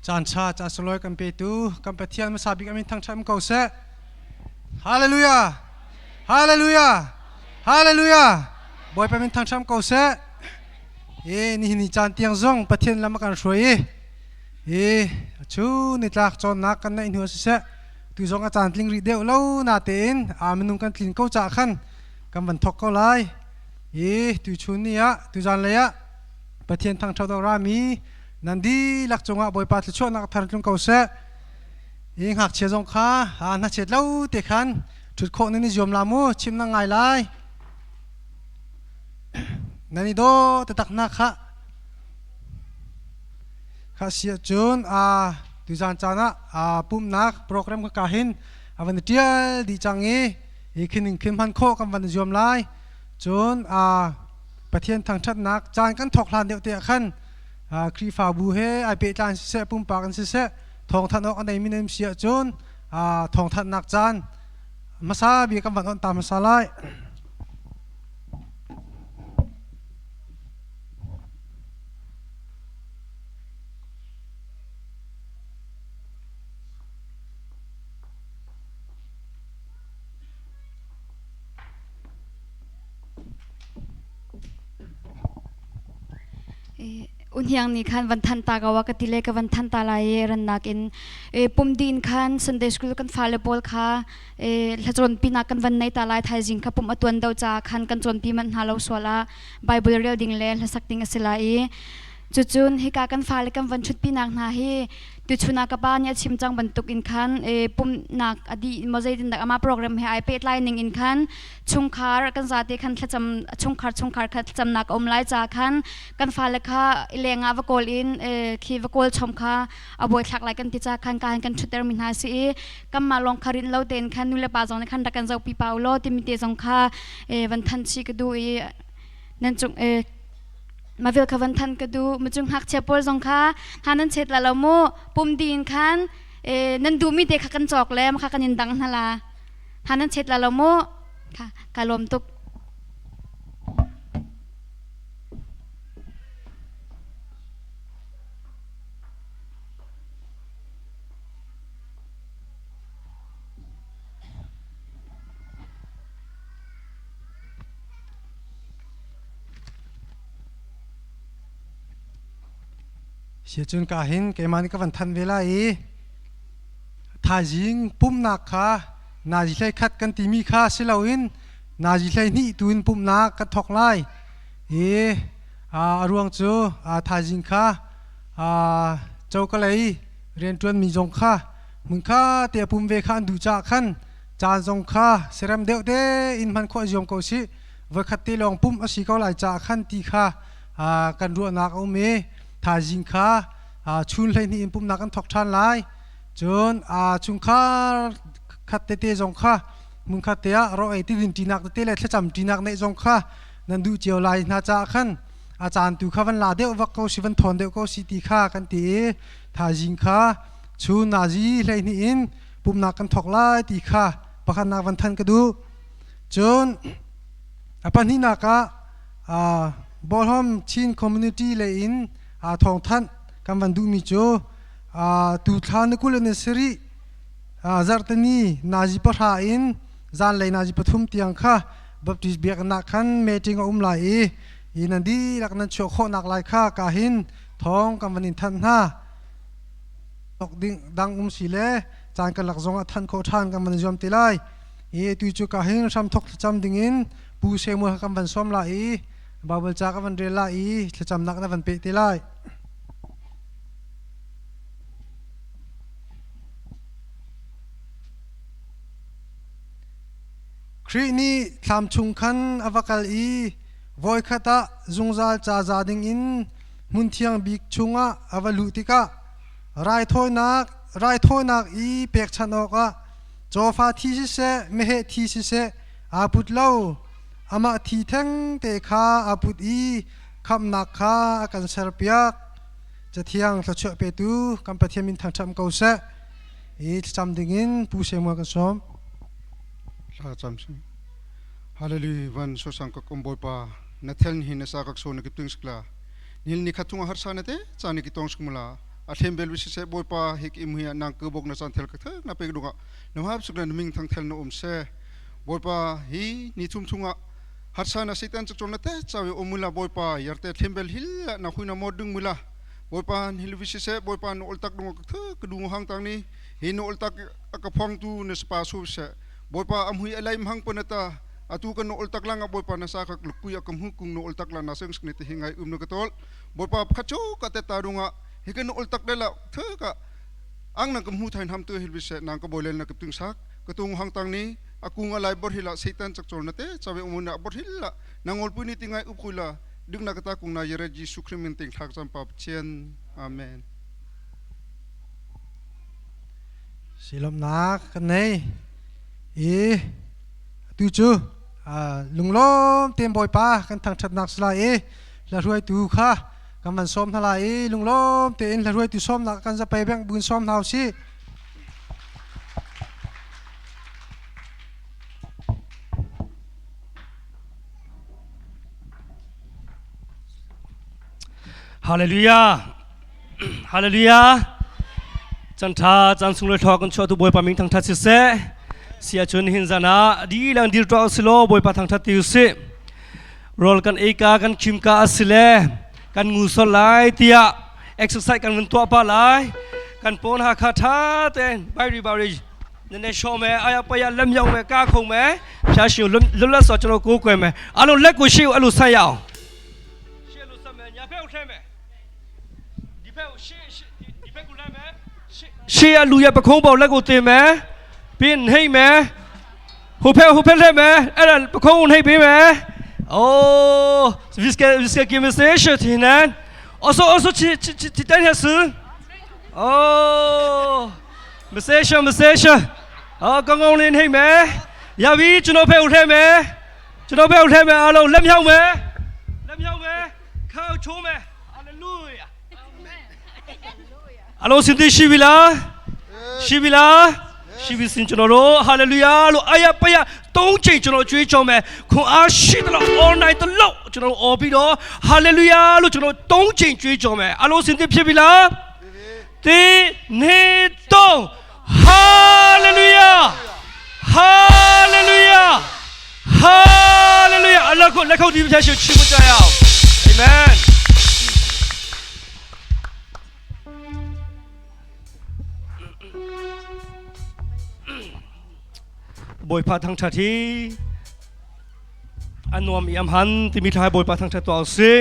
Caan ṭha caan sunglawi kan petu kan Pathian hmasa bik amin thangṭhat ko seh. Hallelujah! Hallelujah! Hallelujah! Bawipa min thangṭhat ko seh. E nihin ni caan tiang zong Pathian lam a kan hruai i e chu nitlak cawnnak kan neih hnu ah siseh tu zong a caan tling rih deuh lo natein a minung kan tlin ko cah khan kan van thok ko lai. I tu chun ni ah tu zan lei ah Pathian thangṭhat awk rami nan dihlak cungah Bawipa thluachuahnak thar tlung ko seh. I ngakchia zong kha hnachet lo te khan ṭhut khawh nan i zuam la mu chim na ngai lai. Nan i daw taktak hna khah. Kha si ahcun tuzan caan ah pumhnak program ka ka hin a van i ṭial dih cang i hi khin in khin hman khawh kan van i zuam lai. Cun Pathian thangṭhatnak caan kan thawk hlan deuh te ah khan Khrihfabu he ai pehtlai in siseh pumpak in siseh thawngthanh awk a neimi nan si ahcun thawngthanhnak caan hmasa bik kan van on ta hmasa lai. Unhiang nih khan van than ta ko a ka ti le ka van than ta lai i rannak in pum din khan Sunday school kan fale pawl kha hlacawnpi nak kan van nei ta lai thaizing kha pum a tuan do ca khan kan cawnpi manh hna lo sual ah Bible rel ding le hlasak ding a si lai i cucun hika kan fale kan van ṭhutpi nak hna hi tuchun ah ka pa nih a chim cang bantuk in khan pumhnak a dih maw zeitindah amah program he ai pehtlai ning in khan chungkhar kan zate khan thlacam chungkhar chungkhar kha thlacamnak a um lai ca khan kan fale kha leng ah va kawl in khi va kawl chom kha a buai thlak lai kan ti ca khan ka kan ṭhutter mi hna si i kanmah lawng kha rin lo tein khan nu le pa zong nih khan rak kan zohpi pa u law timi te zong kha van than chi ka duh i nan cung mavil kha van than ka duh mucung ngakchia pawl zong kha ha nan chet la lo mu pum din khan nan duhmi te kha kan cawk le kha kan in dang hna la ha nan chet la lo mu kha ka lawm tuk. Siacun ka hin keimah nih ka van thanh ve lai i thaizing pumhnak kha nazi hlei khat kan timi kha si loin nazi hlei hnih tu in pumhnak kan thawk lai i a ruang cu thaizing kha cokalei rianṭuanmi zong kha hmunkha te a pum ve kha an duh caah khan caan zong kha serem deuh tein hman khawh ziom ko sih voikhat te lawng pumh a si ko lai caah khan ti kha kan ruahnak a um i thaizing kha chun 12 in pumhnak kan thawk ṭhan lai. Cun chungkhar khat tete zong kha hmunkhat te ah ro ei tidin ṭinak tete le thlacam ṭinak neih zong kha nan duh cio lai hna caah khan a caan tu kha van la deuh vak ko si van thawn deuh ko si ti kha kan ti i thaizing kha chun nazi 12 in pumhnak kan thawk lai ti kha pakhatnak van than ka duh. Cun a pahnihnak ah Bawlhawm Chin Community lei in thawngthanh kan van duhmi cu tu thla ni 27 zarhteni nazi 10 in zanlei nazi 3 tiang kha Baptist biakinn ah khan meeting a um lai i hi nan dihlak nan chuah khawhnak lai kha ka hin thawng kan van in thanh hna. Ding dang um si le caan kan lak zong ah thanh khawh ṭhan kan van zuam te lai. Hi tu cu ka hin hramthok thlacam dingin Pu Samuel kha kan van sawm lai i Bible ca kan van rel lai i thlacamnak na van peh te lai. Khrih nih thlam chung khan a va kal i voikhat ah zungzal ca za dingin hmun thiang bik chungah a va luh tikah raithawinak i pekchanh awkah cawfa thi siseh meheh thi siseh aa put lo. Amah thi thengte kha aa put i khamhnak kha a kan serpiak. Cathiang thluachuah petu kan Pathian min thangṭhat ko seh. I thlacam dingin Pu Samuel kan sawm. Thla cam si. Hallelujah van sosang ka kom Bawipa na thel ni hin na sa kak so na ki tung skla nil ni khat thung har sa na te cha ni ki tong skmula. A thlem bel si se Bawipa hik im hi nang ke bok na chan thel ka thak na pek dunga na hap suk na ming thang thel na um se. Bawipa hi ni thum thunga harsa na Satan chak chon na te chawe omula Bawipa yarte thlem bel hil na hui na mod dung mula Bawipa hil vi si se. Bawipa no ol tak dunga ka thak ka dung hang tang ni hi no ol tak ka phong tu na spa su se. Bawipa am hui alai hang panata atu kan no ol tak langa Bawipa na sa khak lukui akam hu kung no ol tak la na seng ne te hingai um na ka tol. Bawipa khacho ka te ta dunga hi kan ol tak dela the ka ang nang kam hu thain ham tu hil bi se nang ka boilen na kaptung sak ka tung hang tang ni akung alai bor hila Satan chak chol na te chawe umuna bor hila nangol pui ni tingai up khuila ding na kata kung na yere Jisu Christ min ting thak cham pa chen. Amen. Silomnak kan nei i tu cu lunglawm tem Bawipa kan thangṭhatnak sila i hla hruaitu kha kan van sawm hna lai i lunglawm tein hla hruaitu sawmnak kan zapei beng bun sawm hna usih. Hallelujah. Hallelujah. Chan tha chan sung le thok kan chuah tu Bawipa ming thangthat si seh. Sia chun hin zana di lang dir to silo Bawipa thangthat ti si. Rol kan ei ka kan khim ka asile kan ngu sol lai tia exercise kan vun tua pa lai kan pon ha kha tha ten bari bari နည်းနည်းရှော့မယ်အာရပရလက်မြောက်မယ်ကားခုံမယ်ဖျားရှင်လွတ်လွတ်ဆော့ကျွန်တော်ကိုးကွယ်မယ်အလုံးလက်ကိုရှေ့ကိုအဲ့လိုဆက်ရအောင်ရှေ့လိုဆက်မယ်ညာဖက်ကိုထဲမယ်ဒီဖက်ကိုရှေ့ဒီဖက်ကိုလဲမယ်ရှေ့ရလူရပခုံးပေါလက်ကိုတင်မယ်ပြီးနှိမ့်မယ်ဟိုဖက်ဟိုဖက်လှည့်မယ်အဲ့ဒါပခုံးကိုနှိမ့်ပေးမယ်အိုး vi ska vi ska ge mig sig till henne och så och så till till till den här sidan အော်မဆဲရှမဆဲရှအော်ကောင်းကောင်းလေးနှိမ့်မယ်ရပြီကျွန်တော်ဖက်ကိုထဲမယ်ကျွန်တော်ဖက်ကိုထဲမယ်အားလုံးလက်မြောက်မယ်လက်မြောက်မယ်ခေါက်ချိုးမယ်ဟာလေလုယာအားလုံးစင်သိရှိပြီလားရှိပြီလားရှိပြီစင်ကျွန်တော်တို့ဟာလေလုယာလို့အာရပယသုံးချိန်ကျွန်တော်ကြွေးကြော်မယ်ခွန်အားရှိတယ်လို့ all night လို့ကျွန်တော်အော်ပြီးတော့ဟာလေလုယာလို့ကျွန်တော်သုံးချိန်ကြွေးကြော်မယ်အားလုံးစင်သိဖြစ်ပြီလား တိနေတော့ဟာလေလုယာဟာလေလုယာဟာလေလုယာအလခုလက်ခုပ်ဒီပြချရှိချီးမွမ်းကြရအောင်အာမင်ဘွေဖာထန်းချတီအနွမ်ယမ်ဟန်တိမိထိုင်ဘွေဖာထန်းချတောစေ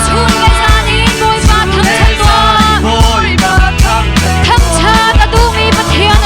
Chun le zan in Bawipa thangṭhat tuah. Thangṭhat a duhmi Pathian.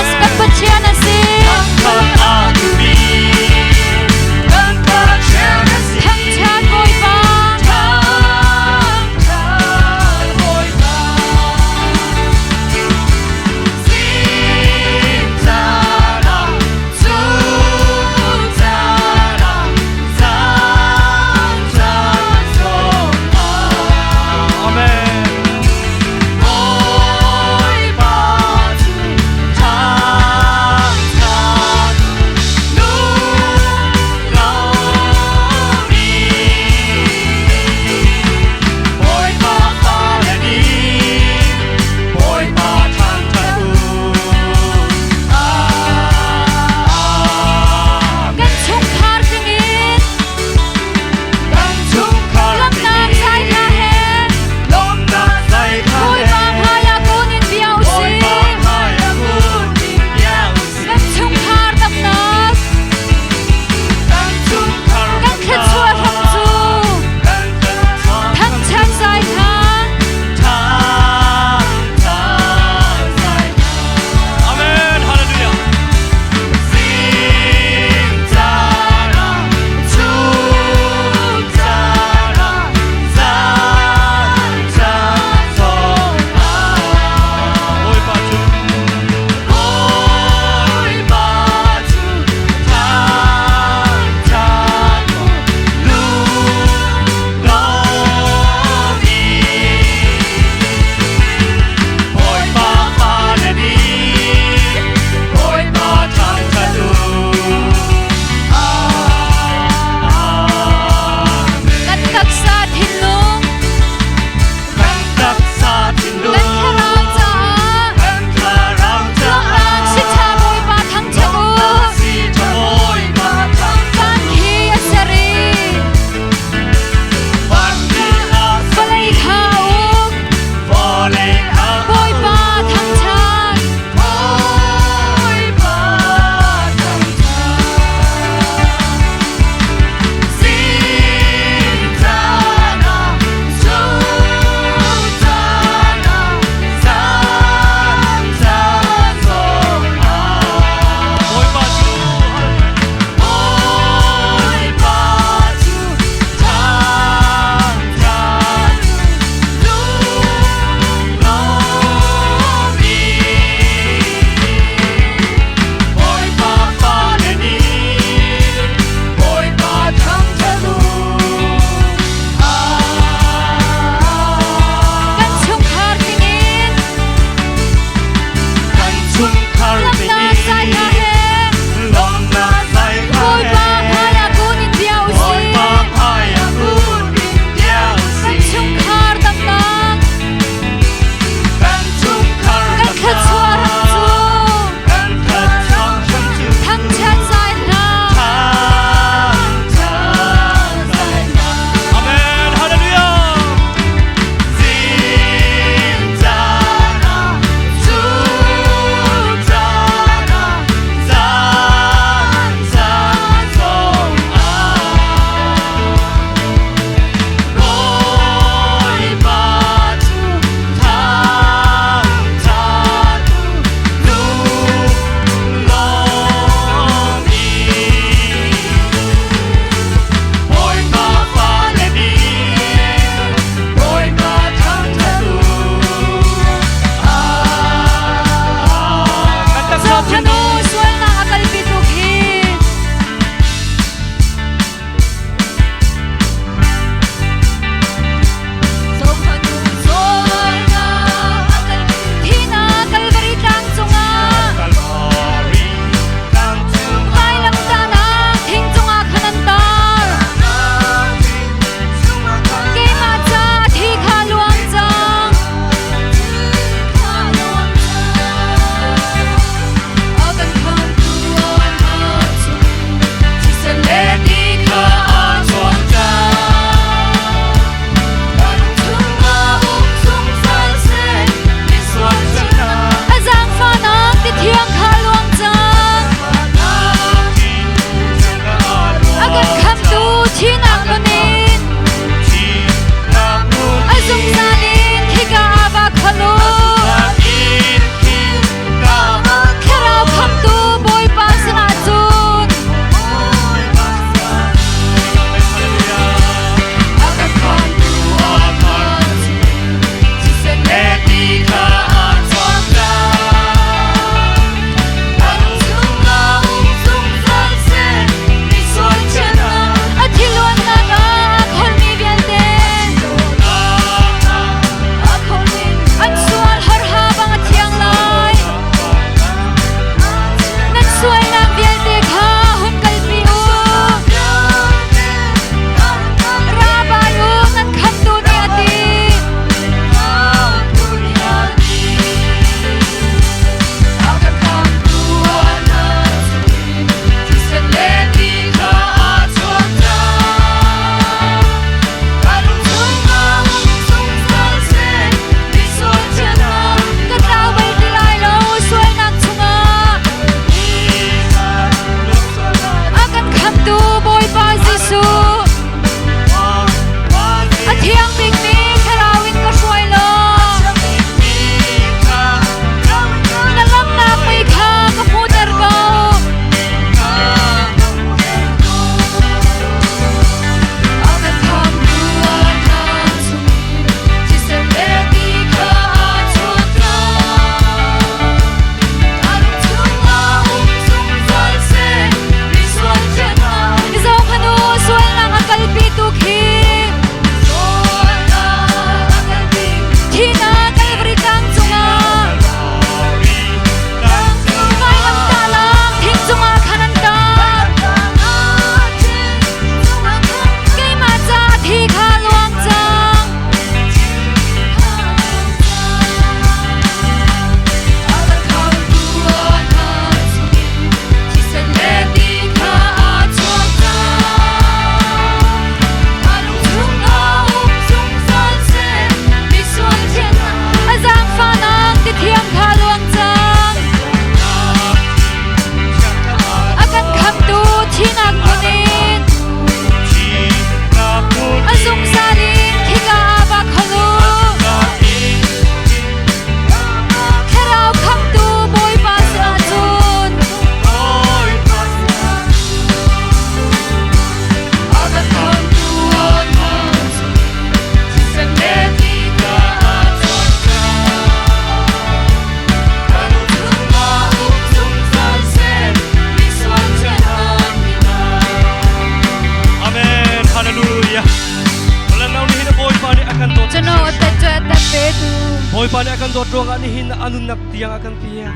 tu. Bawipa nih a kan dawt ruangah nihin a nunnak tiang a kan pek.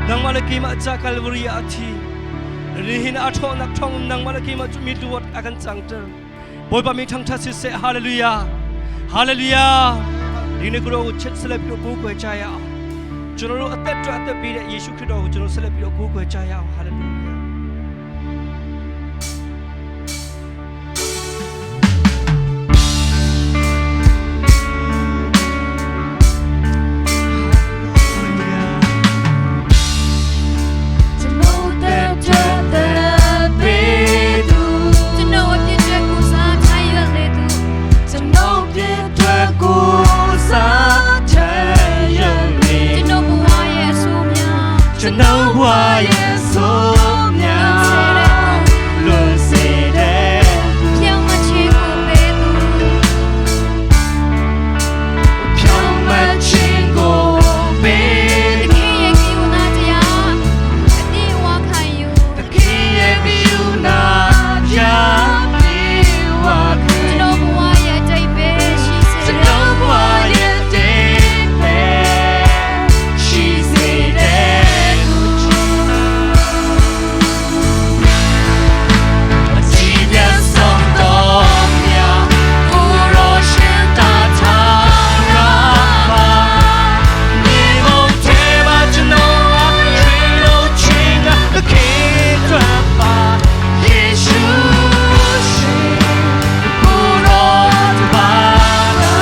Nangmah le keimah ca Calvary ah a thi. Nihin a ṭhawnak thawng nangmah le keimah cu mi luat a kan cangter. Bawipa mi thangṭhat siseh. Hallelujah. Hallelujah. Dine kuro chet sele piro ku ko chaya. Chuno atet tra atet pi de Yesu Christo chuno sele piro ku ko chaya. Hallelujah. ကျွန်တော်ဘဝရဲ့ဆိုးများလွန်စေတဲ့ဖြောင်းမချင်းကိုပေးသူ ဖြောင်းမချင်းကိုပေး တခင်ရဲ့ကိဝနာတရားအပြည့်ဝခံယူ တခင်ရဲ့ကိဝနာတရားပြည့်ဝခံ ကျွန်တော်ဘဝရဲ့အတိတ်ပဲရှိစေ ကျွန်တော်ဘဝရဲ့အတိတ်ပဲရှိစေတဲ့သူအကြည့်ပြဆုံးတော်များကိုရောရှင်တာထားရပါနေုံထဲမှာကျွန်တော်အထွေလို့ချင်းကတခင်တွမ်ပါယေရှုရှင်ကိုရောတပါလာ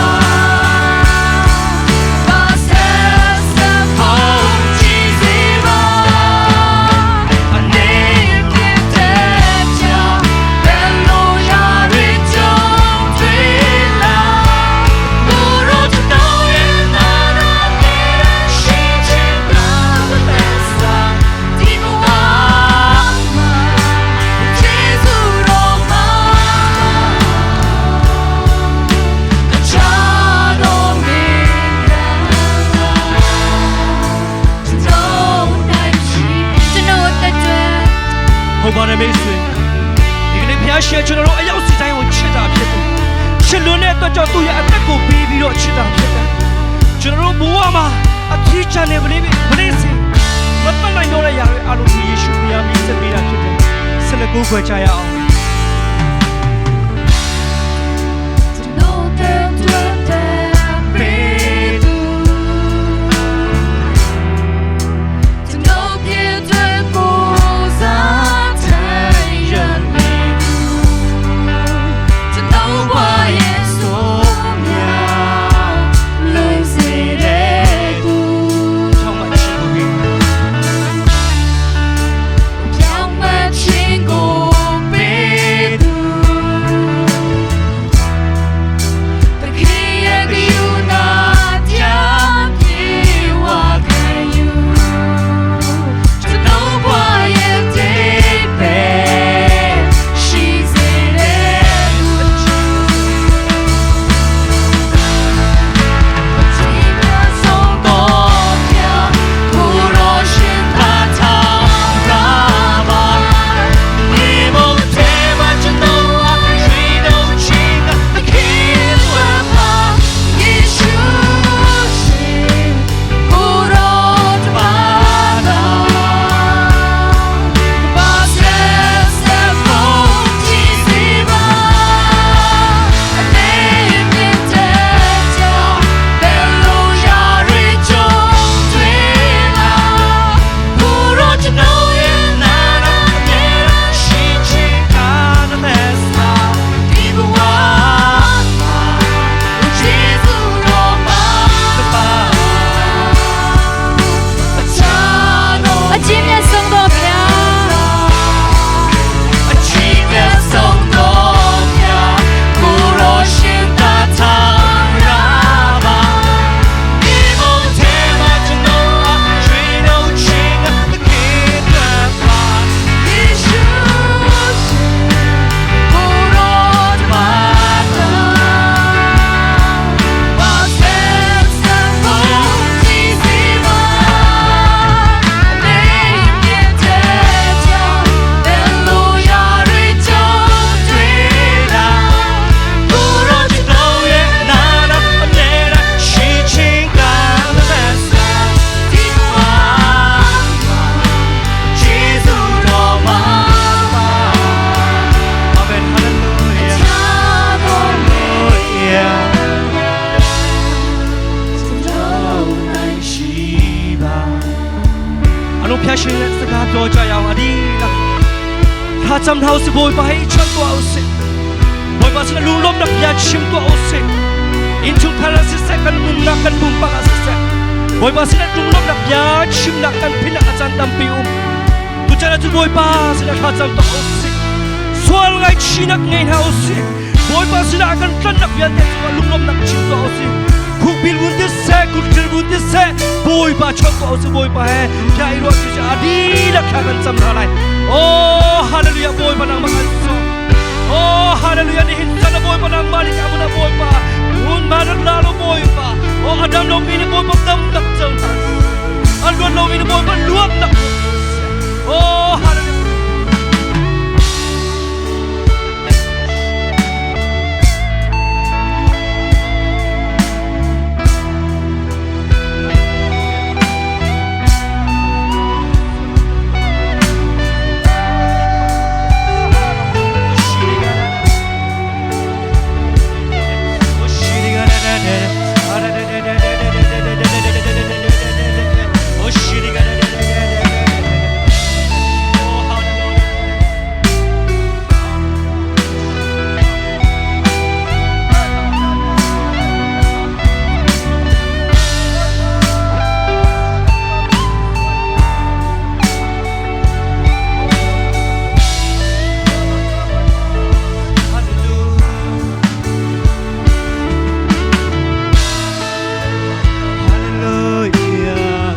ပါဆက်ဆက်ဖို့ကြည်စေပါအနေဖြစ်တဲ့ကြောင့်ဘယ်လိုရာတွေကြုံတွေ့လာကိုရောတတော်ရဲ့နာနာတဲ့ရှိချင်တာတဲ့စာဒီဘဝမှာကျေးဇူးတော်မှာ ချာတော်မင်္ဂလာ ကျွန်တော်နိုင်ရှိကျွန်တော်တက်ကြွ ဟုတ်ပါတယ်မိတ်ဆွေဒီကနေ့ဖျားရှင်ကျွန်တော်တို့အရောက်စီတိုင်းကိုချစ်တာဖြစ်တယ်ချစ်လွန်းတဲ့အတွက်ကြောင့်သူ့ရဲ့အသက်ကိုပေးပြီးတော့ချစ်တာဖြစ်တယ်ကျွန်တော်တို့ဘဝမှာအထီးကျန်နေပလေးပလေးစီမတတ်နိုင်တော့တဲ့ຢာတွေအလုံးယေရှုဖျားပြီးဆက်ပေးတာဖြစ်တယ်ဆက်လက်ကိုးကွယ်ကြရအောင် ကျွန်တော်တက်ကြွတဲ့ပေးသူကျွန်တော်ပြည့်တဲ့ကိုစားတဲ့ရနေသူကျွန်တော်ဘဝရဲ့ဆိုးများလွန်စေတဲ့သူ ချောင်းမချစ်ကိုပေး ပြောင်းမချင်းကိုပေး Tlo chaya adi la Thlacam hna usih Bawipa hei chan tuah usih Bawipa sinah lunglawmnak bia chim tuah usih Innchungkhar ah siseh kan nunnak kan pumpak ah siseh Bawipa sinah lunglawmnak bia chimnak kan philh a caan tampi um Tuchan ahcun Bawipa sinah thlacam tuah usih Sual ngaihchihnak ngei hna usih Bawipa sinah kan tlannak vialte cungah lunglawmnak chim tuah usih Khukbil vun ti seh kutthil vun ti seh Bawipa chawnh tuah usih Bawipa he bia i ruah cu a dihlak thla kan cam hna lai Oh hallelujah Bawipa nangmah kan sawm Oh hallelujah nihin chan a Bawipa nangmah nih ka Bawipa hun ma rak la lo Bawipa Oh adam lo mi nih Bawipa dam tak cang hna an luat lo mi nih Bawipa luat tak Oh hallelujah Hallelujah.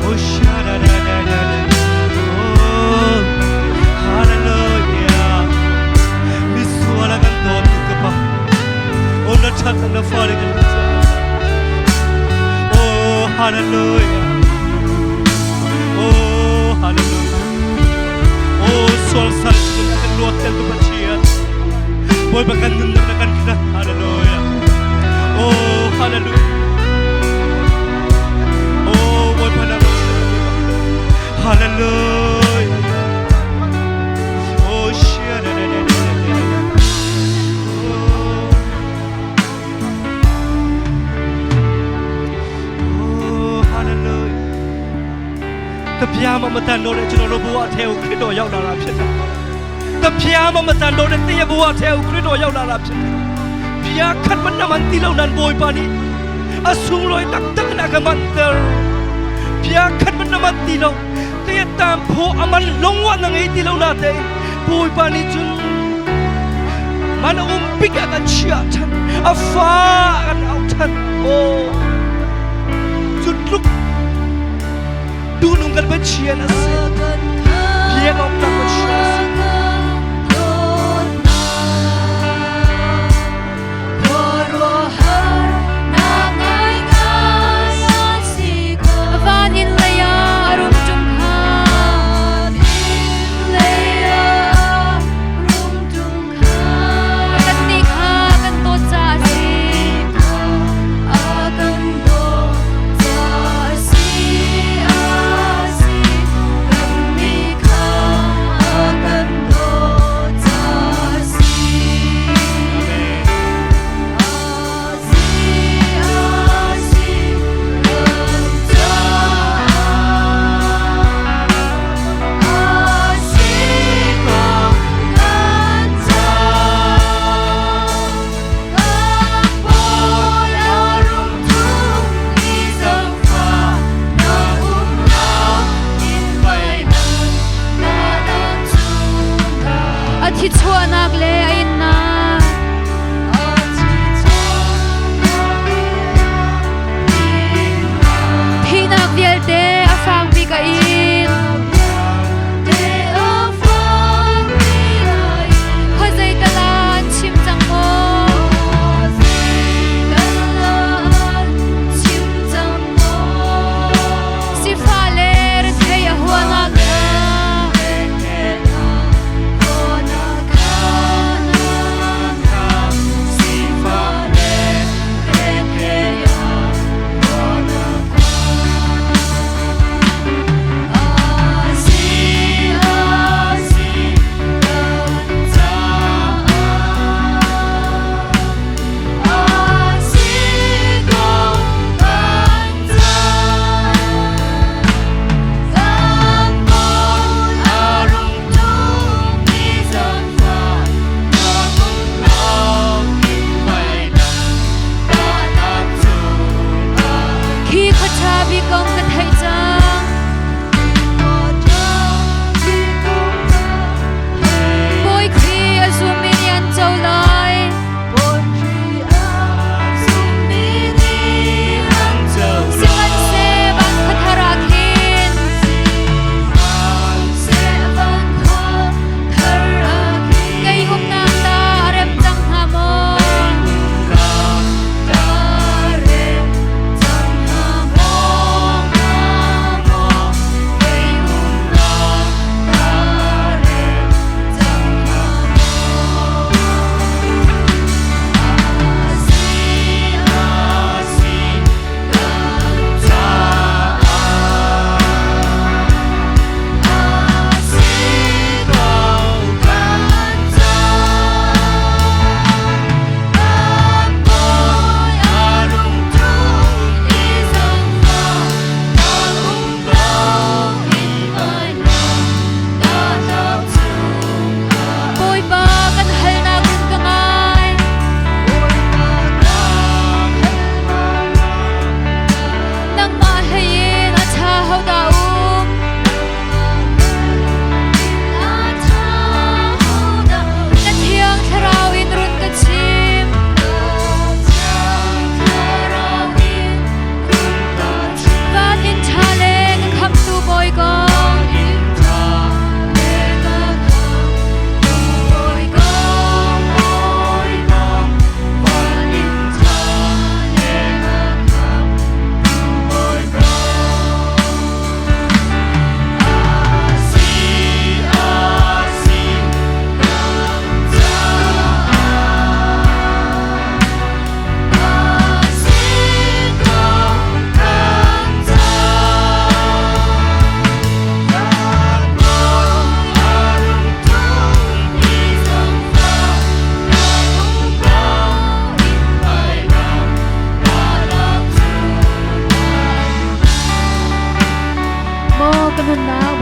Oh, sha-da-da-da-da-da. Oh, hallelujah. Misual kan dawt tu ka pa. Oh, na that na fare kan Oh, hallelujah. Oh, hallelujah. Oh, sual sal kan luat tel tu Pathian. Bawipa kan nunnak na kan khna. Hallelujah. Oh, hallelujah. Oh, Bawipa na Hallelujah. Oh, sha-da-da-da-da-da-da. Oh. Oh, hallelujah. တပြားမမတန်တော့တဲ့ကျွန်တော်တို့ဘဝအထဲကိုခရစ်တော်ရောက်လာတာဖြစ်တယ်။တပြားမမတန်တော့တဲ့တင့်ဘဝအထဲကိုခရစ်တော်ရောက်လာတာဖြစ်တယ်။ပြာခတ်မနမန်တီလုံးနန်ဘိုးပါနီအဆုံလွိုတက်တက်နာကမန်တဲပြာခတ်မနမန်တီလုံးတဲ့တမ်ဖိုအမန်လုံးဝနငယ်တီလုံးနာတဲ့ဘိုးပါနီချွန်း man umpik kan chia than a fa kan au than oh chutluk tu nung kan ba chia na se biak ok tak ba chia na se. Van in leia rum tung kha kan ni kha kan to cha si.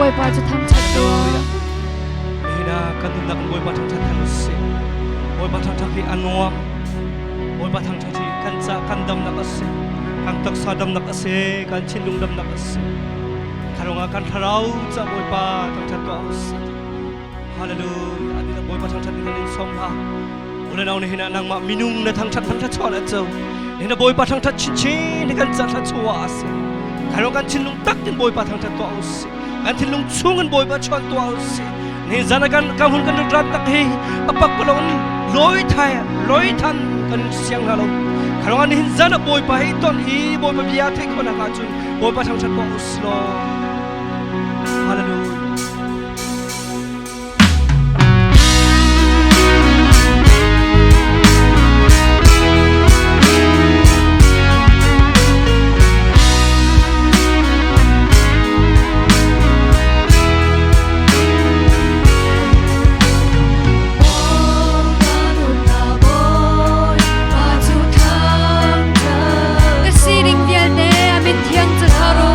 Bawipa cu thangṭhat tuah. Nihin ah kan nunnak in Bawipa thangṭhat than usih. Bawipa thangṭhat hi a nuam. Bawipa thangṭhat hi kan ca kan damnak a si. Kan taksa damnak a si. Kan thinlung damnak a si. Tharungah kan thlarau ca Bawipa thangṭhat tuah usih. Hallelujah. Ati Bawipa thangṭhat in kan in sawm hna. Unau nihin ah nangmah minung na thangṭhat thangṭhat chuah le cu. Nihin ah Bawipa thangṭhat chinchin hi kan ca thluachuah a si. Khairo kan thinlung tak in Bawipa thangṭhat tuah usih. Kan thinlung chung in Bawipa chuan tuah usih. Nihin zan ah kan ka hun kan rat tak hi apak palong in loi thai loi than kan siang hna lo. Khairo nihin zan ah Bawipa hi ton i Bawipa bia theih khawhnak ahcun Bawipa thangṭhat tuah usih law. Hallelujah. Ka sining vialte a min thiang cu thar u.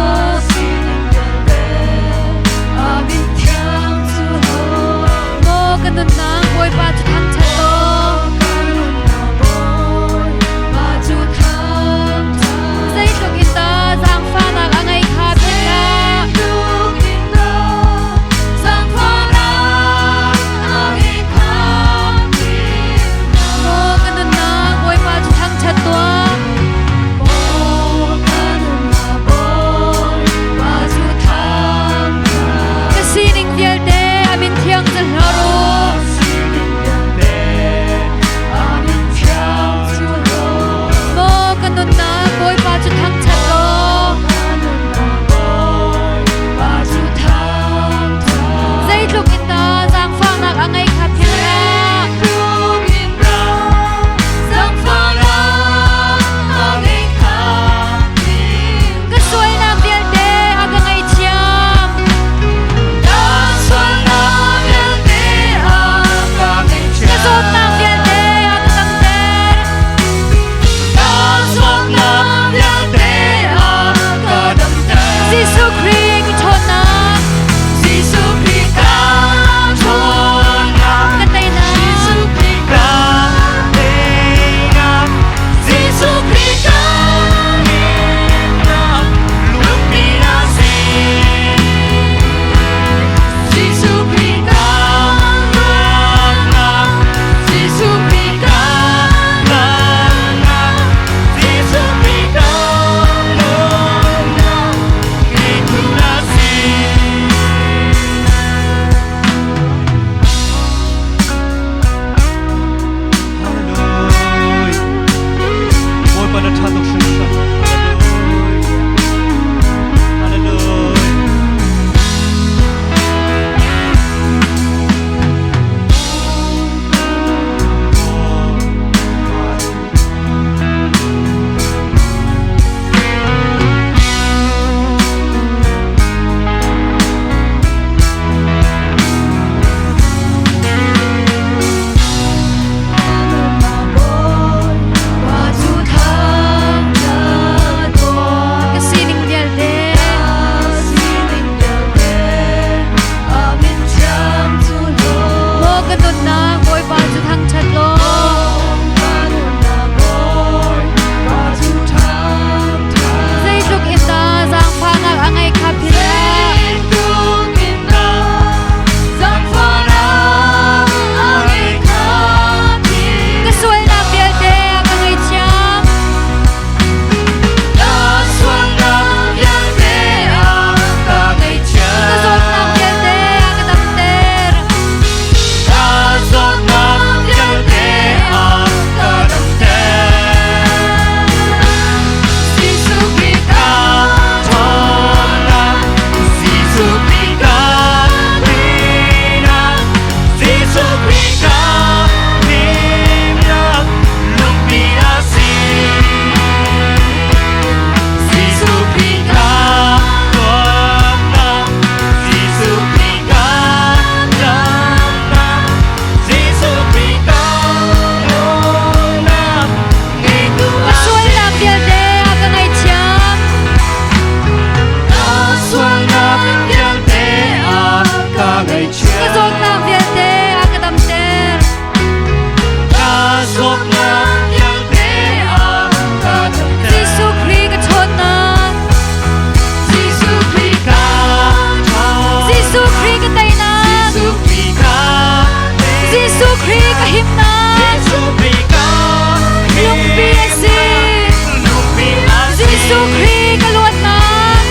Jesuh Khrih ka luatnak.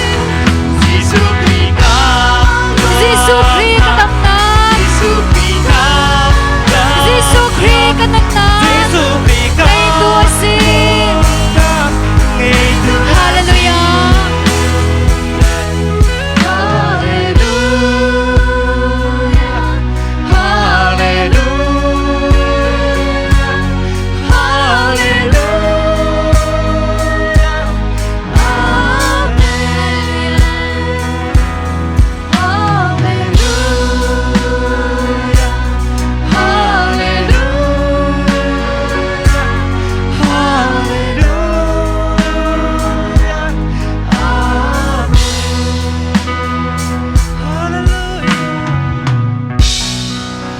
Jesuh Khrih ka Jesuh Khrih ka damnak. Jesuh Khrih ka Jesuh Khrih ka nunnak. Jesuh Khrih ka Ngeitu a si. Ngeitu Hallelujah.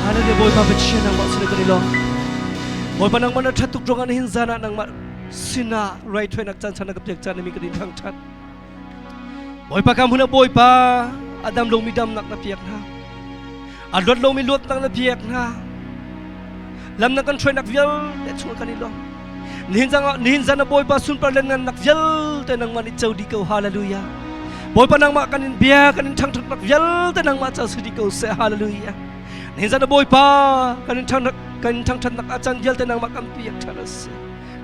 Hallelujah Bawipa Pathian nangmah sin kan i lawm. Bawipa nangmah na ṭhat tuk ruangah nihin zan ah nangmah sinah raithuainak caan chan na ka pek caan mi kan in thangṭhat. Bawipa ka hmun ah Bawipa a dam lomi damnak na pek hna. A luat lomi luatnak na pek hna. Lam na kan hruainak vialte chung kan i lawm. Nihin zan ah nihin zan ah Bawipa sunpar le ngannak vialte nangmah nih co dih ko. Hallelujah. Bawipa nangmah kan in bia kan in ṭhangṭhatnak vialte nangmah ca si dih ko seh. Hallelujah. Nihin zan ah Bawipa kan in ṭhangṭhat kan in ṭhangṭhatnak a can vialte nangmah kan piak ṭhan a si.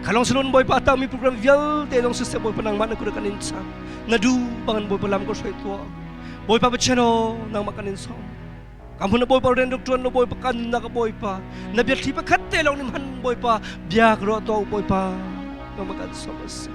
Khalong silun Bawipa tangmi program vialte zong siseh Bawipa nangmah na kut kan in chang. Na du bangin Bawipa lam ko hruai tuah. Bawipa Pathian aw nangmah kan in sawm. Ka hmun Bawipa rian rak ṭuan lo Bawipa kan nunnak Bawipa na biathli pakhat te lawng nih hman Bawipa bia ka ruah tuah u Bawipa nangmah kan sawm a si.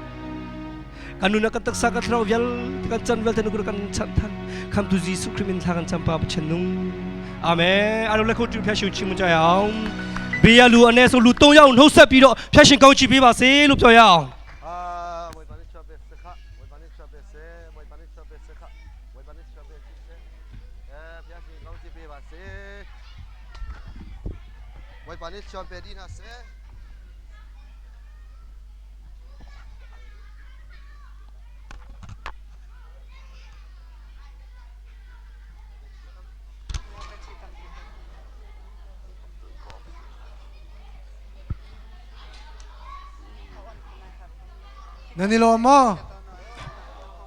Kan nunnak kan taksa kan thlarau vialte kan can vialte na kut kan chanh than. Khamtu Jesuh Khrih min thla kan cam pa Pathian nung. Amen. အားလုံးလက်ခုပ်တူဖျက်ရှင်ချီးမွမ်းကြရအောင်။ဘေးရလူအနေဆုံးလူ၃ယောက်နှုတ်ဆက်ပြီးတော့ဖျက်ရှင်ကောင်းချီးပေးပါစေလို့ပြောရအောင် အာဝေပါနိချပဲစခဝေပါနိချပဲစေဝေပါနိချပဲစခဝေပါနိချပဲစေအဲဖျားရှင်ကောင်းချီးပေးပါစေဝေပါနိချပဲဒီနာစေ Nan i lawm maw?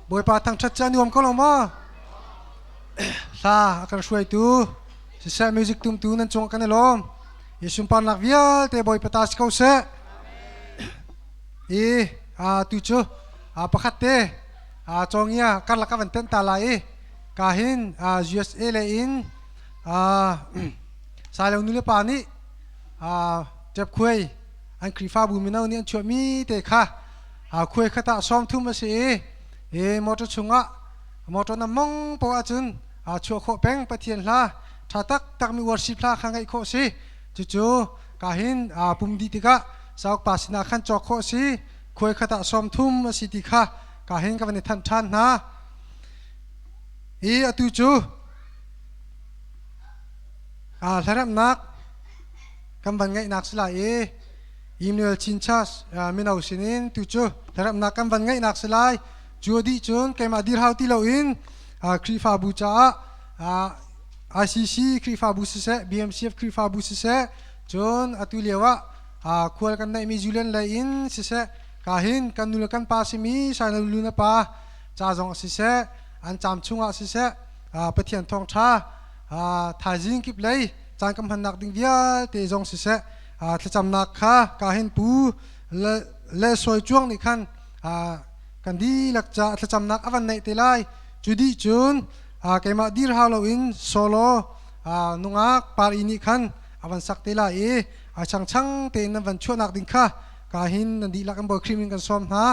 Bawipa thangṭhat cu a nuam ko lo maw? Hla a kan hruaitu siseh music tumtu nan cungah kan i lawm. Hi sunparnak vialte Bawipa ta si ko seh. I tu cu pakhat te cawngia karlak ka van tenh ta lai i ka hin USA le in Sailo nu le pa nih ṭepkhuai an Khrihfabu mino nih an chuahmi te kha khuai khat ah 30 a si i motor chungah motor na mong poah ahcun chuah khawh peng Pathian hla ṭha taktak mi worship hla kha ngaih khawh si. Cucu ka hin pum dih tikah sauk pa sinah khan cawk khawh si. Khuai khat ah 30 a si ti kha ka hin ka van i thanh ṭhan hna. I atu cu hlaremhnak kan van ngeihnak si lai i Emmanuel Chin Church mino sinin tu cu hlaremhnak kan van ngeihnak si lai. Cu a dih cun keimah dirhau ti loin Khrihfabu caah ICC Khrihfabu siseh BMCF Khrihfabu siseh cun atu lio ah khual kan neihmi Julian lei in siseh ka hin kan nu le kan pa simi Saina Lulu na pa ca zong siseh an caam chungah siseh Pathian thawngṭha thaizing kip lei caan kan hmannak ding vialte zong siseh thlacamnak kha ka hin pu le sawi cuang nih khan kan dihlak ca thlacamnak a van neih te lai. Cu dih cun keimah dir hau loin solo nungak par i nih khan a van sak te lai i a changchang tein nan van chuahnak ding kha ka hin nan dihlak an Bawi Khrih min kan sawm hna.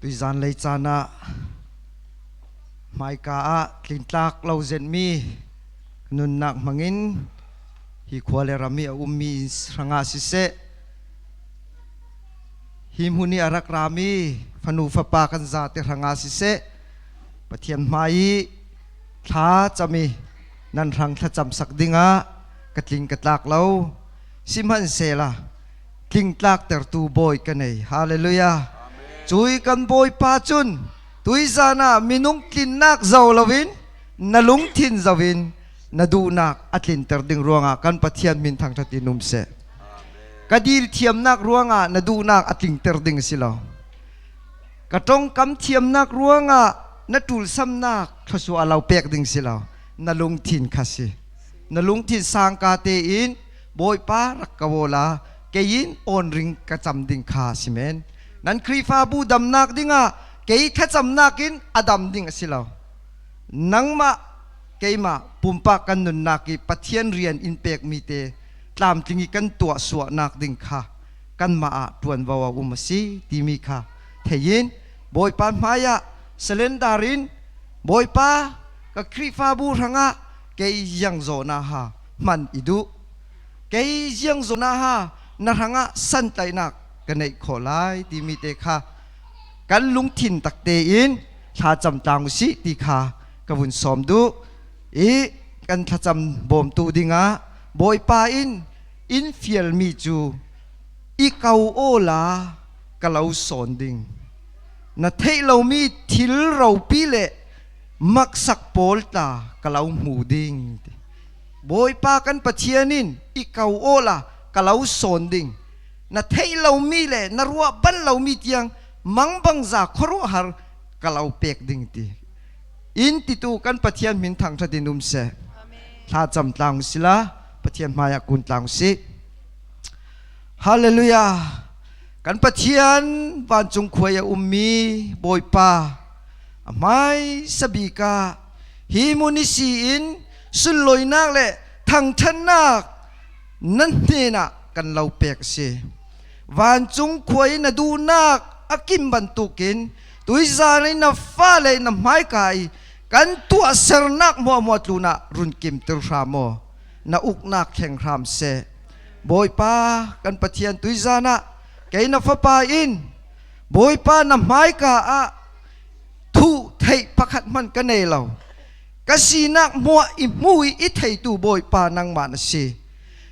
Tuizan lei caan ah hmaika ah tlintlak lo zenmi nunnak hmangin hi khua le ram i a ummi hrangah siseh hi hmun i a rak rami fanu fapa kan zate hrangah siseh Pathian hmai i thla cam i nan hrang thlacam sak dingah ka tling ka tlak lo sihmanhsehla tlingtlak tertu bawi ka nei. Hallelujah. Cui kan Bawipa cun tuizan ah minung tlinnak zo loin na lungthin zo in na duhnak a tlinter ding ruangah kan Pathian min thangṭhat in um seh. Ka dil thiamnak ruangah na duhnak a tlingter ding si lo. Ka tongkam thiamnak ruangah na ṭulsamnak thluachuah lo pek ding si lo. Na lungthin kha si. Na lungthin sangka tein Bawipa rak ka la kei in awnring ka cam ding kha si men. Nan Khrihfabu damnak dingah kei thlacamnak in a dam ding a si lo. Nangmah keimah pumpak kan nunnak i Pathian rian in pekmi te tlamtling i kan tuah suahnak ding kha kanmah ah ṭuanvo a um a si timi kha thei in Bawipa hmaiah surrender in Bawipa ka Khrihfabu hrangah kei yang zawna ha hman i duh. Kei ziang zawn ah ha na hrangah santlaihnak ka neih khawh lai timi te kha kan lungthin tak tein thlacam tlang usih ti kha ka vun sawm duh i kan thlacam bawmtu dingah Bawipa in in fialmi cu i ko aw la ka lo sawn ding na theih lomi thil ropi le maksak pawl tla ka lo hmu ding ti Bawipa kan Pathian in i ko aw la ka lo sawn ding na theih lomi le na ruah bal lomi tiang mangbangza khuaruahhar ka lo pek ding ti in titu kan Pathian min thangṭhat in um seh thla cam tlang sila Pathian hmaiah kun tlang sih Hallelujah kan Pathian vancung khuai a ummi Bawipa a hmai sabika hi munisi in sunlawinak le thangṭhatnak nan hnenah kan lo pek a si. Vancung khua i na duhnak a kim bantukin tuizan i na fale na hmaika i kan tuahsernak hmuahhmuah tlun ah run kimter hram aw na uknak thleng hram seh. Bawipa kan Pathian tuizan ah kei na fapa in Bawipa na hmaika ah thuh theih pakhat hmanh ka nei lo. Ka sinak hmuah i hmu i i theitu Bawipa nangmah na si.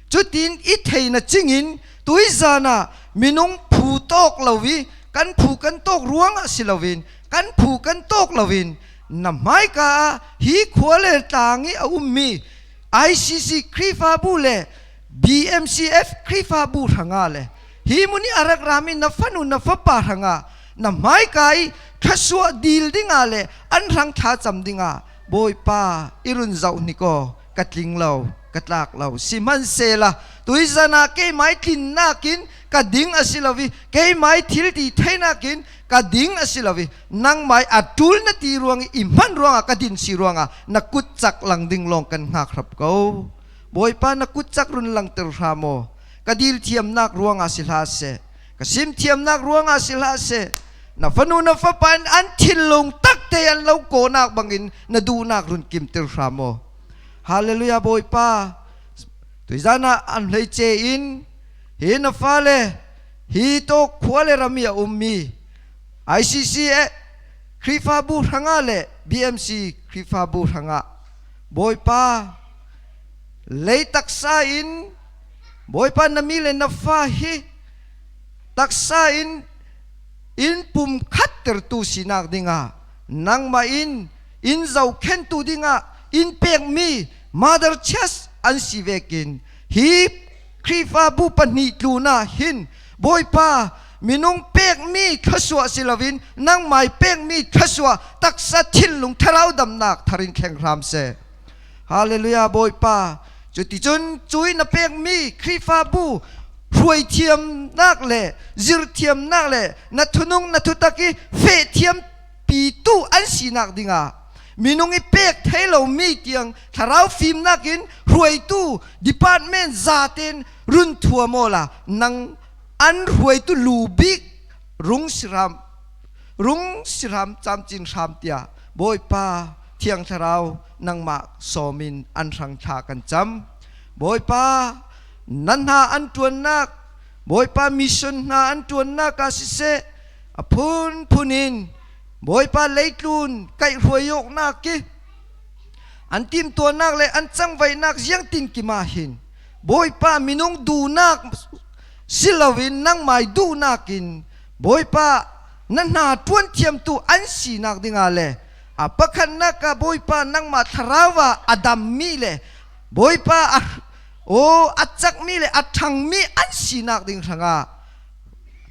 Cutin i thei na cingin tuizan ah minung phu tawk lo i kan phu kan tawk ruangah si loin kan phu kan tawk loin na hmaika ah hi khua le tlang i a ummi ICC Khrihfabu le BMCF Khrihfabu hrangah le hi mun i a rak rami na fanu na fapa hrangah na hmaika i thluachuah dil dingah le an hrang thla cam dingah Bawipa i run zoh hnik aw ka tling lo ka tlak lo sihmanhsehla tuizan ah keimah i tlinnak in ka ding a si lo i keimah i thil ti theinak in ka ding a si lo i nangmah i a ṭul na ti ruang i i hman ruangah ka din si ruangah na kut cak lang ding lawng kan hngak hrap ko Bawipa na kut cak run langter hram aw ka dil thiamnak ruangah si hlah seh ka sim thiamnak ruangah si hlah seh na fanu na fapa in an thinlung tak te an lo kawnak bangin na duhnak run kimter hram aw hallelujah bawipa tuizan ah an hlei ce in hi na fale hi to khua le rami a ummi ICC e Khrihfabu hrangah le BMC Khrihfabu hrangah Bawipa lei taksa in Bawipa na mi le na fa hi taksa in in pum khattertu sinak dingah nangmah in in zohkhentu dingah in pekmi Mother Church an si vekin hi Khrihfabu pahnih tlun ah hin Bawipa minung pekmi thluachuah si loin nangmai pekmi thluachuah taksa thinlung thlarau damnak thar in thleng hram seh. Hallelujah Bawipa cuticun cui na pekmi Khrihfabu hruaithiamnak le zirthiamnak le na thunung na thutak i fehthiam pitu an sinak dingah minung i pek thei lomi tiang thlarau fimnak in hruaitu department zaten run thuam aw la nang an hruaitu lu bik rung siram. Rung sihram camcin hram tiah Bawipa Thiang Thlarau nangmah sawm in an hrang thla kan cam. Bawipa nan hna an ṭuannak Bawipa mission hna an ṭuannak ah siseh a phunphun in Bawipa leitlun kaihhruai awknak ki an timtuahnak le an cangvaihnak ziangtin kim ah hin Bawipa minung duhnak si loin nangmai duhnak in Bawipa na hna ṭuan thiamtu an sinak dingah le a pakhatnak ah Bawipa nangmah thlarau ah a dammi le Bawipa a aw a cakmi le a ṭhangmi an sinak ding hrangah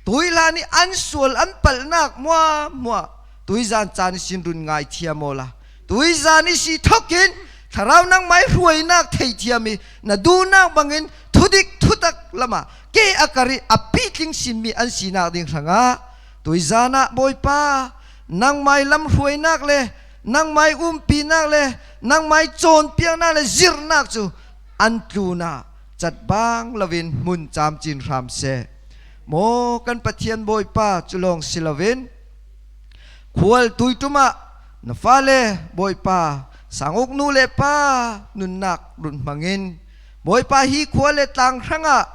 tuihlan i an sual an palhnak muahmuah tuizan caan i sin run ngai thiam aw la tuizan i si thokin thlarau nangmai hruainak theithiam i na duhnak bangin thudik thutak lama ke a kar i a pitling sinmi an sinak ding hrangah tuizan ah Bawipa nangmai lam hruainak le nangmai umpinak le nangmai cawnpiaknak le zirhnak cu an tlun ah cat bang loin hmun camcin hram seh. Maw kan Pathian Bawipa cu lawng si loin khual tuitum ah na fale Bawipa sanguk nu le pa nunnak run hmangin Bawipa hi khua le tlang hrangah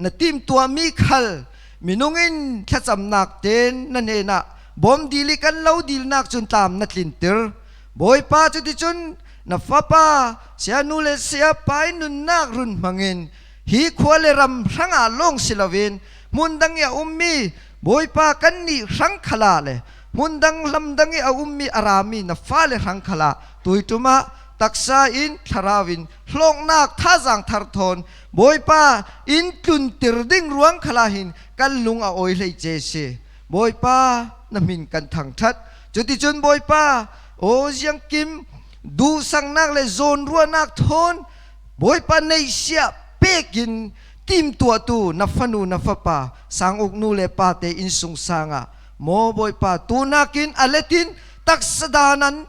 na timtuahmi khal minung in thlacamnak ten na hnenah bawm dil i kan lo dilnak cun tlam na tlinter. Bawipa cuticun na fapa sianu le siapa in nunnak run hmangin hi khua le ram hrangah lawng si loin hmun dang i a ummi Bawipa kannih hrang khala le hmun dang lam dang i a ummi a rami na fale hrang khala tuitum ah taksa in thlarau in hlawknak thazaang thar thawn Bawipa in tluntir ding ruang khala hin kan lung a awi hlei ce si Bawipa na min kan thangṭhat cuticun Bawipa aw ziangkim duhsangnak le zawnruahnak thawn Bawipa neihsiah pekin timtuahtu na fanu na fapa sanguk nu le pa te inn sungsang ah maw Bawipa tu nakin a letin taksadanan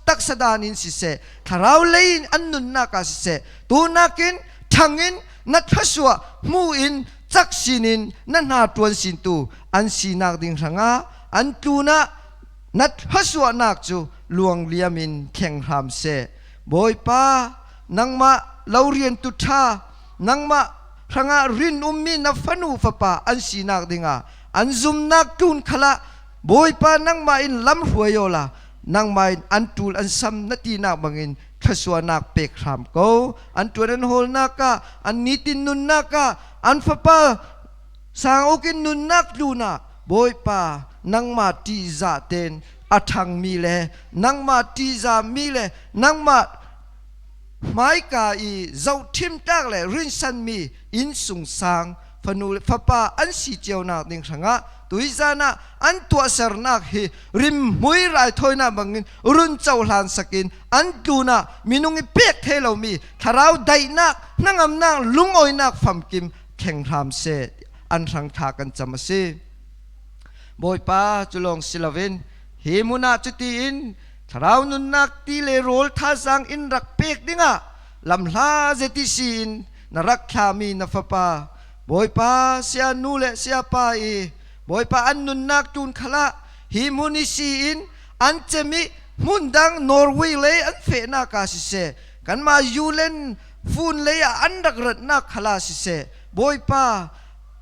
taksadan in siseh thlarau lei in an nunnak ah siseh tu nakin ṭhang in na thluachuah hmu in cak sin in na hna ṭuan sin tu an sinak ding hrangah an tlun ah na thluachuahnak cu luangliam in thleng hram seh Bawipa, nangmah lo riantu ṭha, nangmah hrangah rin ummi na fanu fapa an sinak dingah an zumnak tlun khalah Bawipa nangmah in lam hruai aw la nangmah in an ṭul an sam na tinak bangin thluachuahnak pek hram ko. An ṭuan an hawlnak ah, an nitin nunnak ah, an fapa sanguk in nunnak tlun ah Bawipa nangmah ṭihzah tein a ṭhangmi le nangmah ṭihzahmi le nangmah hmaika i zohthimtlak le rinsanmi innsung sang fanu le fapa an si cionak ding hrangah tuizan ah an tuahsernak hi rimhmui raithawinak bangin run cohlan sakin an tlun ah minung i pek thei lomi thlarau daihnak hnangamnak lungawinak famkim thleng hram seh an hrang thla kan cam a si. Bawipa cu lawng si loin hi hmun ah cuti in thlarau nunnak ti le rawl thazaang in rak pek dingah lamhla zeti si in na rak thlami na fapa Bawipa sia nu le sia pa i Bawipa an nunnak ṭun khalah hi hmun i si in an cem i hmun dang Norway lei an fehnak ah siseh kanmah Yulen fun lei ah an rak ratnak khalah siseh Bawipa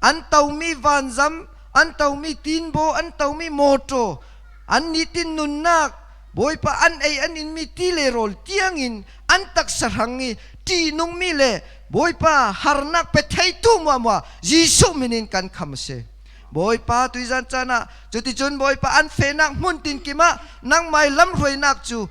an tomi vanzam an tomi tinbaw an tomi mawṭaw an nitin nunnak Bawipa an ei an inmi ti le rawl tiangin an taksa hrang i ṭihnungmi le Bawipa harnak pe theitu muahmuah Jesuh min in kan kham a si. Bawipa tuizan caan ah cuticun Bawipa an fehnak hmun tinkim ah nangmai lamhruainak cu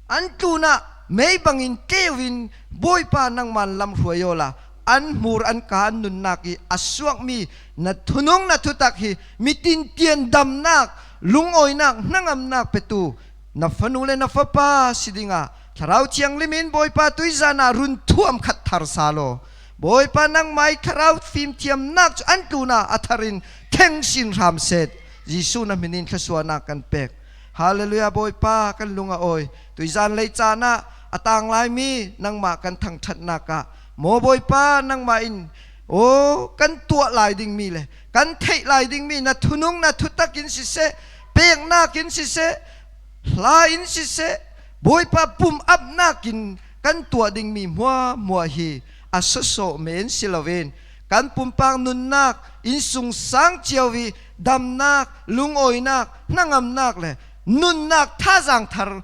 an tlun ah mei bangin tleu in Bawipa nangmah lamhruai aw la an hmur an ka an nunnak i a suakmi na thunung na thutak hi mitin tian damnak lungawinak hnangamnak petu na fanu le na fapa si dingah thlarau thianglim in Bawipa tuizan ah run thuam khat thar sa law Bawipa nangmai thlarau fimthiamnak cu an tlun ah a thar in thleng sin hram set Jesuh na min in thluachuahnak kan pek Hallelujah Bawipa kan lung a awi tuizan lei caan ah a tang laimi nangmah kan thangṭhatnak ah Maw Bawipa nangmah in aw kan tuah lai dingmi le kan theih lai dingmi na thunung na thutak in siseh. Peknak in siseh, hla in siseh, Bawipa pum apnak in kan tuah dingmi hmuahhmuah hi a sawsawh men si loin kan pumpak nunnak innsung sang cio i damnak, lungawinak, hnangamnak le nunnak thazaang thar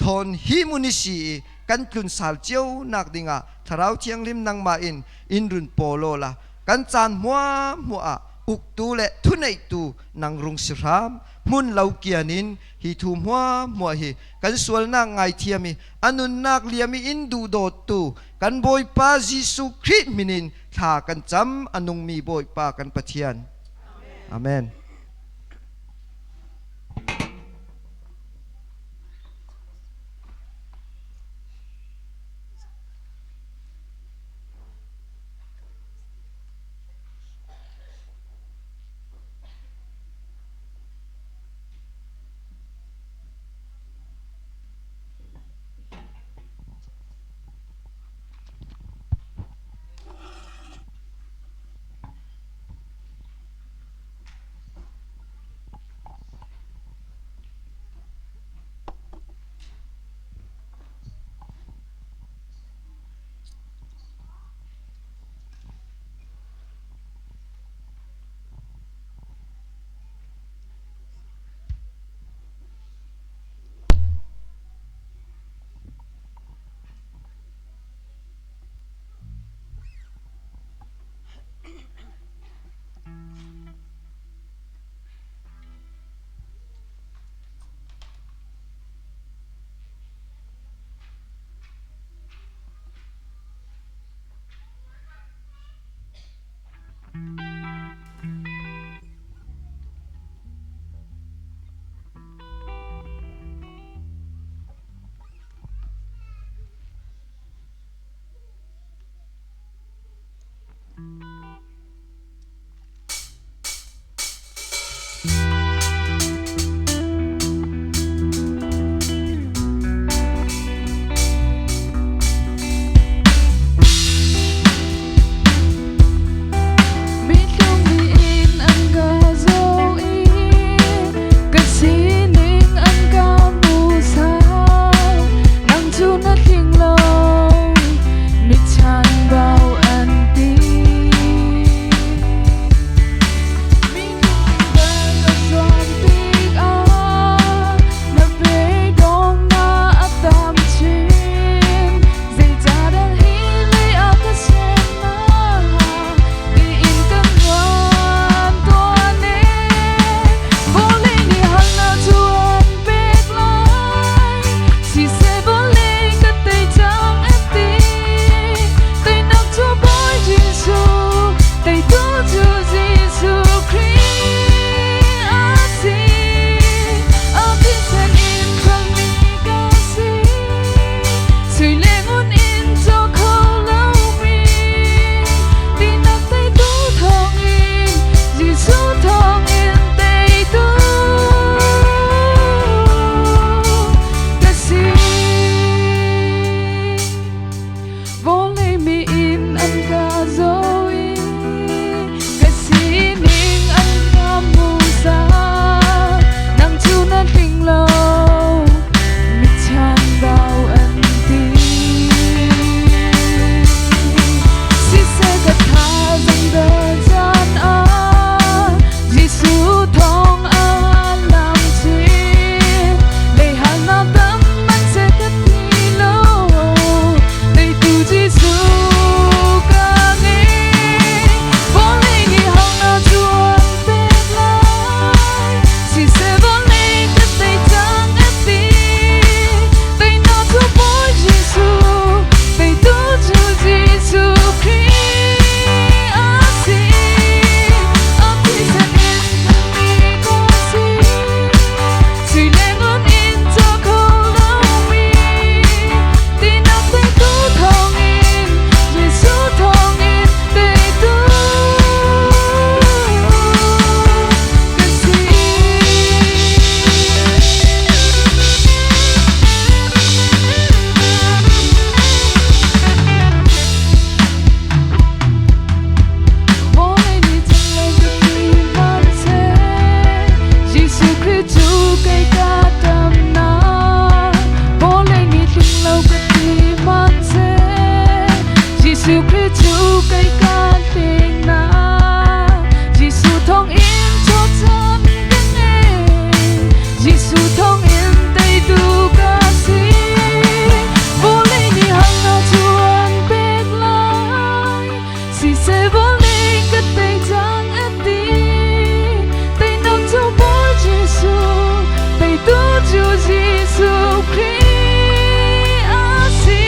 thawn hi munisi i kan tlun sal cio nak dingah Thlarau Thianghlim nangmah in in run pawlaw la kan caan hmuahhmuah ah uktu le thuneihtu nang rung si hram hmun lo kian in hi thu hmuahhmuah hi kan sualnak ngaithiam i a nunnak liam i in duhdawttu kan Bawipa Jesuh Khrih min in thla kan cam a nungmi Bawipa kan Pathian. Amen. Vawlei ka tei cang a ti. Teinak cu Bawi Jesuh, teitu cu Jesuh Khrih a si.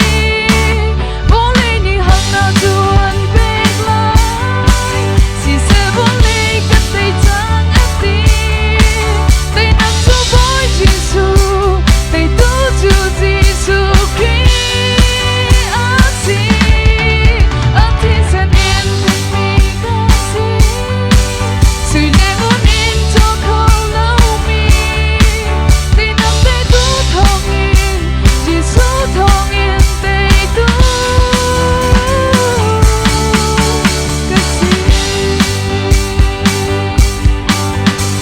Vawlei nih harnak cu an pek lai. Siseh vawlei ka tei cang a ti. Teinak cu Bawi Jesuh, teitu cu Jesuh Khrih a si. A thisen in mi ka si. Sui le ngun in caw kho lomi teinak teitu thawngin Jesuh thawngin teitu ka si.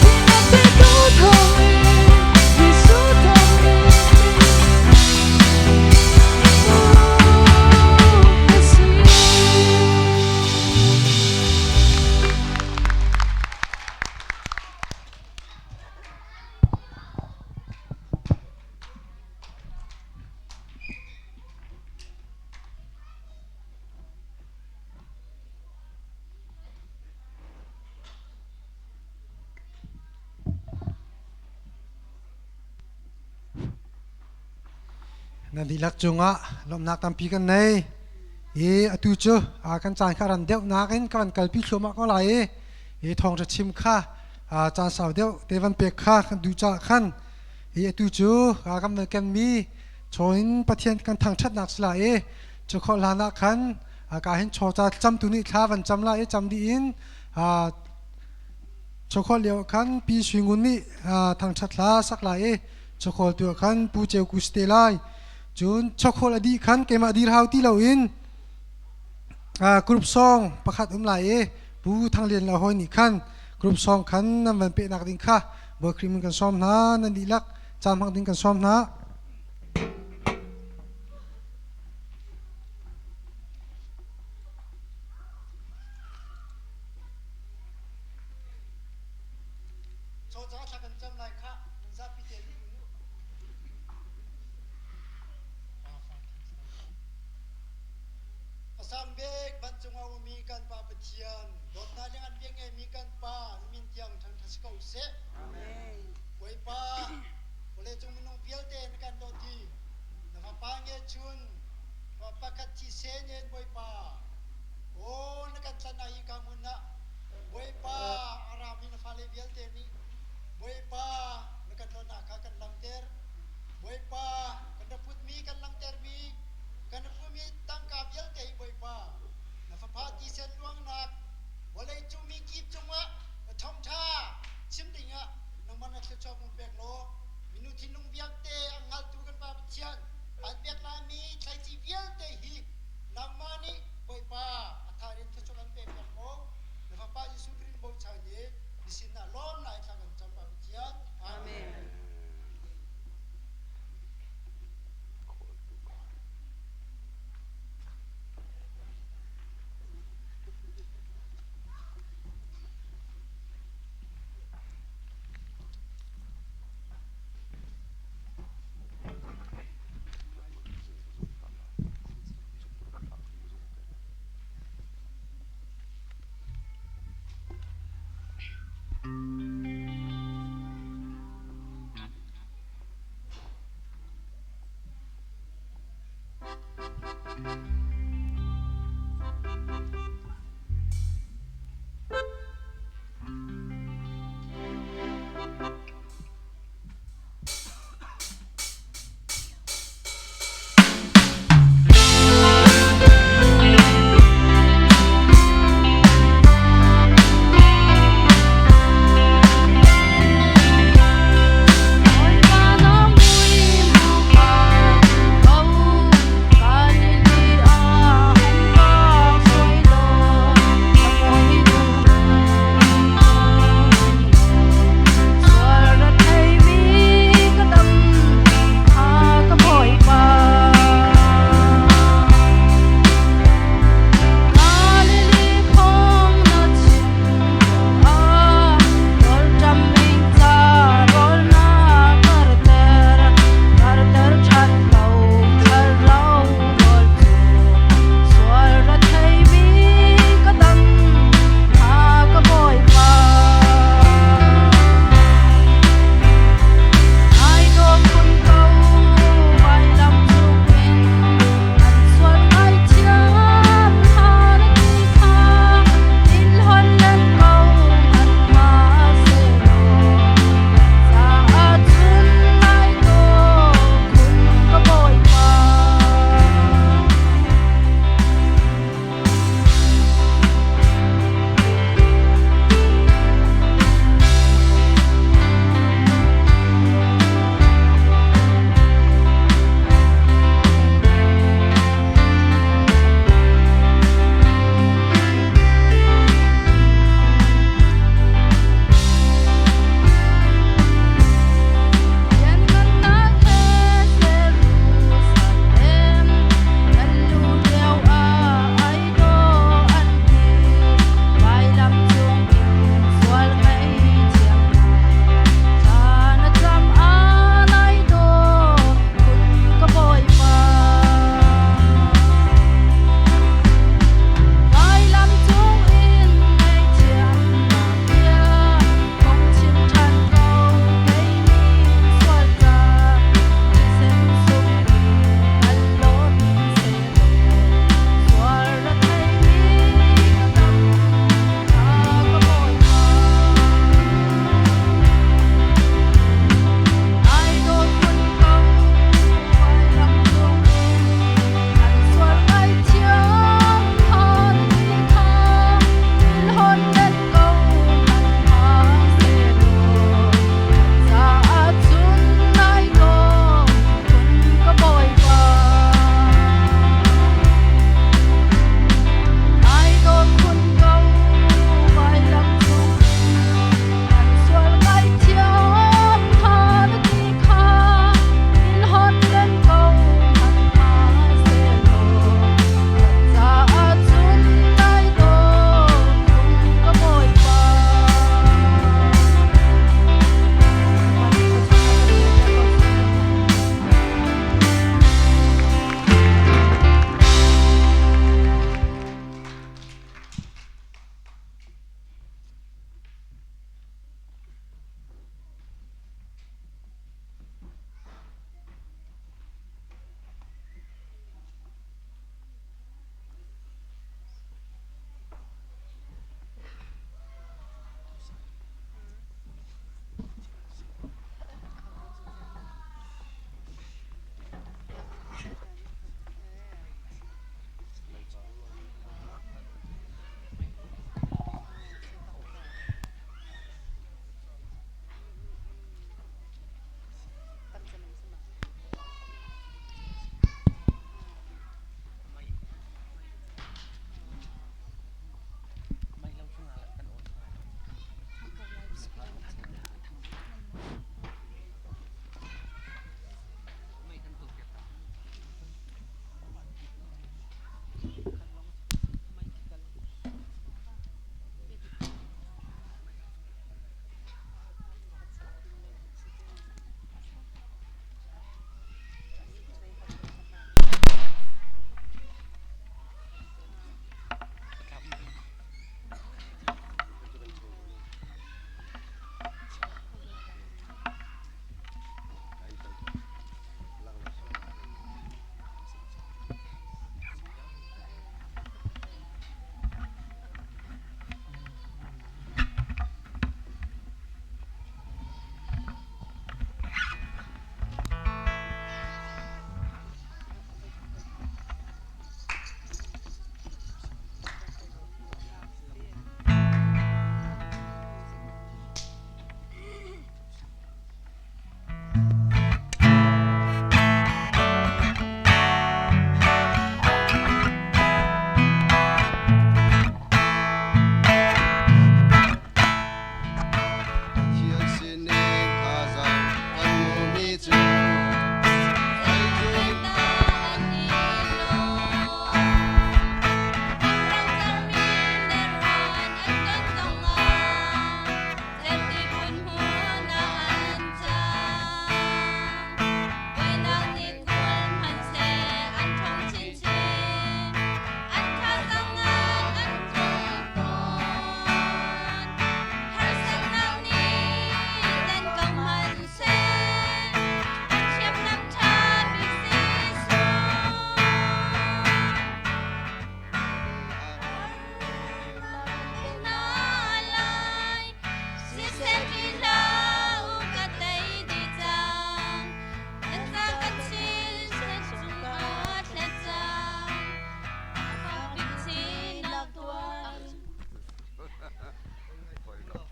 Teinak teitu thawngin Jesuh thawngin teitu ka si. Na dihlak cungah lawmhnak tampi kan nei. I atu cu kan caan kha ran deuh nakin ka van kalpi thluahmah ko lai i i thawngṭha chim kha caan sau deuh te van pek kha kan duh caah khan i atu cu kan van kenmi chaw in Pathian kan thangṭhatnak si lai i cu khawh hlan ah khan ka hin chaw ca camtu nih thla van cam lai i cam dih in chawkhawl lio khan Pi Sui Ngun nih thangṭhat hla sak lai i chawkhawl tu ah khan Pu Ceu Ku si te lai. Cun chawkhawl a dih khan keimah dir hau ti loin group song pakhat um lai i Pu Thang Lian le hawi nih khan group song khan nan van pehnak ding kha Bawi Khrih min kan sawm hna nan dihlak caan hmang ding kan sawm hna. Asambek vancung a ummi kan Pa Pathian, dawtnak le an bia ngeimi kan Pa, na min tiang thangṭhat si ko seh. Bawipa, vawleicung minung vialte na kan dawt i na Fapa nge chun, pakhat thi sen in Bawipa, aw na kan tlanh ah hi ka hmun ah Bawipa a rami na fale vialte nih Bawipa na kan dawtnak kha kan langhter. Bawipa kan ra putmi kan langhtermi kan ra pumi tangka vialte hi Bawipa na fapa thisen luangnak vawlei cung mi kip cungah thawngṭha chim dingah nangmah na thluachuah mun pek law minu thinlung vialte a hngaltu kan Pa Pathian an pek laimi thlaici vialte hi nangmah nih Bawipa a thar in thluachuah kan pek piak ko. Na Fapa Jesuh Khrih bochan i na sinah lawm lai thla kan cam Pa Pathian. Amen.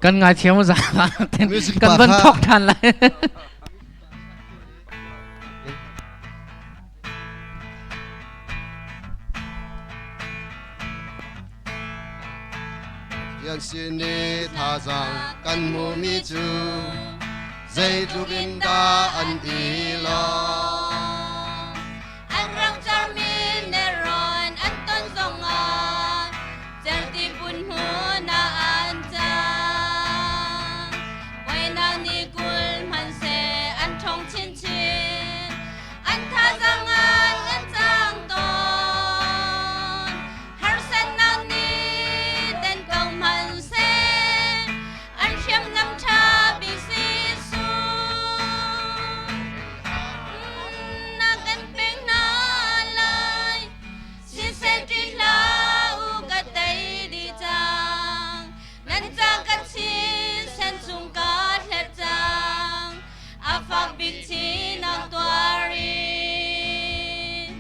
Kan ngaithiam za kan van thok than lai. Yan sin ni thazang kan mu mi cu zeitluk in dah an i lawm. An rang carmi nelrawn an ton zongah cerhti phun hmun ah an cang. Puainak ni 20 hmanhseh an ṭhawng chinchin. An thazaang an an cang tawn. Harsatnak nih den ko hmanhseh an hriamnam ṭha bik Jesuh. Na kan pek hna lai. Siseh ṭih hlah u ka tei dih cang. Nan ca ka chin sen chung ka hlet cang. A fak bik chin tuar in.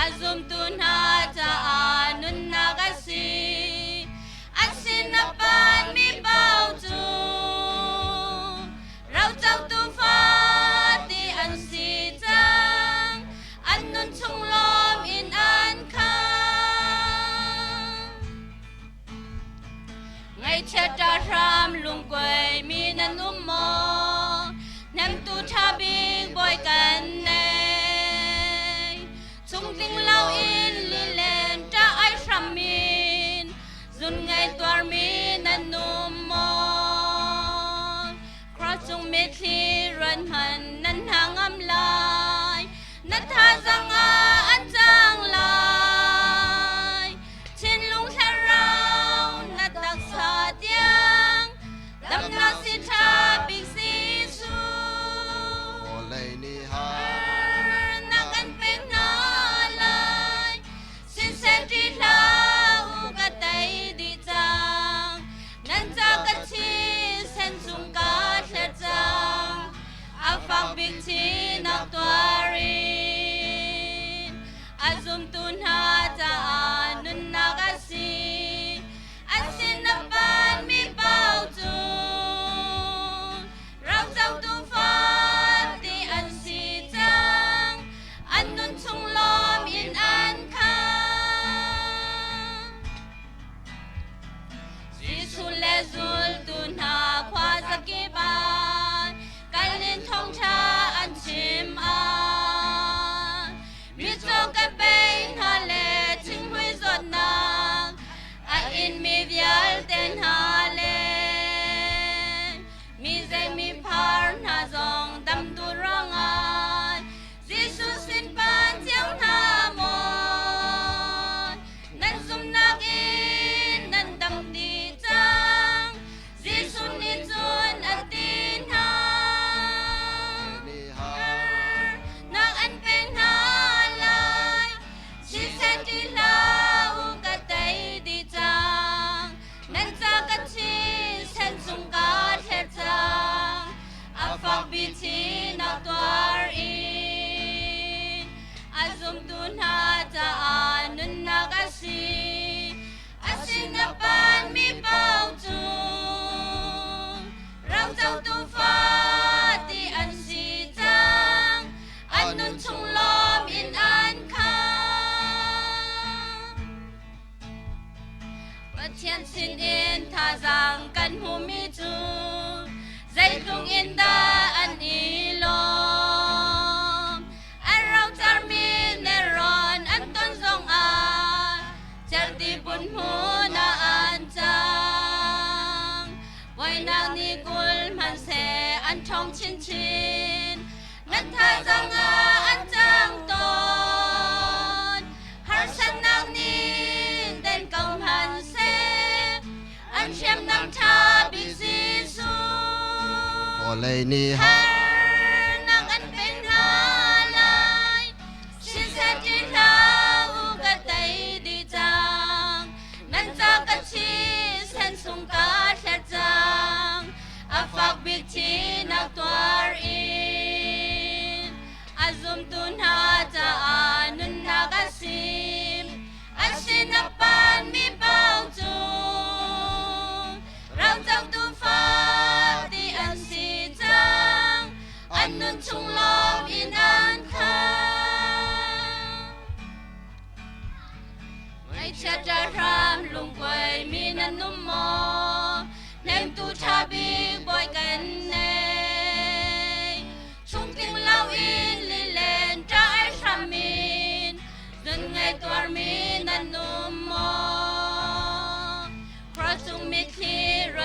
A zumtu hna caah nunnak a si. An sin a panmi paoh cu rocotu fate an si cang. An nun chung lawm in an khang. Ngaihchiat hram lungkuai mi nan um maw? Hnemtu ṭha bik bawi kan nei. Chungtling loin lilen ṭah ai hram in zun ngei tuarmi nan um maw? Cross cung mitthli ruan hman nan hna ngam lai. Na thazang ah an cang lai. Thinlung thlarau na taksa tiang damnak si ṭha bik Jesuh. Vawlei nih har Na kan pek hna lai. Siseh ṭih hlah u ka tei dih cang. Nan ca ka thisen chung ka thlet cang. A fak bik thinak tuar in a zumtu hna caah nunnak a si. An sin a panmi paoh cu rocotu fate an si cang. An nun chung lawm in an khang. Jesuh le zultu hna khua zakip ah kal in thawngṭha an chim ah mitcaw ka pei hna le thinghmui zawtnak a inmi vialte hna le mi zei mi phar hna zong dam duh ruangah Jesuh sin pan cio hna maw nan zumhnak in nan dam dih cang Jesuh nih cun a ti hna nak an pek hna lai Siseh ti hlah u ka tei dih cang nan ca ka thisen chung ka thlet cang a fak bik thinak tuar in a zumtu hna caah nunnak a si a sin a panmi paoh cu rocotu fate an si cang an nun chung lawm in an khang Pathian sinin thazaang kan hmuhmi cu zeitluk in dah an i lawm. An rocarmi nelrawn an ton zongah cerhti pun hmun ah an cang. Voinak ni 20 hmanhseh an ṭhawng chinchin. Nan thazaang ah an cang tawn. Harsatnak nih den ko hmanhseh, an hriamnam ṭha bik Jesuh. Vawlei nih Harnak an pek hna lai. Siseh ṭih hlah u ka tei dih cang. Nan ca ka thisen chung ka thlet cang. A fak bik thinak tuar in a zumtu hna caah nunnak a si. An sin a panmi paoh cu rocotu fa.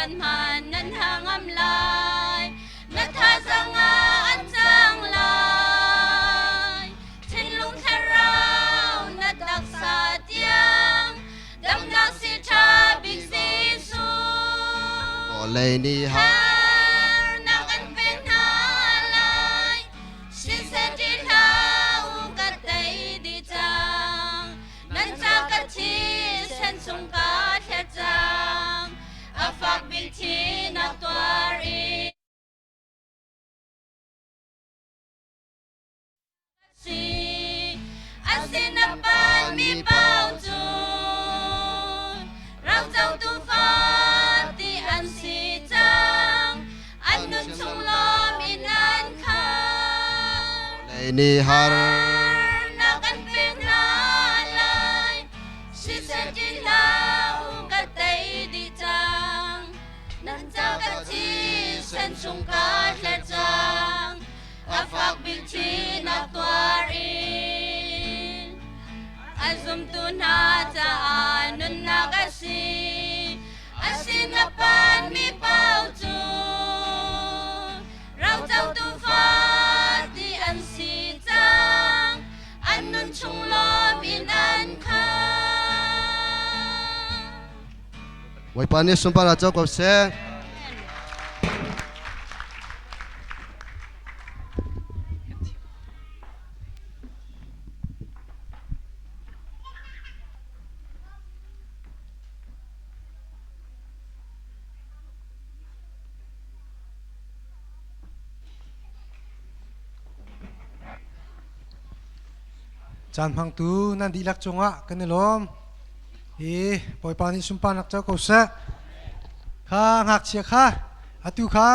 tuan hman nan ha ngam lai. Na thazang ah an cang lai. Thinlung thlarau na taksa tiang damnak si ṭha bik Jesuh. Vawlei nih Harnak an pek hna lai. Siseh ṭih hlah u ka tei dih cang. Nan ca ka thisen chung ka thlet cang. A fak bik thinak tuar in. Si asinapan mi pau cu rangco tufa ti an si cang. An nun chung lawm in an khar. Vawlei nih har Harnak an pek hna lai. Siseh ti hlah u ka tei dih cang. Nan ca ka thisen chung ka hlet cang. A fak bik thinak tuar in. A zumtu hna caah nunnak a si. Asinapan mi paoh cu roco tufa ti an si cang. An nun chung lawm in an khan. Bawipa nih sunpar ah co ko seh. Caan hmangtu nan dihlak cungah kan i lawm. I Bawipa nih sunparnak co ko seh. Kha ngakchia kha atu kha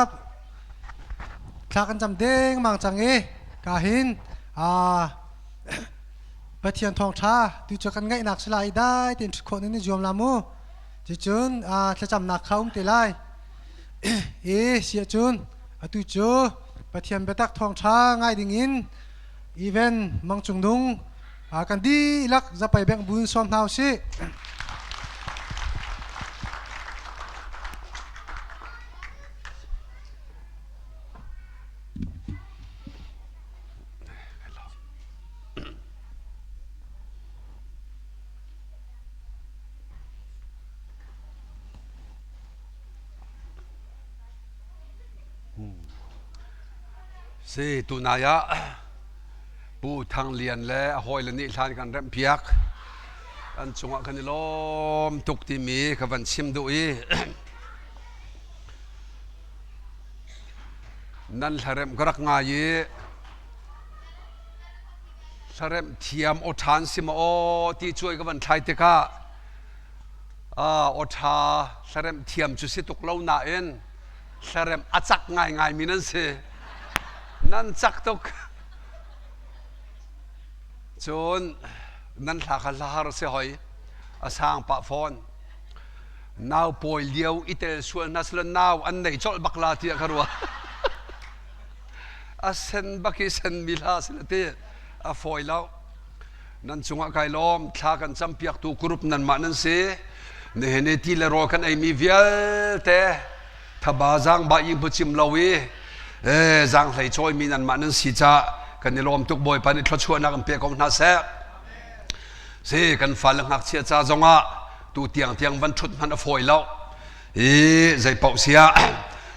thla kan cam dengmang cang i ka hin Pathian thawngṭha tu cu kan ngaihnak si lai i dai tein ṭhut khawh nan i zuam la mu. Cucun thlacamnak kha um te lai. I si ahcun atu cu Pathian biatak thawngṭha ngai dingin even Mang Cung Nung kan dihlak zapai bengh buin sawm hna usih. Si tunai ah Pu Thang Lian le a hawile nih hlan kan remh piak. An cungah kan i lawm tuk timi ka van chim duh i nan hlaremh ka rak ngai i hlaremh thiam aw ṭhan si maw aw ti cuai ka van thlai tikah aw ṭha hlaremh thiam cu si tuk lo nain hlaremh a cak ngaingai mi nan si nan cak tuk cun nan hla kha hla har si hoi a sang pah fawn nau pawi lio i tel sual hna sila nau an nei colh bak la tiah ka ruah a sen bak i sen mi hla sila ti a fawi lo nan cungah kai lawm thla kan campiaktu group nanmah nan si nihin i ti le rawl kan eimi vialte thaba zang ba i hmucim lo i zang hlei cawimi nanmah nan si ca kan i lawm tuk bawipa nih thluachuahnak in pe ko hna seh si kan fale ngakchia ca zongah tu tiang tiang van ṭhut hmanh a fawi lo i zei paoh sia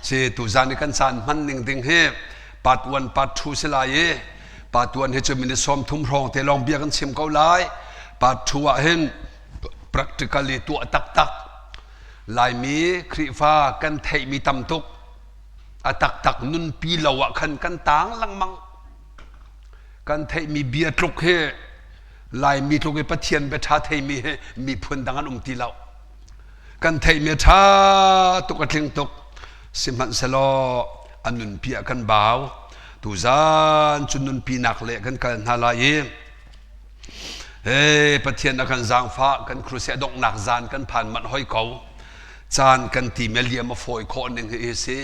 si tu zan i kan caan hman ning ding hi part 1 part 2 si lai i part 1 hi cu minute 30 hrawng te lawng bia kan chim ko lai part 2 ah hin practically tuah taktak Laimi Khrihfa kan theihmi tam tuk a taktak nunpi lo ah khan kan tang lengmang kan theihmi bia tluk hi Laimi tluk i Pathian bia ṭha theimi hi miphun dang an um ti lo kan theihmi a ṭha tuk a tling tuk sihmanhsehlaw a nunpi ah kan bau tuzan cu nunpinak le kan kal hna lai i Hey, Pathian a kan zaangfah kan crusade donghnak zan kan phan manh hoi ko caan kan ti me liam a fawi khawh ning hi si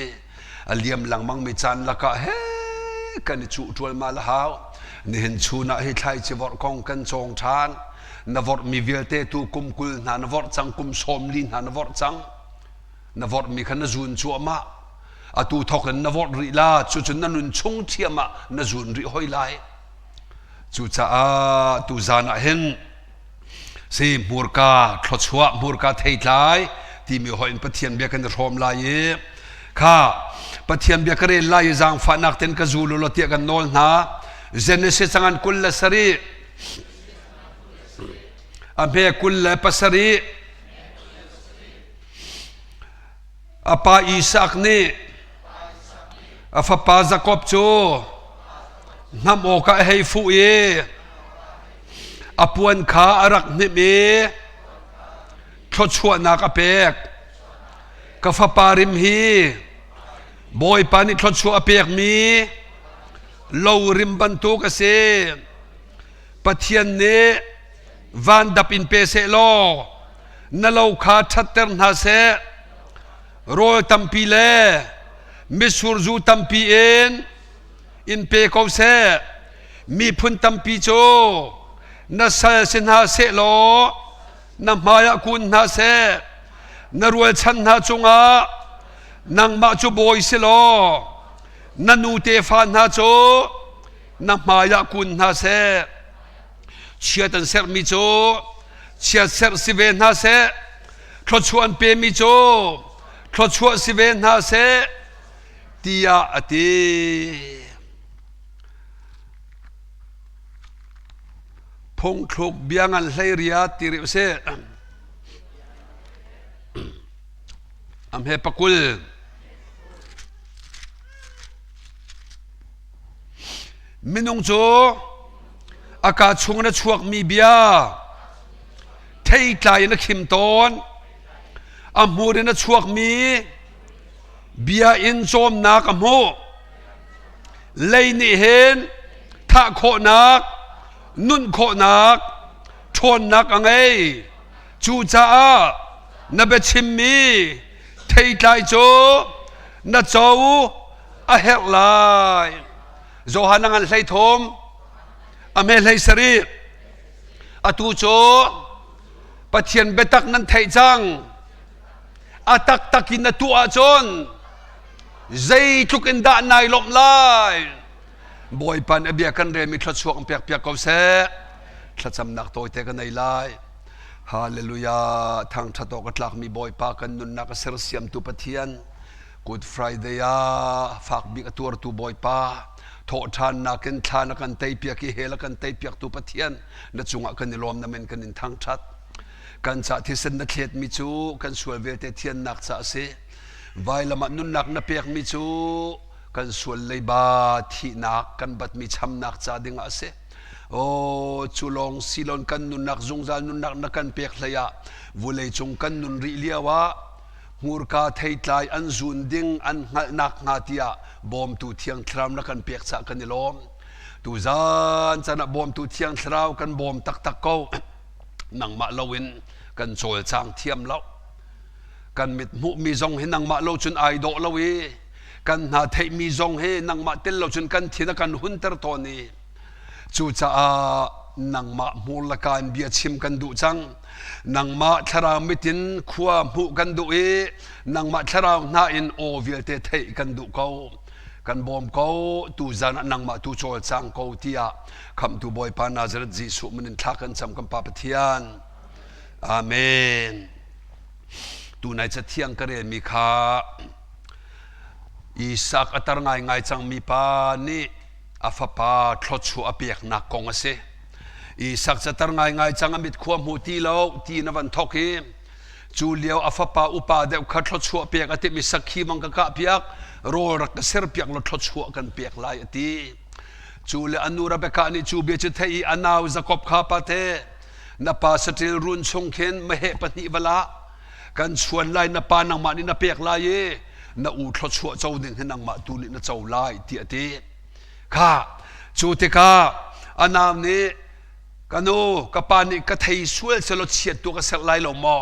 a liam lengmang mi caan lakah he kan i cuh ṭual ma la hau nihin chun ah hi thlai ci vorh kong kan cawng ṭhan na vorh mi vialte tu kum 20 hna na vorh cang kum 40 hna na vorh cang. Na vorhmi kha na zun cuahmah. Atu thawk in na vorh rih la, cucun na nun chung ṭhiam ah na zun rih hoi lai. Cucaah tuzan ah hin si hmurka thluachuah hmurka theitlai timi hoih in Pathian bia kan i hrawm lai i kha Pathian bia ka rel lai i zaangfahnak ten ka zul u law tiah kan nawl hna. Genesis cangan 27 a hme 27 a pa Isak nih a fapa Jakob cu hnamh awkah a hei fuh i a puan kha a rak hnimh i thluachuahnak a pek. Ka fapa rim hi Bawipa nih thluachuah a pekmi lo rim bantuk a si. Pathian nih vandap in pe seh law na lo kha ṭhatter hna seh. Rawl tampi le mitsur zu tampi in in pe ko seh. Miphun tampi cu na sal si hna seh law na hmaiah kun hna seh. Na rualchan hna cungah nangmah cu bawi si law na nu tefa hna cu na hmaiah kun hna seh. Chiat an serhmi cu chiat serh si ve hna seh. Thluachuah an pemi cu thluachuah si ve hna seh tiah a ti. Phungthluk bia ngan hlei riat ti rih usih. Am he pakul. Minung cu a kaa chung in a chuakmi bia theitlai in a khim tawn. A hmur in a chuakmi bia in cawmnak a hmuh. Lei nih hin thah khawhnak, nunh khawhnak, ṭhawnnak a ngei. Cucaah na biachimmi theitlai cu na co a herh lai. Johan a ngan 13, a hme 17. Atu cu Pathian biatak nan theih cang. A taktak in na tuah ahcun zeitluk in dah nai lawmh lai. Bawipa nih a bia kan relmi thluachuak in pek piak ko seh. Thlacamnak tawite ka nei lai. Hallelujah. Thangṭhat awk a tlakmi Bawipa kan nunnak a sersiamtu Pathian. Good Friday ah fak bik a tuartu Bawipa thawhṭhannak in thla na kan teipiak i hell a kan teipiaktu Pathian na cungah kan i lawm na min kan in thangṭhat. Kan ca thisen na thletmi cu kan sual vialte thiannak ca a si. Vailam ah nunnak na pekmi cu kan sual leiba thihnak kan batmi chamnak ca dingah a si. Aw cu lawng silon kan nunnak zungzal nunnak na kan pek hlei ah vulei cung kan nun rih lio ah hmurka theitlai an zun ding an hngalhnak hnga tiah bawmtu thiang thlarau na kan pek cah kan i lawm. Tuzan caan ah bawmtu thiang thlarau kan bawm taktak ko. Nangmah loin kan cawlcang thiam lo. Kan mit hmuhmi zong hi nangmah lo cun ai dawh lo i kan hna theihmi zong hi nangmah tel lo cun kan thin a kan hunter tawn i cucaah nangmah hmur laka in bia chim kan duh cang. Nangmah thlarau mit in khua hmuh kan duh i nangmah thlarau hna in aw vialte theih kan duh ko. Kan bawm ko, tuzan ah nangmah tu cawlcang ko tiah Khamhtu Bawipa Nazareth Jesuh min in thla kan cam kan Pa Pathian. Amen. Tunai cathiang ka relmi kha Isak a tar ngaingai cangmi pa nih a fapa thluachuah a peknak kong a si. Isak catar ngaingai cang a mit khua hmu ti lo ti na van thok i cu lio a fapa upa deuh kha thluachuah pek a timh i sakhi bang ka kah piak rawl rak ka ser piak law thluachuah kan pek lai a ti. Cu le a nu Rebekah nih cu bia cu theih i a nau Jakob kha pate na pa saṭil run chung khin meheh pahnih va la kan chuan lai na pa nangmah nih na pek lai i na u thluachuah co ding hi nangmah tu nih na co lai tiah a ti kha cu tikah a nau nih ka nu ka pa nih ka thei sual selaw chiat tu ka serh lai lo maw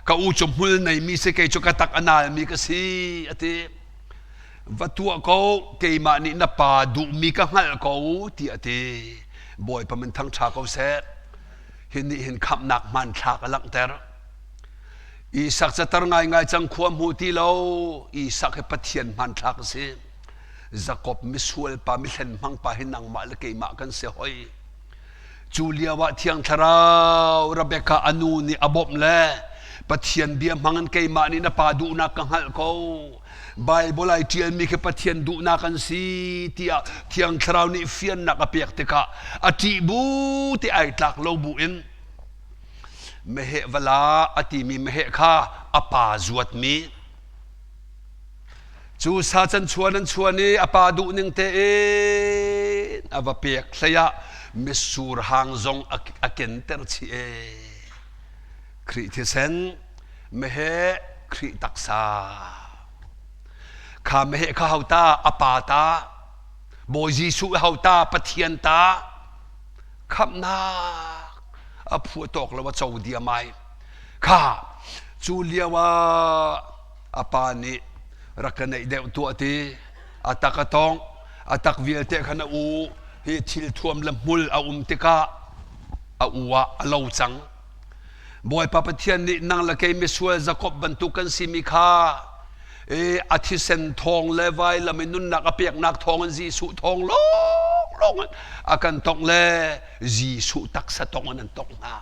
ka u cu hmul neimi si kei cu ka tak a nalmi ka si a ti va tuah ko keimah nih na pa duhmi ka hngalh ko tiah a ti bawipa min thangṭha ko seh hi nih hin khamhnak hmanthlak a langhter. Isak catar ngaingai cang khua hmu ti lo. Isak hi Pathian hmanthlak a si. Jakob misual pa mihlen hmang pa hi nangmah le keimah kan si hoi. Cu lio ah Thiang Thlarau Rebecca a nu nih a bawmh le Pathian bia hmang in keimah nih na pa duhnak ka hngalh ko. Bible ai ṭialmi khi Pathian duhnak an si tiah Thiang Thlarau nih fiannak a pek tikah a ṭih bu te ai tlak lo bu in meheh vala a timi meheh kha a pa zuatmi cu sa can chuan an chuan i a pa duh ning tein a va pek hlei ah mitsur hang zong a kenter chih e Khrih thisen meheh Khrih taksa kha meheh kha hauta a pa ta Bawi Jesuh hauta Pathian ta khamhnak a phu tawk lo a co diam ai kha cu lio ah a pa nih rak ka neih deuh tuah ti a tak a tong a tak vialte khan a u hi thil thuam le hmul a um tikah a u ah a lo cang Bawipa Pathian nih nang le kei misual Jakob bantuk kan simi kha e a thisen thawng le vailam in nunnak a peknak thawng in Jesuh thawng lawng lawng in a kan tongh le Jesuh taksa tong in an tongh hna.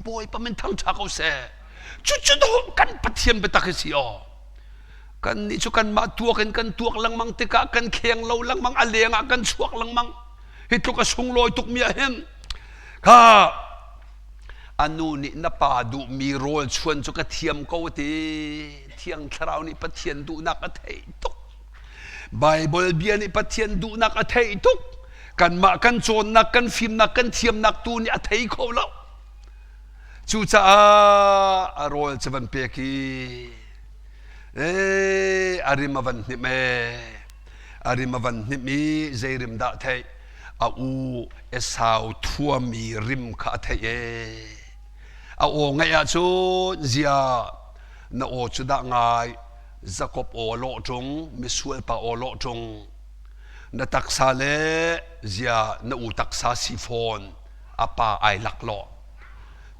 Bawipa min thangṭha ko seh. Cucu kan Pathian biatak hi si aw. Kan nih cu kanmah tuak in kan tuak lengmang tikah kan kheng lo lengmang a leng ah kan chuak lengmang. Hi tluk a sunglawi tukmi ah hin kha A nu nih na pa duhmi rawl chuan cu ka thiam ko ti. Thiang Thlarau nih Pathian duhnak a theih tuk. Baibal bia nih Pathian duhnak a theih tuk. Kanmah kan cawnnak, kan fimnak, kan thiamnak tu nih a thei kho lo. Cucaah a rawl cu van pek i ee a rim a van hnim ee a rim a van hnim i zei rim dah theih a u Esau thuami rim kha a theih ee. A aw ngaih ahcun zia na aw cu dah ngai Jakob aw lawh ṭung misual pa aw lawh ṭung na taksa le zia na u taksa si fawn a pa ai lak lawh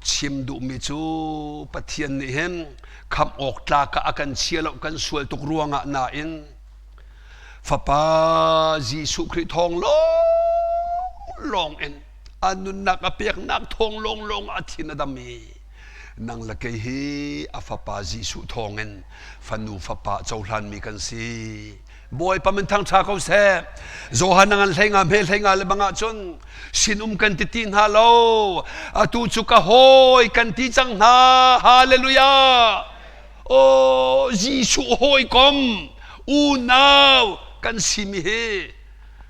chim duhmi cu Pathian nih hin khamh awk tlak ah a kan chia lo kan sual tuk ruangah nain Fapa Jesuh Khrih thawng lawnglawng in a nunnak a peknak thawng lawnglawng a thin a dam i nang le kei hi a fapa Jesuh thawng in fanu fapa cohlanmi kan si. Bawipa min thangṭha ko seh. Johan ngan hlei nga hme hlei nga le bang ahcun sinum kan ti ti hna lo. Atu cu ka hawi kan ti cang hna. Hallelujah. Aw Jesuh hawikom unau kan simi hi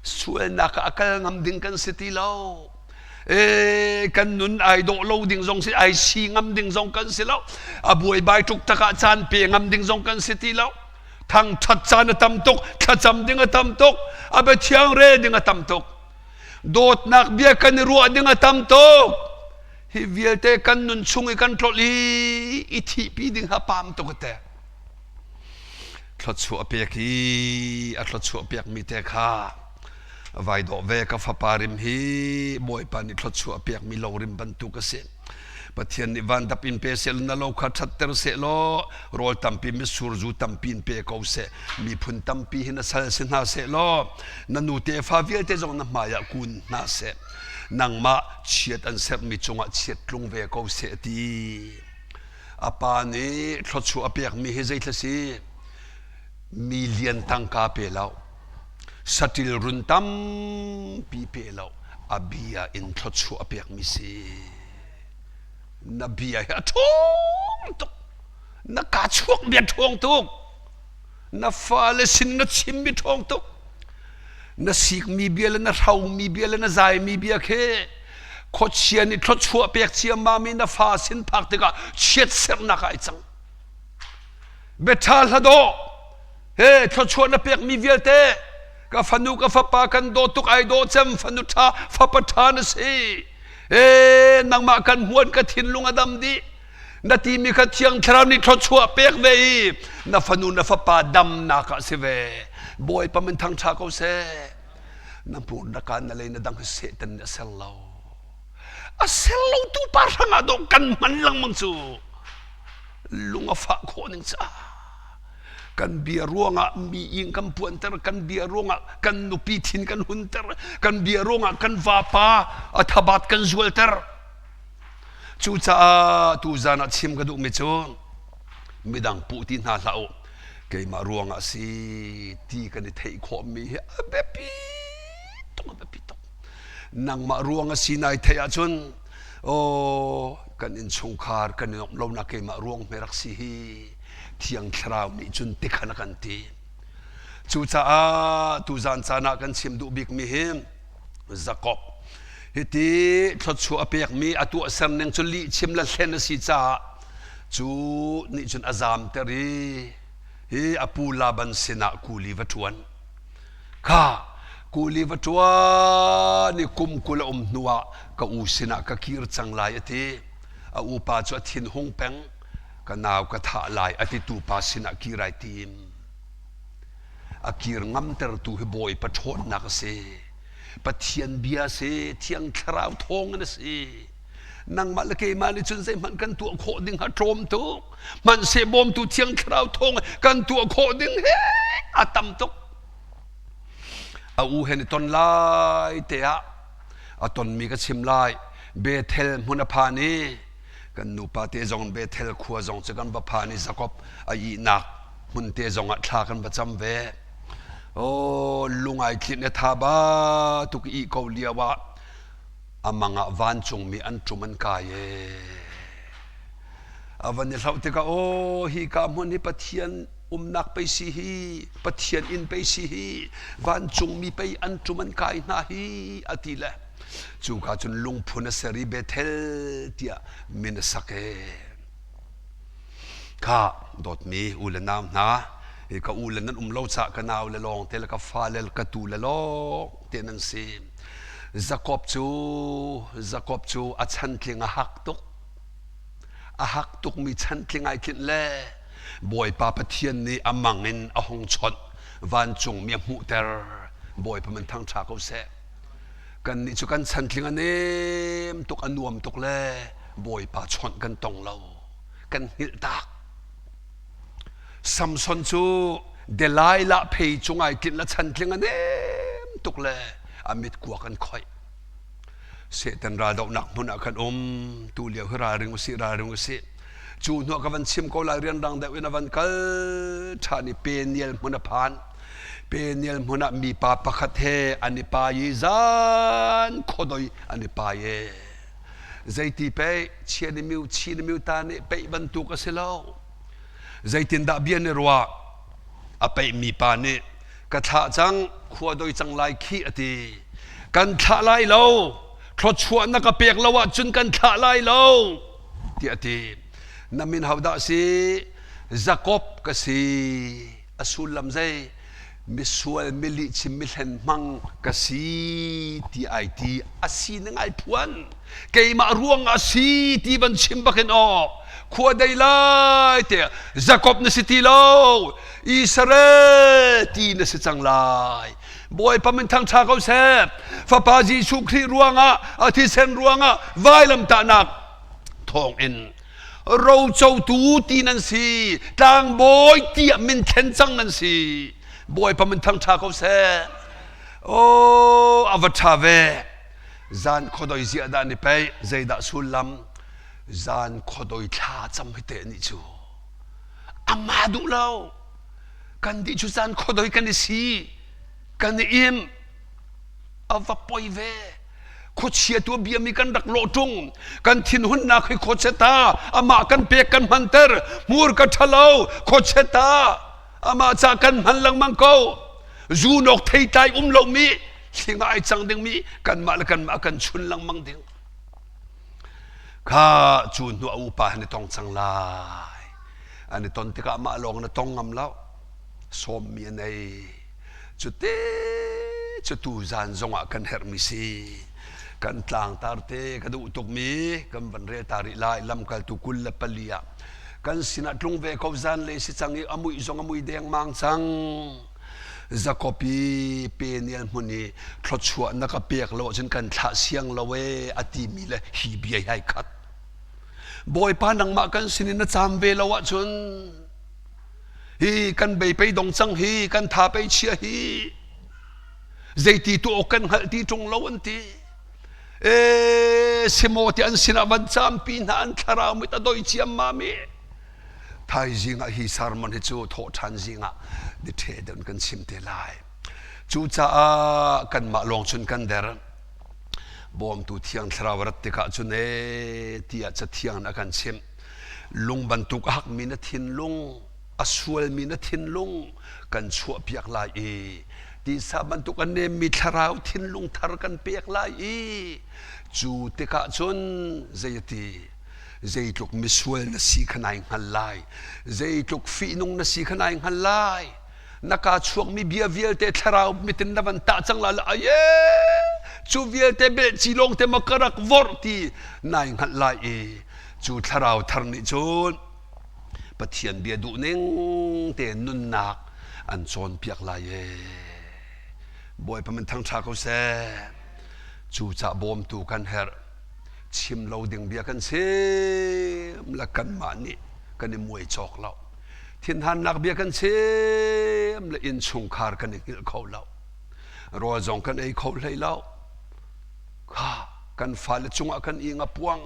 sualnak ah a kal ngam ding kan si ti lo. E, kan nun ai dawh lo ding zong si ai si ngam ding zong kan si lo. A buaibai tuk tak ah caan pe ngam ding zong kan si ti lo. Thangthat caan a tam tuk, thlacam ding a tam tuk, a biathiang rel ding a tam tuk. Dawtnak bia kan i ruah ding a tam tuk. Hi vialte kan nun chung i kan tlolh i i thihpi ding ha pam tuk te. Thluachuah pek i a thluachuah pekmi te kha vai dawh ve ka fapa rim hi Bawipa nih thluachuah pekmi lo rim bantuk a si. Pathian nih vandap in pe seh na lo kha ṭhatter seh law rawl tampi mitsur zu tampi in pe ko seh miphun tampi hi na sal si hna seh law na nu tefa vialte zong na hmai ah kun hna seh nangmah chiat an serhmi cungah chiat tlung ve ko seh ti a pa nih thluachuah a pekmi hi zeithla si mi lian tangka pe lo saṭil run tampi pe lo a bia in thluachuah a pekmi si na bia hi a ṭhawng tuk na kaa chuak bia ṭhawng tuk na fale sin na chimmi ṭhawng tuk na sikmi bia le na hromi bia le na zaimi bia khi khuachia nih thluachuah pek ciammam i na fa sin phak tikah chiatserhnak ah ai cang biaṭha hladawh he thluachuah na pekmi vialte ka fanu ka fapa kan daw tuk ai daw cem fanu ṭha fapa ṭha na si e nangmah kan hmuan ka thinlung a dam dih na timi kha thiang thlarau nih thluachuah pek ve i na fanu na fapa damnak ah si ve bawipa min thangṭha ko seh na hmur na kaan na lei na dang hi satan nih a ser lo a ser lo tu pa hrang ah dawh kan hman lengmang cu. Lung a fah khawh ning ca. Kan bia ruangah mi ing kan puanter, kan bia ruangah kan nupi thin kan hunter, kan bia ruangah kan vapa a thabat kan zualter. Cucaah tuzan ah chim ka duhmi cu midang puh ti hna hlah u. Keimah ruangah si ti kan i theih khawhmi hi a biapi tuk, a biapi tuk. Nangmah ruang a si nai theih ahcun aw kan innchungkhar kan i nuamh lonak keimah ruang hme rak si hi Thiang Thlarau nih cun tikhan a kan ti. Cucaah tuzan caan ah kan chim duh bikmi hi Jakob hiti thluachuah a pekmi a tuahser ning cu lihchim le hlen a si caah cu nih cun a zamter i hi a pu Laban sinah kuli va ṭuan. Kha kuli va ṭuan i kum 20 a um hnuah ka u sinah ka kir cang lai a ti. A upa cu a thin hung peng. Ka nau ka thah lai a titu pa sinah kir ai tim. A kir ngamtertu hi Bawipa ṭhawnnak a si. Pathian bia a si, Thiang Thlarau thawngin a si. Nangmah le keimah nih cun zeihmanh kan tuah khawh ding a tlawm tuk. Hmanhseh bawmtu Thiang Thlarau thawng kan tuah khawh ding he a tam tuk. A u he ni ton lai te ah a tonmi ka chim lai. Bethel hmun a phan i kan nupa te zong Bethel khua zong cu kan va phan i Jakob a ihnak hmun te zong ah thla kan va cam ve. Oh, lungai tlinh le tha ba tuk i ko lio ah amang ah vancungmi an ṭum an kai e. A van i hlauh tikah aw hi ka hmun hi Pathian umnak pei si hi Pathian inn pei si hi vancungmi pei an ṭum an kai hna hi a ti le cu ka cun lungphun a ser i Bethel tiah min a sak e. Kha dawtmi u le nau hna hi ka u le nan um lo caah ka nau le lawng te le ka fa le ka tu le lawng te nan si. Jakob cu Jakob cu a chantling a hak tuk. A hak tukmi chantling ai tlinh le Bawipa Pathian nih a mang in a hung chawnh vancungmi a hmuhter. Bawipa man thangṭha ko seh. Kannih cu kan chantling a nem tuk a nuam tuk le Bawipa chawnh kan tong lo. Kan hngilh tak. Samson cu Delilah phei cung ai tlinh le chantling a nem tuk le a mit kuak an khoih. Satan raldohnak hmun ah khan um tu lio hi ralring usih ralring usih. Cu hnuah ka van chim ko lai rianrang deuh in a van kal ṭhan i Peniel hmun a phan. Peniel hmun ah mipa pakhat he an i pai i zan khuadoi an i pai e. Zeiti pei chian i miu chin i miu ta nih peih bantuk a si lo. Zeitindah bia na ruah? A peihmi pa nih ka thlah cang, khua doi cang lai khih a ti. Kan thlah lai lo, thluachuah na ka pek lo ahcun kan thlah lai lo, tiah a ti. Na min hodah si? Jakob ka si. A sullam zei? Misual, milihchim, mihlen hmang ka si ti ai ti. A si na ngai phuan. Keimah ruang ah si ti van chim bakin aw. Khua dei lai te Jakob na si ti lo. Israel ti na si cang lai. Bawipa min thangṭha ko seh. Fapa Jesuh Khrih ruangah a thisen ruangah vailamtahnak thawngin rocotu ti nan si tlangbawi tiah min thlen cang nan si bawipa min thangṭha ko seh oh a va ṭha ve zan khuadoi ziah dah ni pei zeidah sullam zan khuadoi thla cam hi te nih cu ama duh lo kan dih cu zan khuadoi kan i si kan i im a va poi ve khuachia tu biami kan rak lawh ṭung kan thinhunnak hi khuachia ta amah kan pek kan hmanter hmur ka ṭhalo khuachia ta amah ca kan hman lengmang ko zunok theitlai um lomi hlinga ai cang dingmi kanmah le kanmah kan chun lengmang ding kha cu hnu a upa han i tong cang lai an i ton tikah mah lawng na tong ngam lo sawmmi a nei Cute cu tuzan zongah kan herhmi si. Kan tlangtar te ka duh tukmi kan van rel ta rih lai lamkaltu 24 ah kan sinah tlung ve ko zan le si cang i a muih zong a mui dengmang cang. Jakob i Peniel hmun i thluachuah na ka pek lo ahcun kan thlah siang lo ee a timi le hi bia hi ai khat. Bawipa nangmah kan sin in na caam ve lo ahcun hi kan bei pei dong cang hi kan tha pei chia hi zeiti tuah awk kan hngalh ti ṭung lo an ti. E simo ti an sinah van campi hna an thlarau mit a doi ciammam i thaizing ah hi sermon hi cu thawh ṭhan zing ah ni ṭhe deuh kan chim te lai. Cucaah kanmah lawng cun kan der. Bawmtu Thiang Thlarau rat tikah cun ee tiah Cathiang in a kan chimh. Lung bantuk a hakmi na thinlung, a sualmi na thinlung kan chuahpiak lai i tisa bantuk a nemmi thlarau thinlung thar kan pek lai i cu tikah cun zei a ti zeitluk misual na si kha nai hngal lai zeitluk fihnung na si kha nai hngal lai na kaa chuakmi bia vialte thlarau mitin na van tah cang la la aye cu vialte belh lawng te ma ka rak vorh ti nai hngalh lai i cu thlarau thar nih cun Pathian bia duh ning te nunnak an cawnpiak lai e Bawipa min thangṭha ko seh cu cah bawmtu kan herh chim lo ding bia kan chim la kanmah nih kan i muai cawk lo thinhannak bia kan chim le innchungkhar kan i hngilh kho lo rawl zong kan ei kho hlei lo kha kan fale cungah kan ing a puang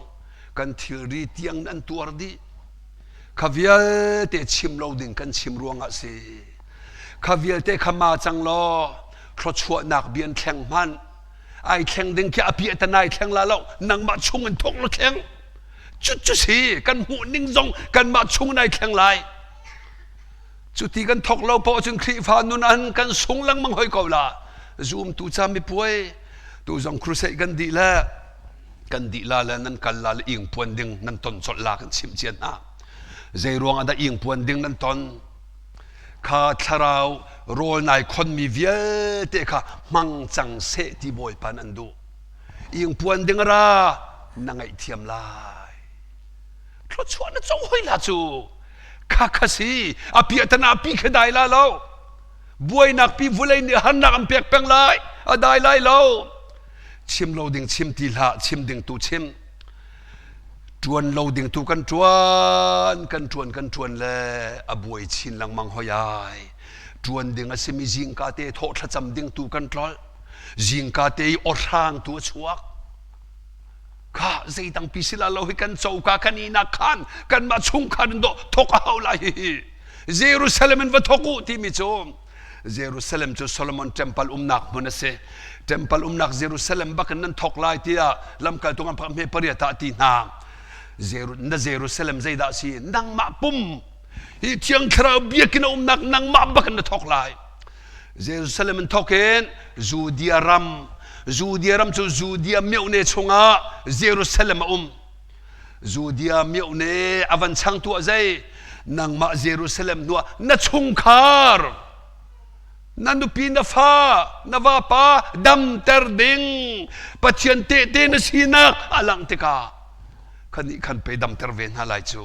kan thilri tiang nan tuar dih kha vialte chim lo ding kan chim ruangah si kha vialte kha ma cang law thluachuahnak bian thleng hmanh ai thleng ding khi a piah ta nai thleng la lo nangmah chung in thok lo thleng cu cu si kan hmuh ning zong kanmah chung nai thleng lai cu ti kan thok lo poh cun Khrihfa nun an kan sung lengmang hoi ko la zoom tu ca mi puai tu zong crusade kan dih le kan dih la le nan kal la le ing puan ding nan ton colh la kan chimh cian hna zei ruang ah dah ing puan ding nan ton kha thlarau rawl nai khonmi vialte kha hmang cang seh ti bawipa an duh ing puan ding ra na ngaihthiam lai thluachuah na co hoi la cu kha kha si a piahtana pi kha dai la lo buainak pi vulei nih harnak an pek peng lai a dai lai lo chim lo ding chim ti hlah chim ding tu chim ṭuan lo ding tu kan ṭuan kan ṭuan kan ṭuan le a buai chin lengmang hoi ai ṭuan ding a simi zingka te thawh thlacam ding tu kan tlolh zingka te i awhrang tu a chuak kha zeidang pi sila lo hi kan coka kan ihnak khan kanmah chungkhar in dawh thok a hau lai hi Jerusalem in va thok u timi cu Jerusalem cu Solomon temple umnak hmun a si. Temple umnak Jerusalem bak in nan thok lai tiah lamkaltu ngan phak hme pariat ah ti hna. Na Jerusalem zeidah si? Nangmah pum hi Thiang Thlarau biakinn a umnak nangmah bak in na thok lai. Jerusalem in thok in Judea ram Judea ram cu Judea myohne chungah Jerusalem a um. Judea myohne a van changtu ah zei nangmah Jerusalem hnuah na chungkhar na nupi na fa na vapa damter ding Pathian tehte na sinak a langh tikah khanih khan pei damter ve hna lai cu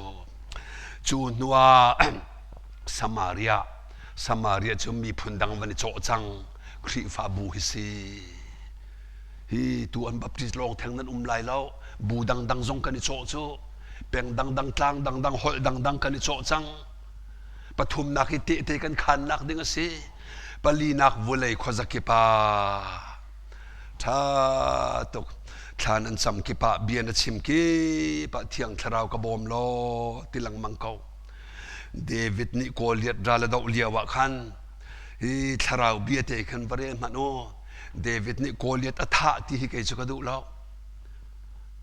cu hnuah Samaria Samaria cu miphun dang van i cawh cang Khrihfabu hi si Hi tu an Baptist lawng theng nan um lai lo. Bu dangdang zong kan i cawh cu. Peng dangdang, tlang dangdang, holh dangdang kan i cawh cang. Pathumnak hi tehte kan khannak ding a si. Palinak vulei khuazakip ah ṭha tuk. Thlan an cam kip ah bia na chim kip ah Thiang Thlarau ka bawm law ti lengmang ko. David nih Goliath ral a doh lio ah khan hi thlarau bia te khan va rel hmanh u. David nih Goliath a thah ti hi kei cu ka duh lo.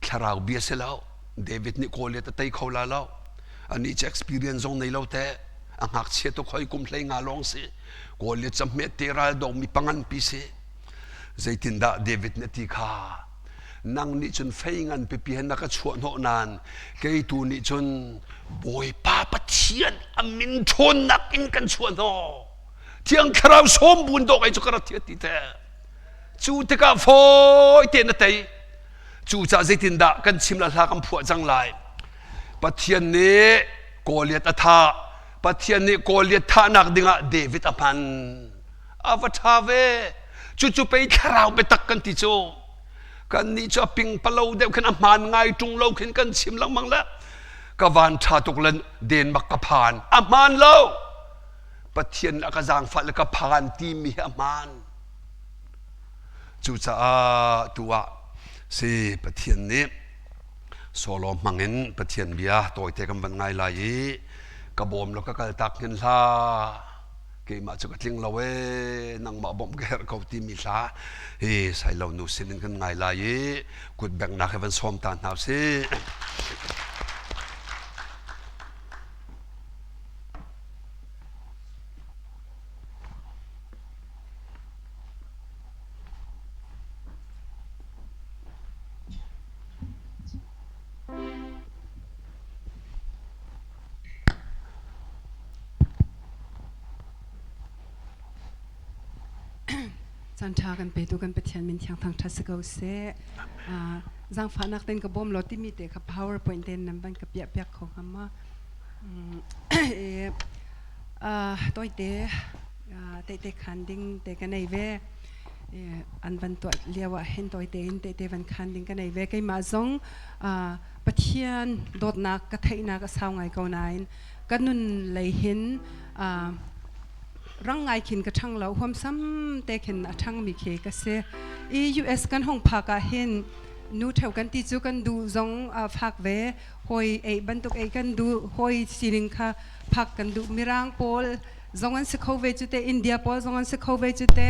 Thlarau bia si lo. David nih Goliath a tei kho la lo. Anih cu experience zong nei lo te. A ngakchia tuk hoi kum hlei nga lawng si. Goliath cu hmet te ral do mi pangan pi si. Zeitindah David nih ti kha nang nih cun fei ngan pipi he na ka chuah hnawh nain kei tu nih cun Bawipa Pathian a min ṭhawnnak in kan chuah hnawh. Thiang Thlarau sawm bun dawk ei cu ka rat thiat ti te. Cu tikah fawi tein na tei. Cu cah zeitindah kan chim la hla kan phuah cang lai. Pathian nih Goliath a thah. Pathian nih Goliath thahnak dingah David a hman. A va ṭha ve. Cucu pei thlarau biatak kan ti cu. Kan nih cu a ping palo deuh khin a hmaan ngai ṭung lo khin kan chim lengmang le. Ka van ṭha tuk le Denmark ka phan. A hmaan lo. Pathian a ka zaangfah le ka phan timi hi a hmaan. Cucaah tu ah si Pathian nih solo hmang in Pathian bia tawite kan van ngai lai i ka bawm lo ka kal tak hin hlah keimah cu ka tling lo ee nangmah bawmh ka herh ko timi hla hi sailo nu sin in kan ngai lai i kut benghnak he van sawm ta hna usih. Caan ṭha kan petu kan Pathian min thiang thangṭhat si ko seh. Zaangfahnak ten ka bawm law timi te kha PowerPoint ten nan van ka piah piak kho hnga ma? Tawite tehte khan ding te ka nei ve. An van tuah lio ah hin tawite in tehte van khan ding ka nei ve. Keimah zong Pathian dawtnak ka theihnak a sau ngai ko nain ka nun lei hin rang ngai khin ka ṭhang lo huamsam te khin a ṭhangmi khi ka si. I US kan hong phak ah hin nu ṭheu kan ti cu kan duh zong fak ve hawi ei bantuk ei kan duh hawi sining kha phak kan duh mirang pawl zong an si kho ve cu te India pawl zong an si kho ve cu te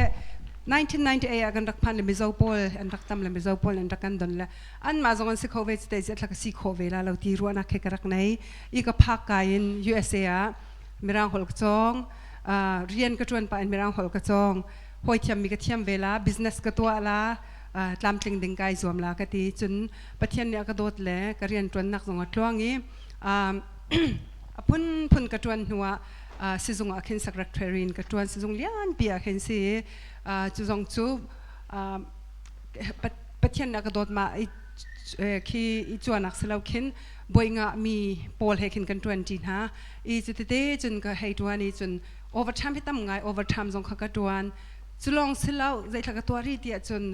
1998 ah kan rak phan le Mizo pawl an rak tam le Mizo pawl an rak kan don le anmah zong an si kho ve cu te ziah ka si khawh ve la lo ti ruahnak he ka rak nei i ka phak kai in USA ah mirang holh ka cawng rian ka ṭuan pah in mirang holh ka cawng hawi thiammi ka thiam ve la business ka tuah la tlamtling ding kai zuam la ka ti cun Pathian nih a ka dawt le ka rian ṭuannak zong a tluang i a phunphun ka ṭuan hnuah sizung ah khin secretary in ka ṭuan sizung lianpi ah khin si cu zong cu Pathian nih a ka dawt ma khi i cuanak si lo khin boi nga mi pawl he khin kan ṭuan ṭi hna i cu tete cun ka hei ṭuan i cun overtime hi tam ngai overtime zong kha ka ṭuan cu lawng si lo zeithla ka tuah rih tiah cun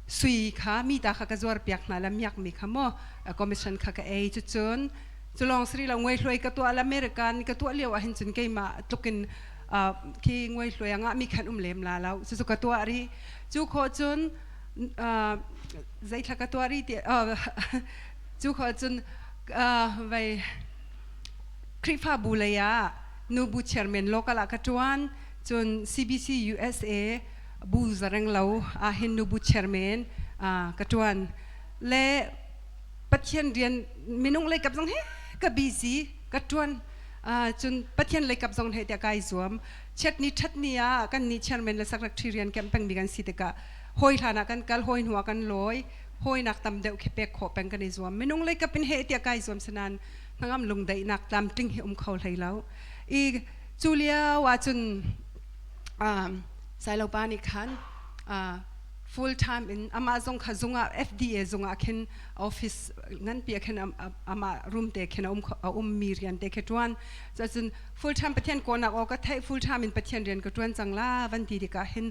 sui kha mi ta kha ka zuar piak hna la miak mi kha maw commission kha ka ei cu cun cu lawng si rih lo nguai hluai ka tuah la American ka tuah lio ah hin cun keimah tlukin khi nguai hluai a ngah mi khan um lem la lo cucu ka tuah rih cu khawh cun zeithla ka tuah rih ti cu khawh cun vei Khrihfabu lei ah nubu chairman local ah ka ṭuan cun CBC USA bu zareng lo ah hin nubu chairman ka ṭuan le Pathian rian minung lei kap zong he ka busy ka ṭuan cun Pathian lei kap zong he tiah kai zuam chiat ni ṭhat ni ah kan nih chairman le secretary rian kemh pengmi kan si tikah hawi hlan ah kan kal hawi hnu ah kan lawi hawinak tam deuh khi pek khawh peng kan i zuam minung lei kap in he tiah kai zuam sanan hnangam lungdaihnak tlamtling hi um kho hlei lo i cu lio ah cun Sailopa nih khan full time in amah zong kha zung ah FDA zung ah khin office nganpi ah khin amah room te khin a um a ummi rian te khi ṭuan cun full time Pathian kawlnak aw ka theih full time in Pathian rian ka ṭuan cang la van ti tikah hin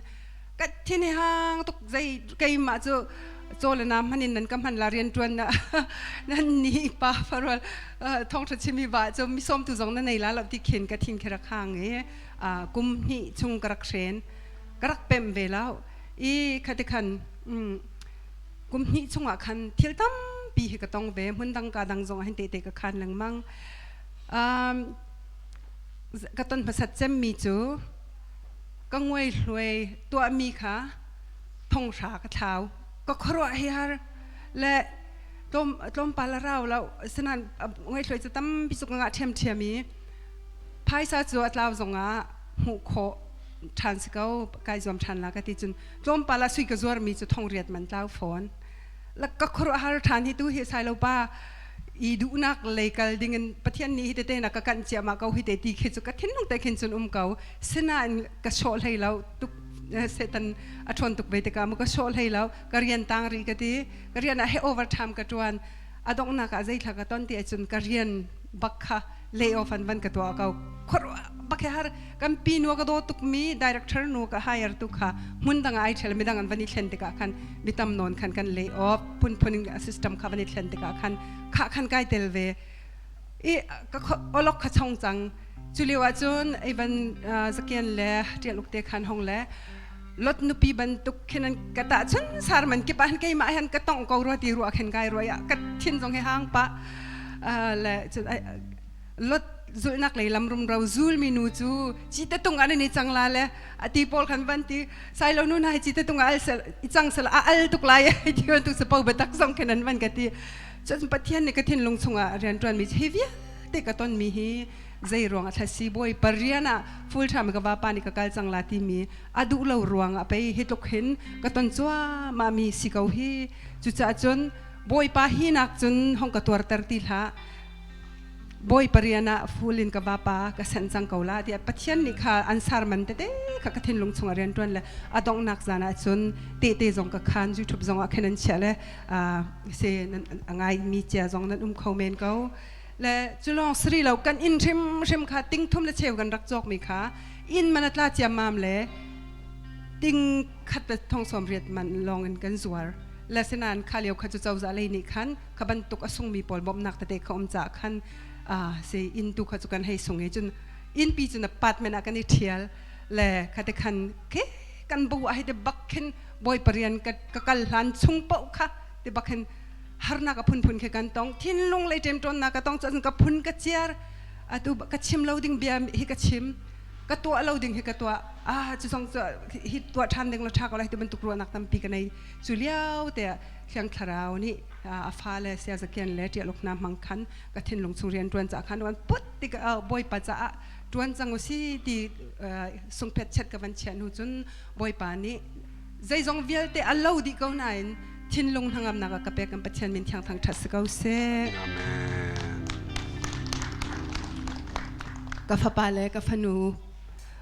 ka thin hi hang tuk zei keimah cu chaw le nam hman in nan ka hman la rian ṭuan na nan ni pa farwal thawngṭha chimi va cu mi sawmtu zong na nei la lo ti khin ka thin khi rak hang i kum hnih chung ka rak hren ka rak pem ve lo i khati khan kum hnih chungah khan thil tampi hi ka tong ve hmun dang ka dang zong ah hin te ka khan lengmang ka ton hmasat cemmi cu ka nguai hluai tuahmi kha thonghra ka thlau ka khuaruah hi har le tlawm tlawmpal a rau lo sinan nguai hluai cu tampi cu ka ngah ṭhiamṭhiam i phaisa cu a tlau zongah hmuh khawh ṭhan si ko kai zuam ṭhan la ka ti cun tlawmpal ah sui ka zuarmi cu thong riat man tlau fawn la ka khuaruah har ṭhan hi tu hi sailo pa i duhnak lei kal dingin Pathian nih hi tete na ka kanh ciahmah ko hi te ti khi cu ka thinlung te khin cun um ko sinain ka sawh hlei lo tuk Satan a ṭhawn tuk ve tikah mu ka sawh hlei lo ka rian tang rih ka ti ka rian ah he overtime ka ṭuan a donghnak ah zeithla ka ton ti ahcun ka rian bak kha lay off an van ka tuah ko khuaruah bak he har kan pi nu ka daw tuk mi director nu ka hire tu kha hmun dang ah ai ṭhel midang an van i thlen tikah khan mi tam nawn khan kan lay off phunphun in system kha van i thlen tikah khan kha khan kai tel ve. I ka olok kha chong cang. Cu lio ah cun Ivan zakian le ṭial uk te khan hong le lot nupi bantuk khin an ka tah chun sar man kip ah keimah han ka tong ko rua ti ruah khin kai rua ya ka thin zong he hang pa le cun lot zulnak lei lam rumro zul mi nu cu ci te tung an ni cang la le ati pawl khan van ti sai lo nu na hi ci te tung al sel i cang sel a al tuk lai ti ban tu se pau batak zong khin an van ka ti cun pathian nih ka thinlung chungah rian tuan mi hi vialte ka ton mi hi zei ruang a thlasi bawi parian ah full time ka vapa nih ka kal cang la ti mi a duh lo ruang ah pei hi tluk hin ka ton cuahmah mi si ko hi. Cucaah cun bawipa hi nak cun hong ka tuarter ti hlah, bawi parian ah full in ka vapa ka sanh cang ko la tiah Pathian nih kha an sarman tete kha ka thinlung chungah rian ṭuan le a donghnak zan ah cun tehte zong ka khan YouTube zong ah khin an chiah le se nan a ngai mi cia zong nan um kho men ko. Le culong sri lo kan inn hrimhrim kha ting thum le cheu kan rak cawk mi kha inn man a tla ciammam le ting khat le thong sawm riat man lawng in kan zuar le sinan kha lio kha cu cozah lei nih khan kha bantuk a sungmi pawl bawmhnak tete kha um caah khan se inn tu kha cu kan hei sung i cun innpi cun apartment ah kan i ṭhial le kha te khan ke kan bu ah hei te bak khin bawi parian ka kal hlan chung paoh kha te bak khin harnak a phunphun khi kan tong. Thinlung lei ṭemṭawnnak ka tong cun ka phun ka ciar, atu ka chim lo ding bia hi ka chim, ka tuah lo ding hi ka tuah, ah cu zong cu hi tuah ṭhan ding la ṭha ko lai ti bantuk ruahnak tampi ka nei. Cu lio te ah Thiang Thlarau nih a fale sia zakian le ṭialuk hna hmang khan ka thinlung chung rian ṭuan caah khan put tik Bawipa caah ṭuan cang u si ti sungphet chet ka van chiah hnu cun Bawipa nih zeizong vialte a lo dih ko nain thinlung hnangamnak a ka pek. Kan Pathian min thiang thangṭhat si ko seh. Amen. Ka fapa le ka fanu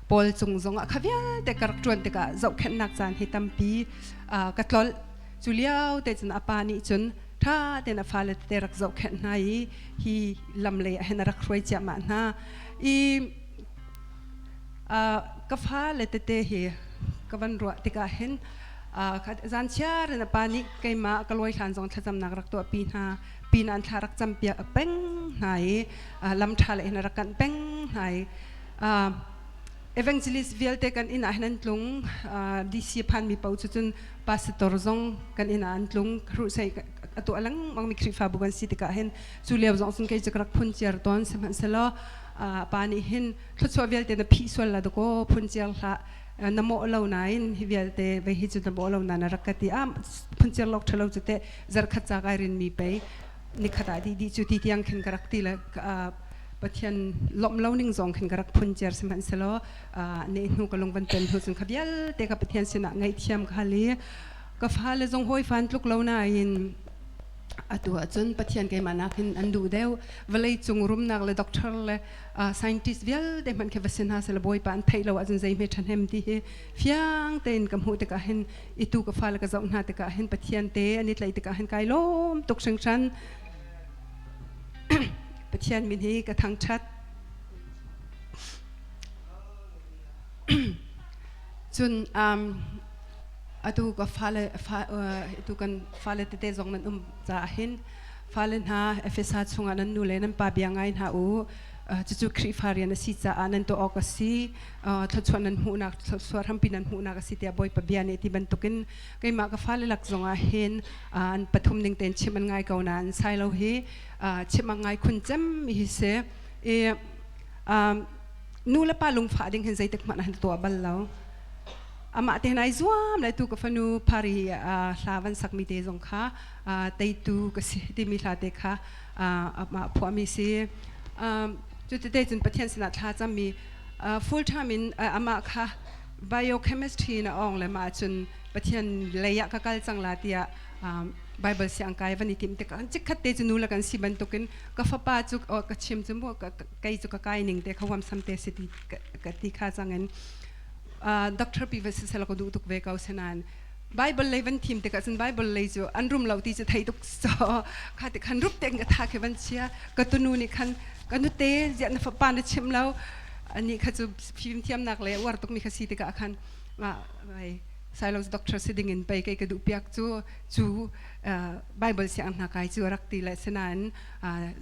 pawl cung zong ah kha vialte ka rak ṭuan tikah zohkhenhnak caan hi tampi ka tlolh. Cu lio te cun a pa nih cun ṭha tein a fale tete rak zohkhenh hna i hi lam lei ah hin a rak hruai ciahmah hna. I ka fale tete hi ka van ruah tikah hin zan chiar in a pa nih keimah ka lawi hlan zong thlacamnak rak tuahpi hna pin an thla rak campiak peng hna i lam ṭha le hin a rak kanh peng hna i evangelist vialte kan inn ah hin an tlung. DC phanmi paoh cu cun pastor zong kan inn ah an tlung. Hruhsei a tuah lengmang mi Khrihfabu kan si tikah hin cu lio zong cun kei cu ka rak phun ciar tawn. Sihmanhsehlaw pa nih hin thluachuah vialte na phih sual la dakaw, phun ciar hlah, na mawh lo nain hi vialte vei hi cu na mawh lo na na rak ka ti. A phun ciar lok ṭhalo cu teh zarkhat ca kai rin mi pei nikhat ah dih dih cu ti tiang khin ka rak ti le Pathian lawmh lo ning zong khin ka rak phun ciar. Sihmanhsehlaw ne hnu ka lung van pen hnu cun kha vialte ka Pathian sinah ngaihthiam ka hal i ka fale zong hawi fan tluk lo nain atu ahcun Pathian keimah nakin an duh deuh. Vawlei cung rumnak le doctor le scientist vialte hmanh khi va si hna seh Bawipa an theih lo ahcun zei hme ṭhahnem ti hi fiang tein ka hmuh tikah hin i tu ka fale ka zoh hna tikah hin Pathian te an i tlaih tikah hin kai lawm tuk hringhran. Pathian min hi ka thangṭhat. Cun atu ka fale fa, tu kan fale tete zong nan um caah hin fale hna, Efesa chungah nan nu le nan pa bia ngai hna u, cucu Khrihfa rian a si caah nan tuah awk a si, thluachuah nan hmuhnak, thluachuah hrampi nan hmuhnak a si tiah Bawipa bia nih ti bantukin keimah ka fale lak zongah hin an pathum ning tein chim an ngai ko nain sai lo hi chim a ngai khun cem hi si i nu le pa lungfah ding hin zeitik hmanh an tuah bal lo. Amah te nai zuam le tu ka fanu phari hla van sakmi te zong kha teitu ka si timi hla te kha amah phuahmi si. Cu tete cun Pathian sinah thla cammi full time in amah kha biochemistry na ong le mah cun Pathian lei ah ka kal cang la tiah Bible siang kai van i tim tikah chikkhat te cu nu le kan si bantukin ka fapa cu ka chim cu mu kei cu ka kai ning te kha huamsam te si ti ka ti kha cangin doctor pi va si sel ka duh tuk ve ko. Senan Bible lei van thim tikah cun Bible lei cu an rum lo ti cu thei tuk so kha ti khan rup te ka tha khi van chia. Ka tunu nih khan ka nute ziah na fapa na chim lo? Ani kha cu fim thiamnak le uar tuk mi kha si tikah khan ma vai. Silos doctor si ding in pei kei ka duh piak cu cu Bible siang hna kai cu rak ti le sinain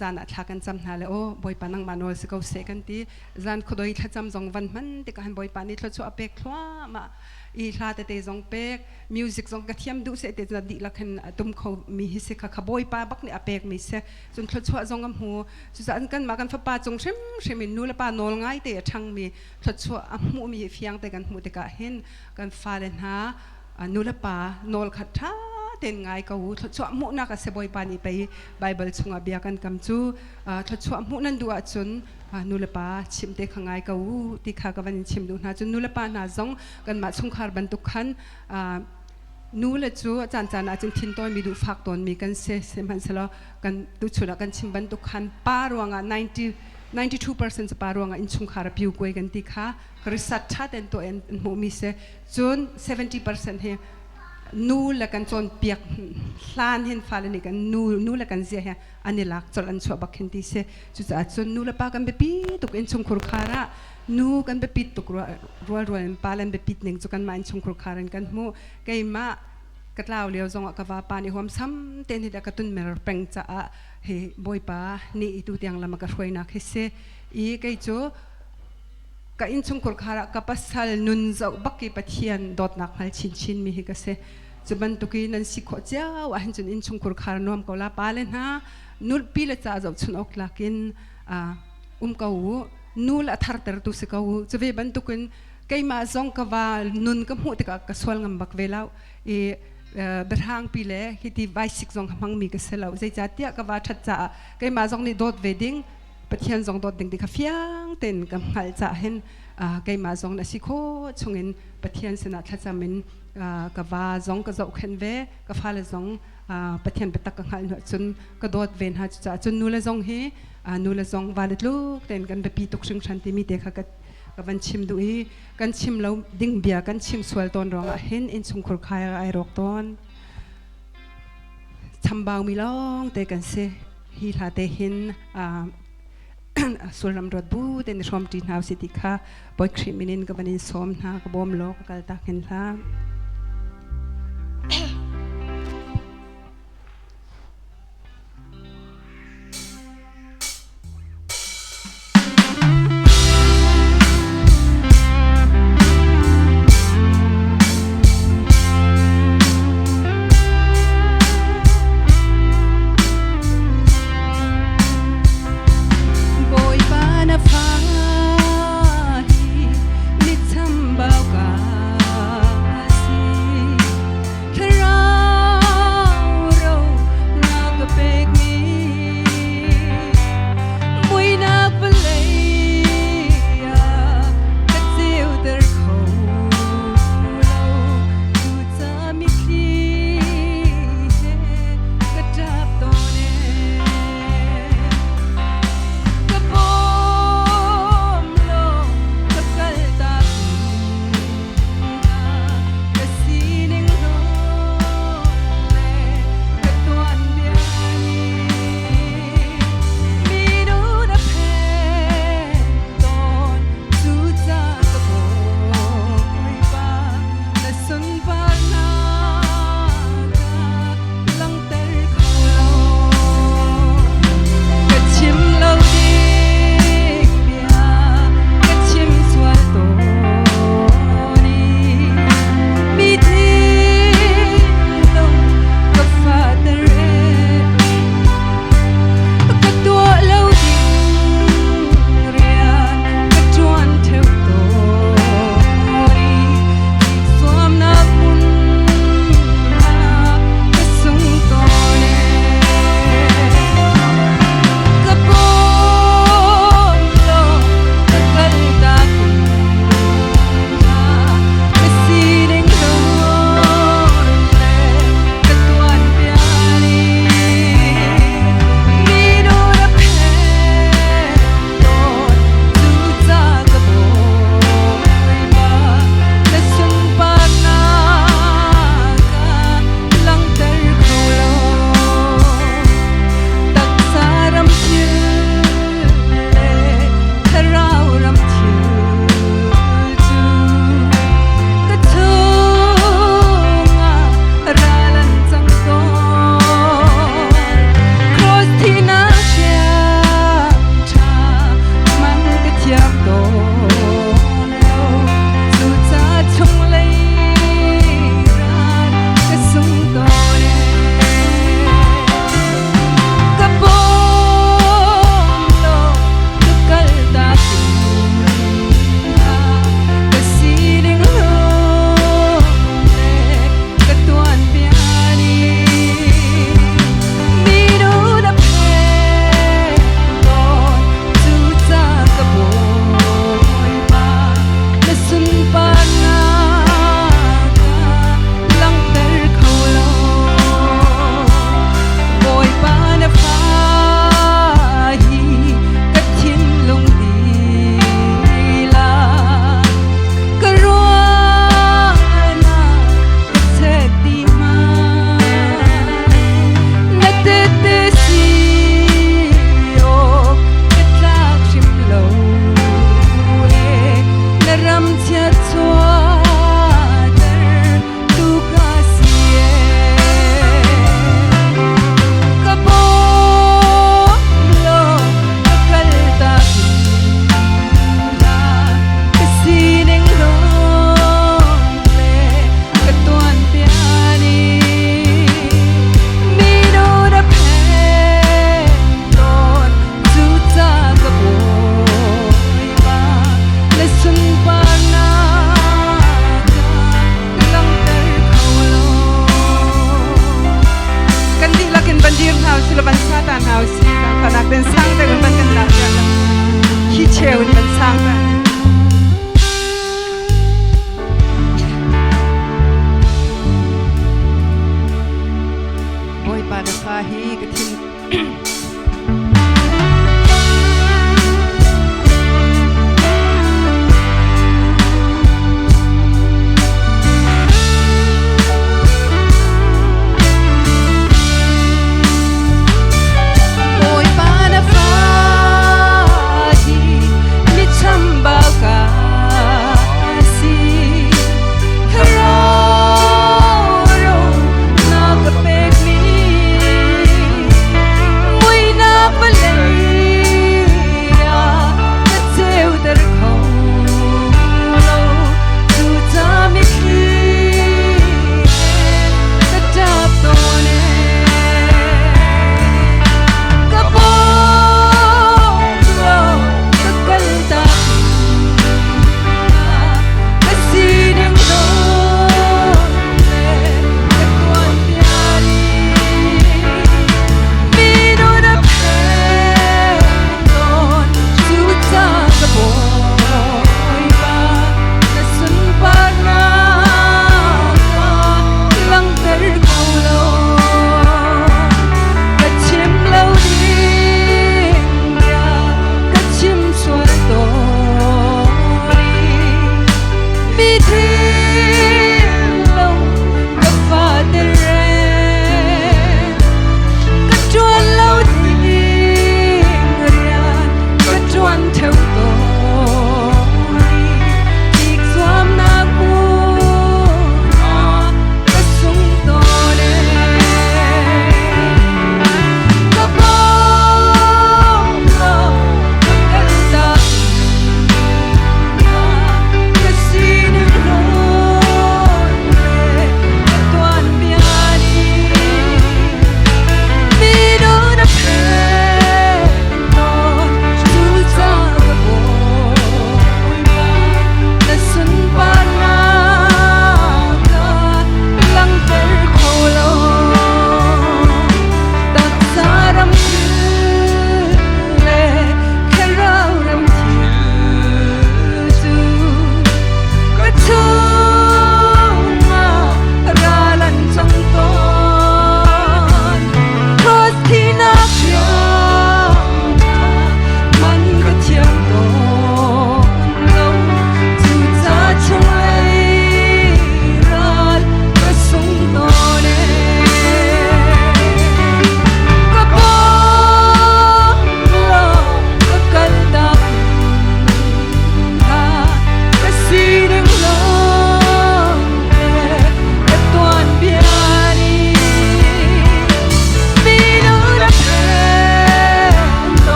zan ah thla kan cam hna le o Bawipa nangmah nawl si ko seh kan ti zan khuadoi thlacam zong van hman tikah han Bawipa nih thluachuah a pek thluahmah i hla tete zong pek music zong ka thiam duh seh te na dihlak hin a tum kho mi hi si kha kha Bawipa bak nih a pek mi si cun thluachuah zong a hmu cucaah kan mah kan fapa cung hrimhrim in nu le pa nawl ngai te a ṭhang mi thluachuah a hmuh mi hi fiang te kan hmuh tikah hin kan fale hna nu le pa nawl kha ṭha tein ngai ko u thluachuah hmuhnak a si Bawipa nih pei Baibal chungah bia kan kam cu thluachuah hmuh nan duh ahcun nu le pa chim te kha ngai ko u ti kha ka van in chim duh hna cun nu le pa hna zong kanmah chungkhar bantuk khan nu le cu a caan caan ah cun thintawi mi duh fak tawn mi kan si sihmanhsehlaw kan tuchun ah kan chim bantuk khan pa ruangah 90 92% cu pa ruangah innchungkhar a piu kuai kan ti kha research ṭha tein tuah in hmuhmi si cun 70% hi nu le kan cawnpiak hlan hin fale nih kan nu nu le kan zia he an i lak colh an chuah bak hin ti si cucaah cun nu le pa kan biapi tuk innchungkhur khar ah nu kan biapit tuk rual rual in pa le an biapit ning cu kanmah innchungkhur khar in kan hmuh keimah ka tlau lio zongah ka vapa nih huamsam tein hi ka tunmer peng caah hi Bawipa nih i tu tiang lam a ka hruainak hi si i kei cu ka innchungkhur khar ah ka pasal nun zoh bak i Pathian dawtnak hngal chinchin mi hi ka si cu bantuk i nan si khawh cio ahhin cun innchungkhur khar nuam ko la pa le hna nulpi le ca zohchun awk tlak in um ko u nu le a thartertu si ko u cu ve bantukin keimah zong ka va nun ka hmuh tikah ka sual ngam bak ve lo i biahrangpi le hiti vaisik zong ka hmangmi ka si lo zeicahtiah ka va ṭhat caah keimah zong nih dawt ve ding Pathian zong dawt ding ti kha fiang tein ka hngalh caah hin keimah zong na si khawh chungin Pathian sinah thlacam in ka va zong ka zohkhenh ve ka fale zong Pathian biatak ka hngalh hnu cun ka dawt ve hna cucaah cun nule zong hi nule zong vale tluk tein kan biapi tuk hringhran timi te kha ka van chim duh i kan chim lo ding bia kan chim sual tawn ruangah hin innchungkhur khai ai rawk tawn chambau mi lawng te kan si hi hla te hin sullam ruat bu te ni hrawm ṭi hna usih ti kha Bawi Khrih min in ka van in sawm hna ka bawm law ka kal tak hin hlah. Bawipa na fa hi mi chambau ka si.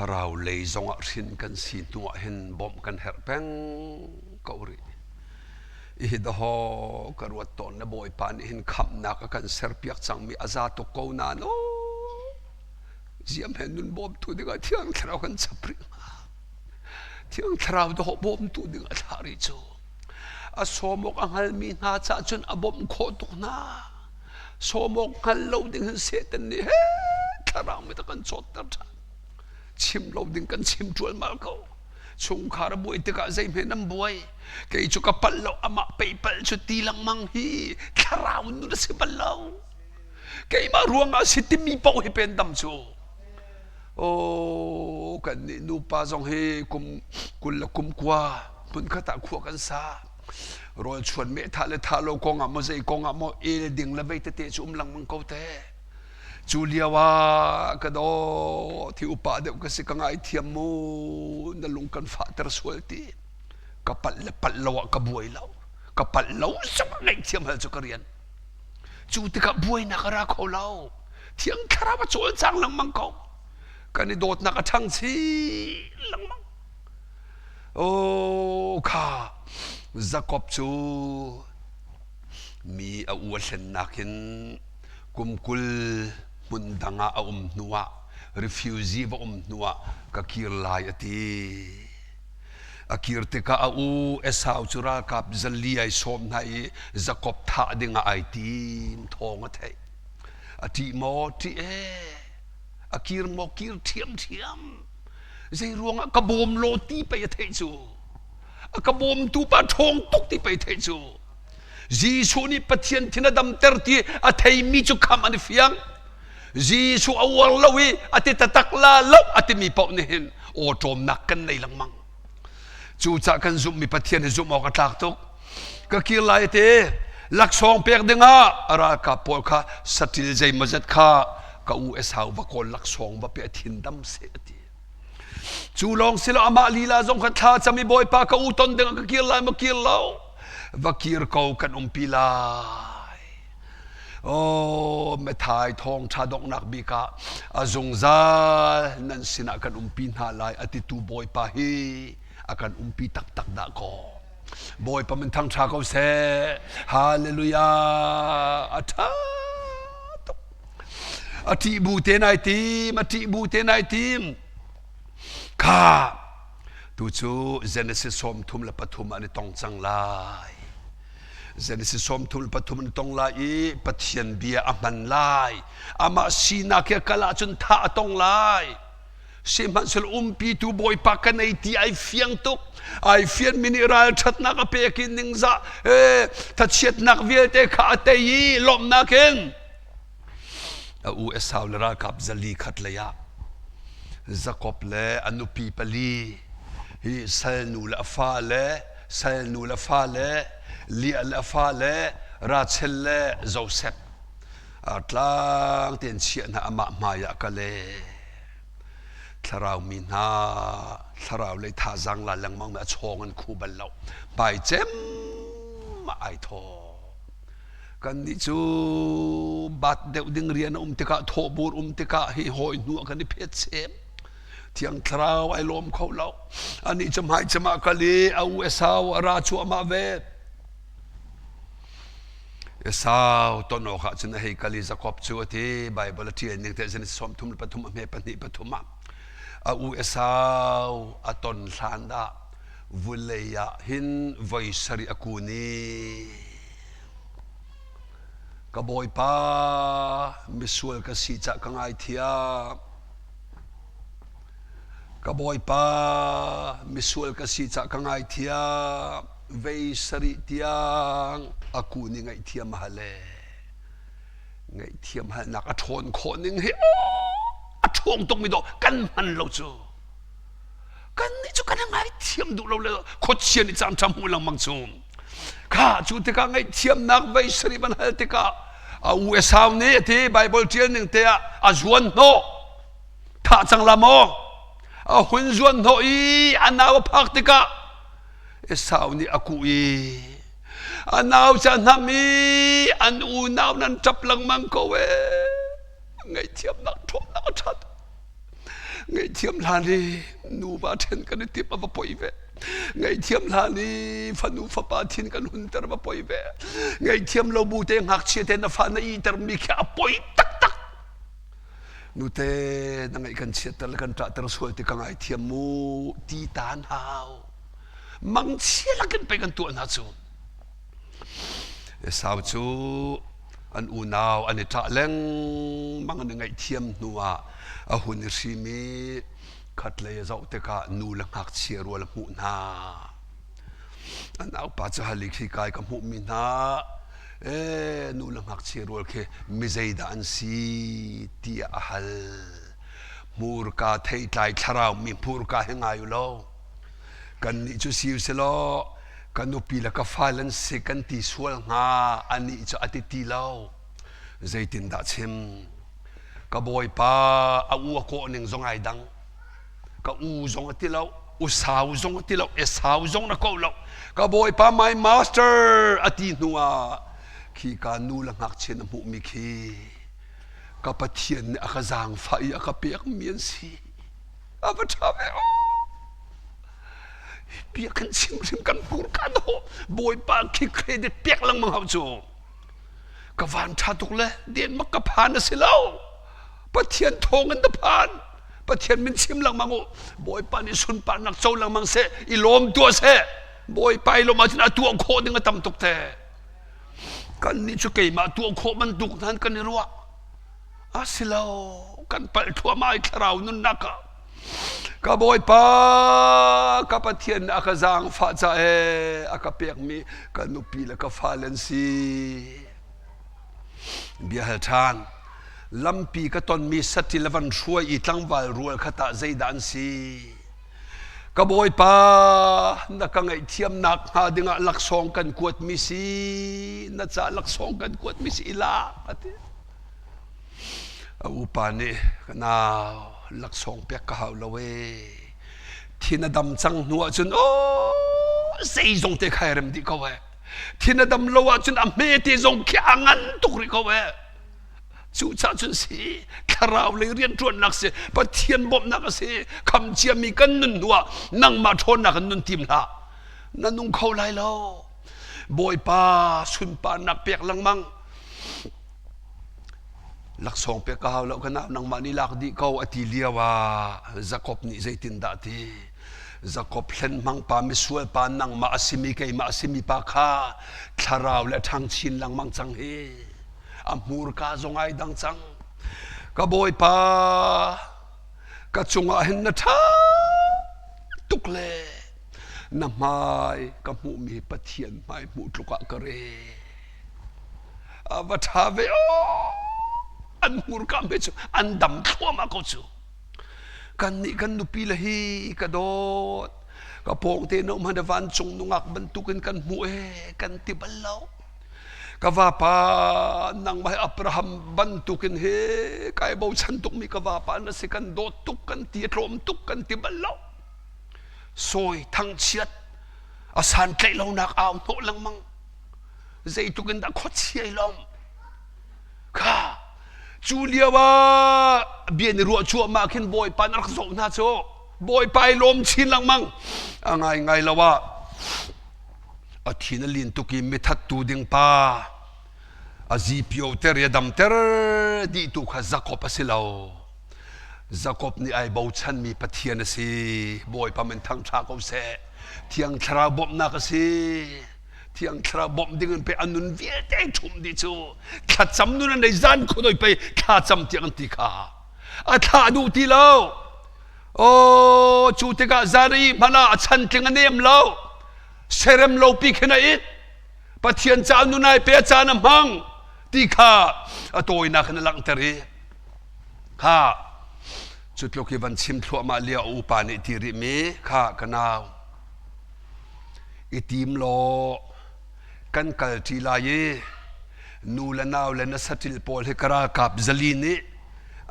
Thlarau lei zongah hrin kan si hnu ah hin bawmh kan herh peng ko rih. Hi dahaw ka ruat tawn na Bawipa nih hin khamhnak a kan serpiak cangmi a za tuk ko nain aw ziam he nun bawmtu dingah Thiang Thlarau kan chap rih hnga. Thiang Thlarau dawh bawmtu ding a thlah rih cu. A sawm awk a hngalmi hna caah cun a bawmh khawh tuk hna. Sawm awk hngal lo ding hin Satan nih he thlarau mit a kan cawtter ṭhan. Chim lo ding kan chim ṭualmal ko. Chungkhar a buai tikah zeihme nan buai. Kei cu ka palh lo, amah pei palh cu ti lengmang hi thlarau nun a si bal lo. Keimah ruangah a si timi paoh hi pen dam cu. Aw kan nih nupa zong hi kum 20 le kum kua hmunkhat ah khua kan sa. Rawl chuan meh thah le thah lo kong ah maw zei kong ah maw el ding le vei tete cu um lengmang ko te. Cu lio ah ka daw thi upa deuh ka si ka ngaithiam mu na lung kan fahter sual ti. Ka palh le palh lo ah ka buai lo. Ka palh lo zong ah ngaihthiam hal cu ka rian. Cu tikah buainak a ra kho lo. Thiang Thlarau a cawlcang lengmang ko. Kan i dawtnak a ṭhang chin lengmang. Oh kha Jakob cu mi a u a hlennak in kum 20 hmun dang ah a um hnuah refugee va um hnuah ka kir lai a ti. A kir tikah a u Esau cu ralkap 400 ai sawm hna i Jakob thah dingah ai tim thawng a theih. A ṭih maw? Ṭih ee. A kir maw? Kir ṭhiamṭhiam. Zei ruangah ka bawm law ti pei a theih cu. A ka bawmtu pa ṭhawng tuk ti pei theih cu. Jesuh nih Pathian thin a damter ti a theimi cu kham an i fiang. Jesuh a uar lo i a ti taktak la lo a timi paoh nih hin awṭawmnak kan nei lengmang. Cucah kan zumhmi Pathian hi zumh awk a tlak tuk. Ka kir lai te laksawng pek dingah a ralkap pawl kha saṭil zeimawzat kha ka u Esau va kawl laksawng va pe a thin dam seh a ti. Cu lawng si lo amah lila zong kha thla cam i Bawipa ka u ton dingah ka kir lai maw kir lo va kir ko kan umpi lai. Oh, Mathai thawngṭha donghnak bik ah a zungzal nan sinah kan umpi hna lai a titu Bawipa hi a kan umpi taktak dah kaw. Bawipa min thangṭha ko seh. Hallelujah. A ṭha tuk. A ṭih bu te nai tim, a ṭih bu te nai tim. Kha tu cu Genesis 33 an i tong cang lai. Genesis 33 an tong lai i Pathian bia a hman lai. Amah sinak he kal ahcun thah a tong lai. Sihmanhsehlaw umpitu Bawipa ka nei ti ai fiang tuk. Ai fian mi nih ralṭhatnak a pek i ningzah thachiatnak vialte kha a tei i lawmhnak in a u Esau le ralkap 400 lei ah Jakob le a nupi pali hi salnu le a fale salnu le fale Leah le a fale Rachel le Joseph tlang tein chiah hna amah hmai ah kal e thlarau mi hna thlarau lei thazaang la lengmang a chawng an khu bal lo pai cem ai thaw kan nih cu bat deuh ding rian a um tikah thawhbur um tikah hi hawi hnu ah kan i phet sem thiang thlarau ai lawm kho lo ani cu hmai cem ah kal i a u Esau a ra cuahmah ve Esau ton awkah cun a hei kal i Jakob cu a ti Baibal a ṭial ning te cun 33 a hme pahnih pathum ah a u Esau a ton hlan dah vulei ah hin voi sarih a kun i ka bawipa misual ka si cah ka ngaithiam ka bawipa misual ka si cah ka ngaithiam vei sarih tiang a kun i ngaihthiam a hal e ngaihthiam halnak a ṭhawn khawh ning hi a ṭhawng tuk mi dawh kan hman lo cu kan nih cu kan ngaithiam duh lo le khuachia nih caan ṭha hmu lengmang cu kha cu tikah ngaihthiamnak vei sarih van hal tikah a u Esau nih a ti Bible ṭial ning te ah a zuan hnawh thah cang la maw a hun zuan hnawh i a nau a phak tikah Esau nih a kuh i a nau cu a hnamh i an unau nan ṭap lengmang ko ee ngaihthiamnak ṭhawnnak a ṭhat. Ngaihthiam hlan i nuva ṭhen kan i timh a va poi ve. Ngaihthiam hlan i fanu fapa thin kan hunter va poi ve. Ngaihthiam lo bu te ngakchia te na fa na iter mi khi a poi taktak. Nute na ngaih kan chiatter le kan ṭahter sual ti ka ngaithiam mu ti tan hau. Mangchia lakin pei kan tuah hna cu. Esau cu an unau an i ṭah lengmang an i ngaihthiam hnuah a hun i hrim i khatlei a zoh tikah nu le ngakchia rual a hmuh hna. An naupa cu hal i khi kai ka hmuhmi hna ee nu le ngakchia rual khi mi zeidah an si tiah a hal. Hmurka theitlai thlarau mi hmurka he ngai u law kannih cu si usilaw ka nupi le ka fale an si kan ti sual hnga anih cu a ti ti lo zeitindah chim ka bawipa a u a kawh ning zong ai dang ka u zong a ti lo usau zong a ti lo esau zong na ko lo ka bawipa my master a ti hnu ah khi ka nu le ngakchia na hmuhmi khi ka pathian nih a ka zaangfah i a ka pekmi an si a va ṭha ve Bia kan chim hrim kan hmur kan ho bawipa khi credit pek lengmang hau cu ka van ṭha tuk le den mak ka phan a si lo Pathian thawng in na phan Pathian min chim lengmang u bawipa nih sunparnak co lengmang seh i lawm tuah seh bawipa i lawm ahcun a tuah khawh ding a tam tuk te kan nih cu keimah tuah khawh bantuk hnan kan i ruah a si lo kan palh thluahmah i thlarau nunnak ah Ka Bawipa, ka Pathian a ka zaangfah ca ee a ka pekmi ka nupi le ka fale an si. Bia hal ṭhan. Lampi ka tonmi saṭil a van hruai i tlangval rual kha tah zeidah an si? Ka Bawipa, na ka ngaihthiamnak hnga dingah laksawng kan kuatmi si, na ca laksawng kan kuatmi si i lak, a ti. A upa nih ka nau laksawng pek ka hau lo ee. Thin a dam cang hnu ahcun aw zeizong te kha ai rem dih ko ee. Thin a dam lo ahcun a hme te zong khi a ngan tuk rih ko ee. Cucaah cun si thlarau lei rianṭuannak si Pathian bawmhnak a si kham ciami kan nun hnu ah nangmah ṭhawnnak in nun tim hlah. Na nung kho lai lo. Bawipa sunparnak pek lengmang. Laksawng pek ka hau lo ka nau nangmah nih lak dih ko a ti lio ah Jakob nih zeitindah a ti? Jakob hlen hmang pa misual pa nangmah a simi keimah a simi pa kha thlarau le ṭhang chin lengmang cang hi a hmurka zong ai dang cang ka bawipa ka cungah hin na ṭha tuk le na hmai ka hmuhmi Pathian hmai hmuh tluk ah ka re A va ṭha ve aw! An hmurka hme cu an dam thluahmah ko cu. Kannih kan nupi le hi ka dawt. Ka pawngte na um hmanh vancung nungak bantukin kan hmuh ee kan ti bal lo. Ka vapa nangmah hi Abraham bantukin hi kai bochan tukmi ka vapa na si kan dawt tuk kan ti a tlawm tuk kan ti bal lo. Sawi thangchiat a santlaih lonak au hnawh lengmang. Zeitluk in dah khuachia i lawmh kha cu lio ah bia ni ruah cuahmah khin Bawipa na rak zoh hna cu Bawipa i lawm chin lengmang a ngai ngai lo ah a thin a lin tuk i mithattu ding pa a zipio ter i a damter dihtu kha Jakob a si lo Jakob nih ai bochanmi Pathian a si Bawipa min thangṭha ko seh Thiang Thlarau bawmhnak a si Thiang Thlarau bawmh ding in pei an nun vialte ṭhum dih cu thlacam nun an nei zan khuadoi pei thlacam tiang an ti kha a thlah duh ti lo aw cu tikah zan i hmanh ah a chantling a nem lo serem lo pi khin a it Pathian ca nun ai pe caan a hmang ti kha a tawinak in a langhter i kha cu tluk i van chim thluahmah lio upa nih ti rih mi kha ka nau I tim law kan kalṭi lai i nu le nau le na saṭil pawl hi ka ralkap zali nih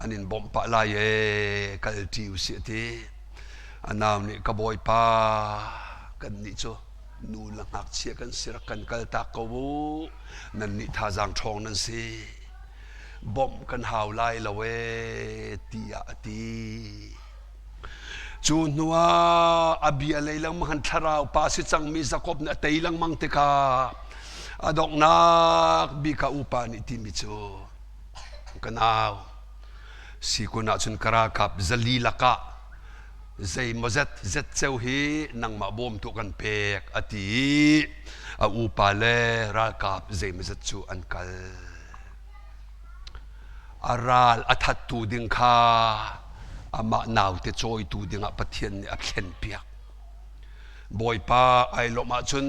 an in bawmh pah lai ee kalṭi usih a ti. A nau nih ka bawipa kannih cu nu le ngakchia kan si rak kan kaltak ko u nannih thazaang ṭhawng nan si bawmh kan hau lai lo ee tiah a ti. Cu hnuah a bia lei lengmang han thlarau pa si cangmi Jakob nih a tei lengmang tikah a donghnak bik ah upa nih timi cu ka nau sikun ahcun ka ralkap zali lakah zeimawzet zet ceu hi nangmah bawmtu kan pek a ti i a upa le ralkap zeimawzet cu an kal. A ral a thattu ding kha amah naute cawitu dingah Pathian nih a thlenpiak. Bawipa ai lawmh ahcun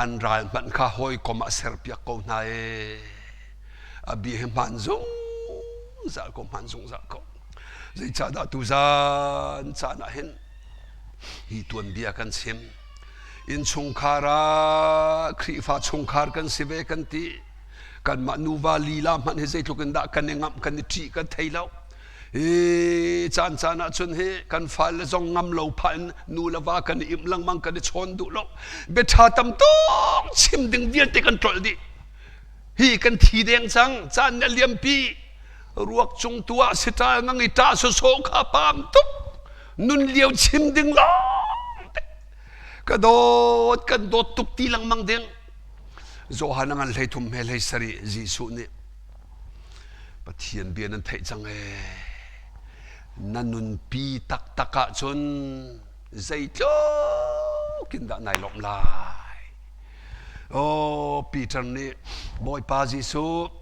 an ral hmanh kha hawikom ah serpiak ko hna ee. A bia hi hmaan zungzal ko, hmaan zungzal ko. Zeicahdah tuzan caan ah hin hi tuanbia kan chim. Innchungkhar ah Khrihfa chungkhar kan si ve kan ti. Kanmah nuva lila hmanh hi zeitluk in dah kan i ngamh, kan i ṭih kan thei lo. Hi caan caan ah cun hi kan fale zong ngam lo phah in nu le va kan i imh lengmang kan i chawn duh lo. Biaṭha tam tuk chim ding vialte kan ṭolh dih. Hi kan thi deng cang, caan nih a liampi. Ruak cung tu ah siṭal ngang i ṭah sawsawh kha paam tuk. Nun lio chim ding lawng te. Ka dawt, kan dawt tuk ti lengmang ding. Johan a ngan 33 he 17 Jesuh nih Pathian bia nan theih cang ee. Na nunpi taktak ahcun zeitluk in dah nai lawmh lai. Oh, Peter nih Bawipa Jesuh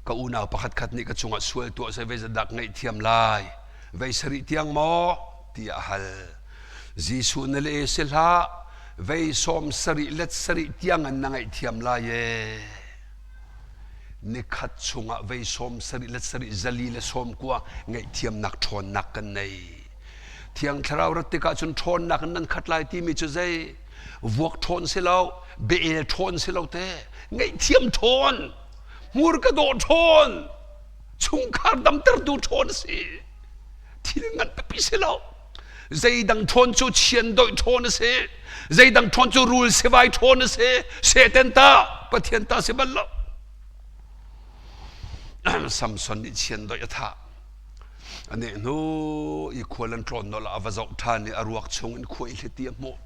ka unau pakhatkhat nih ka cungah sual tuah seh vei dak ngaihthiam lai vei sarih tiang maw tiah a hal. Jesuh na le si hlah vei sawm sarih let sarih tiang an na ngaihthiam lai ee. Nikhat chungah vei sawm sarih let sarih zali le sawm kua ngaihthiamnak ṭhawnnak kan nei. Thiang Thlarau rat tikah cun ṭhawnnak in nan khat lai timi cu zei vuak ṭhawn si lo, bia-el ṭhawn si lo te, ngaihthiam ṭhawn, hmurka dawh ṭhawn, chungkhar damtertu ṭhawn a si. Thil ngan pipi si lo. Zeidang ṭhawn cu chiandoih ṭhawn a si. Zeidang ṭhawn cu rul sivai ṭhawn a si. Satan ta, Pathian ta si bal lo. Samson nih chiandoih a thah. A neh hnu i khual an tlawn nawl ah a va zoh ṭhan i a ruak chung in khuai hliti a hmuh.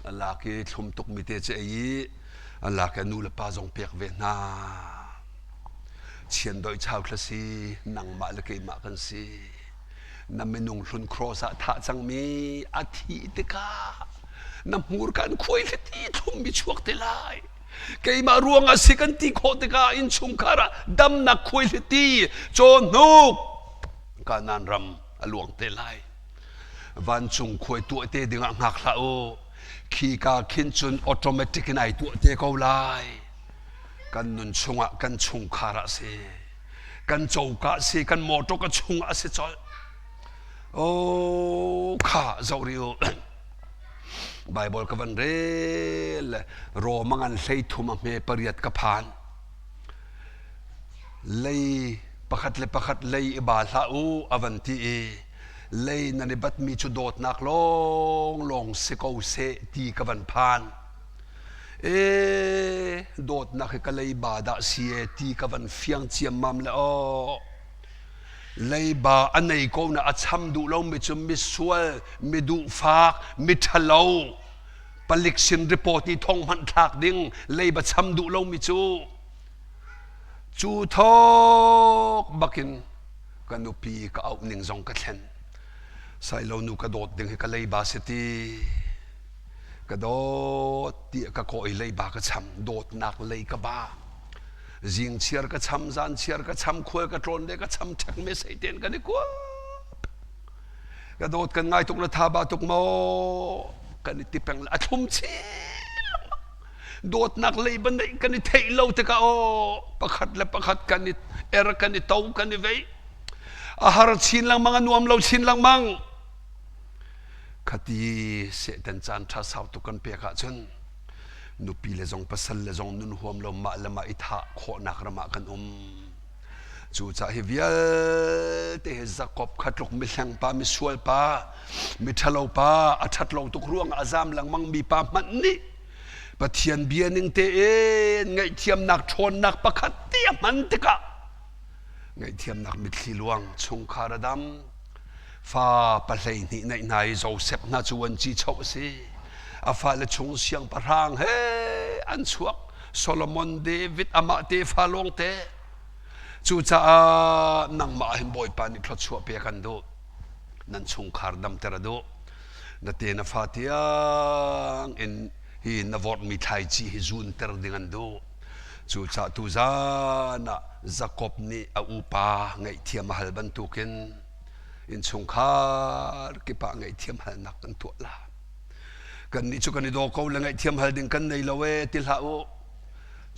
A lak i thlum tukmi te cu ei i a lak i a nu le pa zong pek ve hna. Chiandoih chau thla si, nangmah le keimah kan si. Na minung hlun cross ah thah cangmi a thih tikah na hmurka in khuai hliti thlummi chuak te lai. Keimah ruangah si kan ti khawh tikah innchungkhar ah damnak khuaihliti cawhnuk Kanaan ram a luang te lai. Vancung khuai tuah te dingah hngak hlah u. Khika khin cun automatic in ai tuah te ko lai. Kan nun chungah kan chungkhar ah si. Kan coka si, kan motor ka chungah si colh. Oh, kha zoh rih u. Baibal ka van rel le Roma ngan 13 a hme pariat ka phan. Lei pakhat le pakhat lei i ba hlah u a van ti i lei nan i batmi cu dawtnak lawnglawng si ko seh ti ka van phan. E dawtnak hi ka lei ba dah si e ti ka van fiang ciammam le aw. Leiba a nei ko na a cham duh lomi cu misual, mi duhfak, mi ṭhalo, palik sin report i thong hmanh thlak ding leiba cham duh lomi cu cu thawk bakin ka nupi ka auh ning zong ka thlen. Sailo nu ka dawt ding hi ka leiba si ti. Ka dawt tiah ka kawh i leiba ka cham, dawtnak lei ka ba. Zing chiar ka cham, zan chiar ka cham, khual ka tlawn le ka cham ṭhek me sei ten kan i kuap. Ka dawt kan ngai tuk na tha ba tuk maw? Kan i ti peng le a thlum chin dawtnak lei ban neih kan i theih lo tikah aw pakhat le pakhat kan i er kan i to kan i vei a har chin lengmang a nuam lo chin lengmang khati sehten caan ṭha sau tuk kan pek ahcun nupi le zong pasal le zong nun huam lo mah le mah i thah khawhnak ram ah kan um. Cucaah hi vialte hi Jakob kha tluk mihleng pa, misual pa, miṭhalo pa, a ṭhat lo tuk ruangah a zam lengmang mi pa hmanh nih Pathian bia ning tein ngaihthiamnak ṭhawnnak pakhat te a hman tikah ngaihthiamnak mitthli luang chungkhar a dam. Fa 12 neih hna i Josef hna cu vuanci choh a si. A fale chung siangpahrang he an chuak. Solomon, David amah tefa lawngte. Cucaah nangmah hin Bawipa nih thluachuah pek an duh. Nan chungkhar damter a duh. Na te na fa tiang in hi na vorhmi thlaici hi zunter ding an duh. Cucaah tuzan ah Jakob nih a upa ngaihthiam a hal bantukin innchungkhar kip ah ngaihthiam halnak kan tuah la. Kannih cu kan i daw ko le ngaihthiam hal ding kan nei lo ee ti hlah u.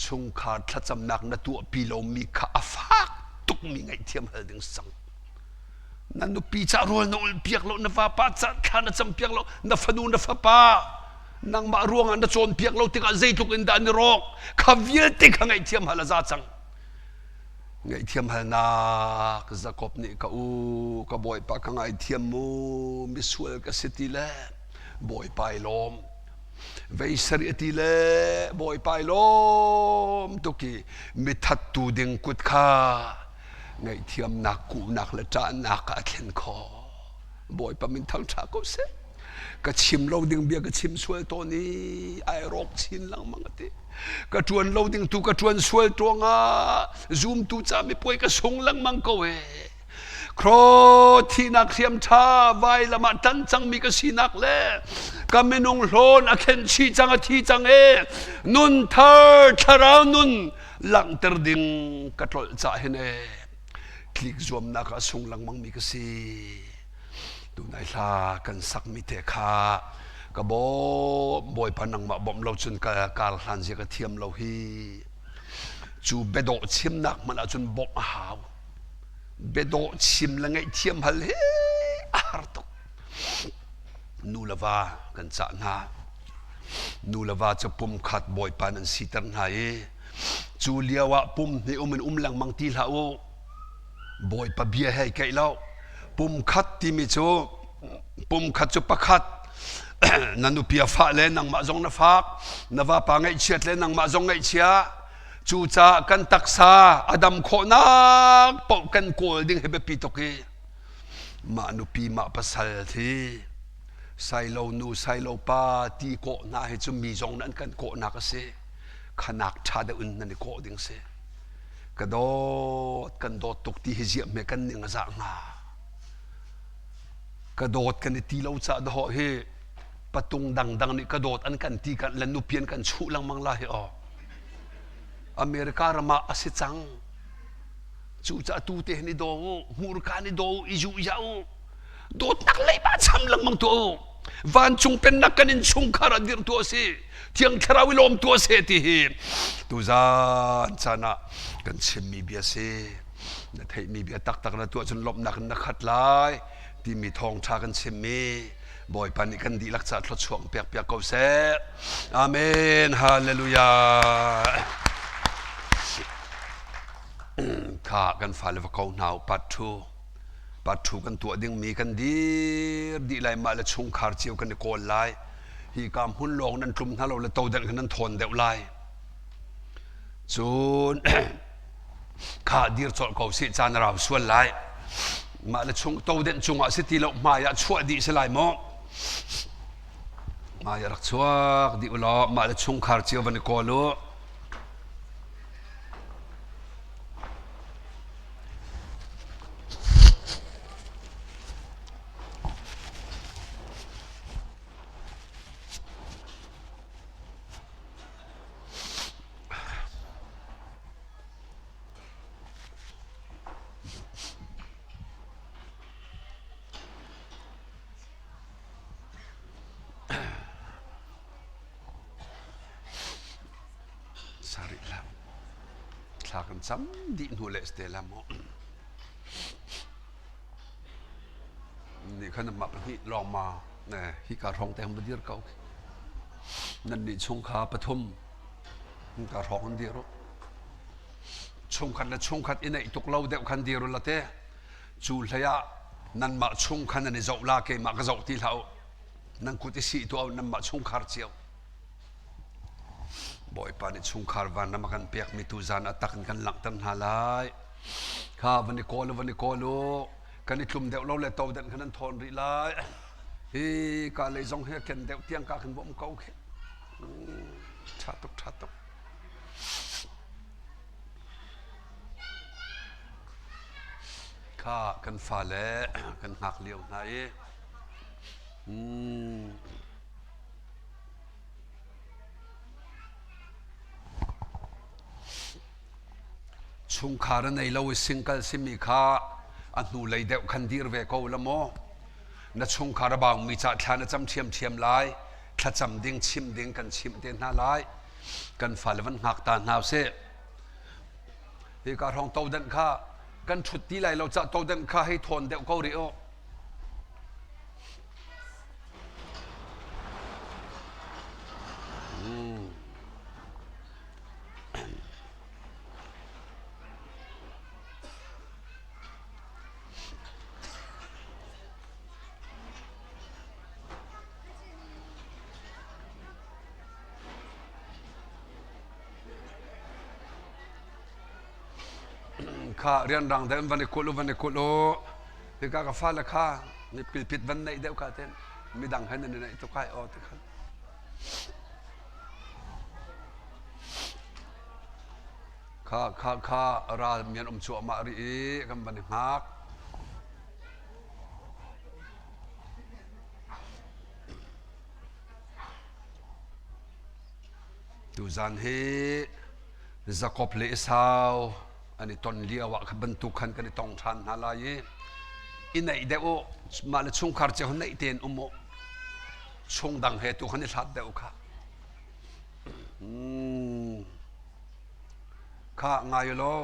Chungkhar thlacamnak na tuahpi lomi kha a fak tukmi ngaihthiam hal ding sang. Na nupi ca rawl na ulh piak lo, na vapa ca thla na cam piak lo, na fanu na fapa nangmah ruangah na cawnpiak lo tikah zeitluk in dah an i rawk kha vialte kha ngaihthiam hal a za cang. Ngaihthiam halnak Jakob nih ka u ka bawipa ka ngaithiam mu misual ka si ti le bawipa i lawm vei sarih a ti le bawipa i lawm tuk i mithattu ding kut kha ngaihthiamnak kuhnak le ṭahnak ah a thlen khawh bawipa min thangṭha ko seh ka chim lo ding bia ka chim sual tawn i ai rawk chin lengmang a ti ka ṭuan lo ding tu ka ṭuan sual tuangah zumtu ca mipuai ka sung lengmang ko e Kro thihnak hriam ṭha vailam ah ṭan cangmi ka sinak le ka minung hlawn a khenh chih cang a thi cang e nun thar thlarau nun langhter ding ka tlolh cah hin e tlik zuamnak ah sung lengmang mi ka si tunai hla kan sakmi te kha ka bawm bawipa nangmah bawmh lo cun ka kar hlan zia ka thiam lo hi cu biadawh chimnak hmanh ahcun bawmh a hau biadawh chim le ngaihthiam hal hi a har tuk nu le va kan cah hna nu le va cu pumkhat bawipa nan siter hna i cu lio ah pum hnih um in um lengmang ti hlah u Bawipa bia hei keih lo. Pumkhat timi cu pumkhat cu pakhat na nupi a fah le nangmah zong na fak na vapa ngaihchiat le nangmah zong ngaihchia cucaah kan taksa a dam khawhnak paoh kan kawl ding hi biapi tuk i mah nupi mah pasal hi sailo nu sailo pa ti kawh hna hi cu mi zong nan kan kawhnak a si khanak ṭha deuh in nan i kawh ding si Ka dawt, kan dawt tuk ti hi ziah hme kan ning a zah hnga. Ka dawt kan i ti lo cah dawh hi patung dangdang nih ka dawt an kan ti kan le nupi an kan chuh lengmang la hi aw. America ram ah a si cang. Cucaah tu te hin i daw u, hmurka in i daw u, i zuh ya u. Dawtnak leiba cham lengmang tuah u. Vancung pennak kan innchungkhar ah dirh tuah si. Thiang Thlarau i lawm tuah seh ti hi tuzan caan ah kan chimmi bia si. Na theihmi bia taktak na tuah cun lawmhnak in na khat lai timi thawngṭha kan chimmi Bawipa nih kan dihlak caah thluachuak pek piak ko seh. Amen. Hallelujah. Kha kan fale va ko hna u part 2. Part 2 kan tuah dingmi kan dir dih lai mah le chungkhar cio kan i kawl lai. Hi ka hmun lawng nan tlum hna lo le todan kha nan thawn deuh lai. Cun kha dir colh ko sih caan a rau sual lai. Mah le chung toden cungah si ti lo hmai ah chuah dih si lai maw? Hmai ah rak chuak dih u law mah le chungkhar cio van i kawl u. Sarih lam thla kan cam dih hnu le ste lam mu nih khan mah pahnih lawng ma ne hi ka hrawng te hong dir ko nan nih chungkha pathum ka hrawng an dir chungkhat le chungkhat i neih tuk lo deuh khan dir la te cu hlei ah nanmah chung khan nan i zoh la keimah ka zoh ti hlah u nan kut i sih tuah nanmah chungkhar cio Bawipa nih chungkhar vanram a kan pekmi tuzan a tak in kan langhter hna lai. Kha van i kawl u, van i kawl u. Kan i tlum deuh lo le to den khan an thawn rih lai. Hi ka lei zong hi a ken deuh tiang ka khan bawm ko khi. Tha tuk tha tuk. Kha kan fale kan hngak lio hna i Chungkhar a nei lo i single simi kha a hnulei deuh khan dir ve ko la maw? Na chungkhar a baumi ca thla na cam ṭhiamṭhiam lai. Thlacam ding chimh ding kan chimh te hna lai. Kan fale van hngak ta hna usih. Hika hrawng todenh kha kan ṭhut ti lai lo cah todenh kha hei thawn deuh ko rih u. Kha rianrang deuh in van i kulh u van i kulh u. Hika ka fale kha mi pilpit van neih deuh ka ten midang he nan i neih tuk ai aw ti khan. Kha kha kha ral mi an um cuahmah rih i kan van i hngak. Tuzan hi Jakob le Esau an i ton lio ah kha bantuk khan kan i tong ṭhan hna lai i i naih deuh u mah le chungkhar cio naih tein um u chung dang he tu khan i hlat deuh kha kha ngai law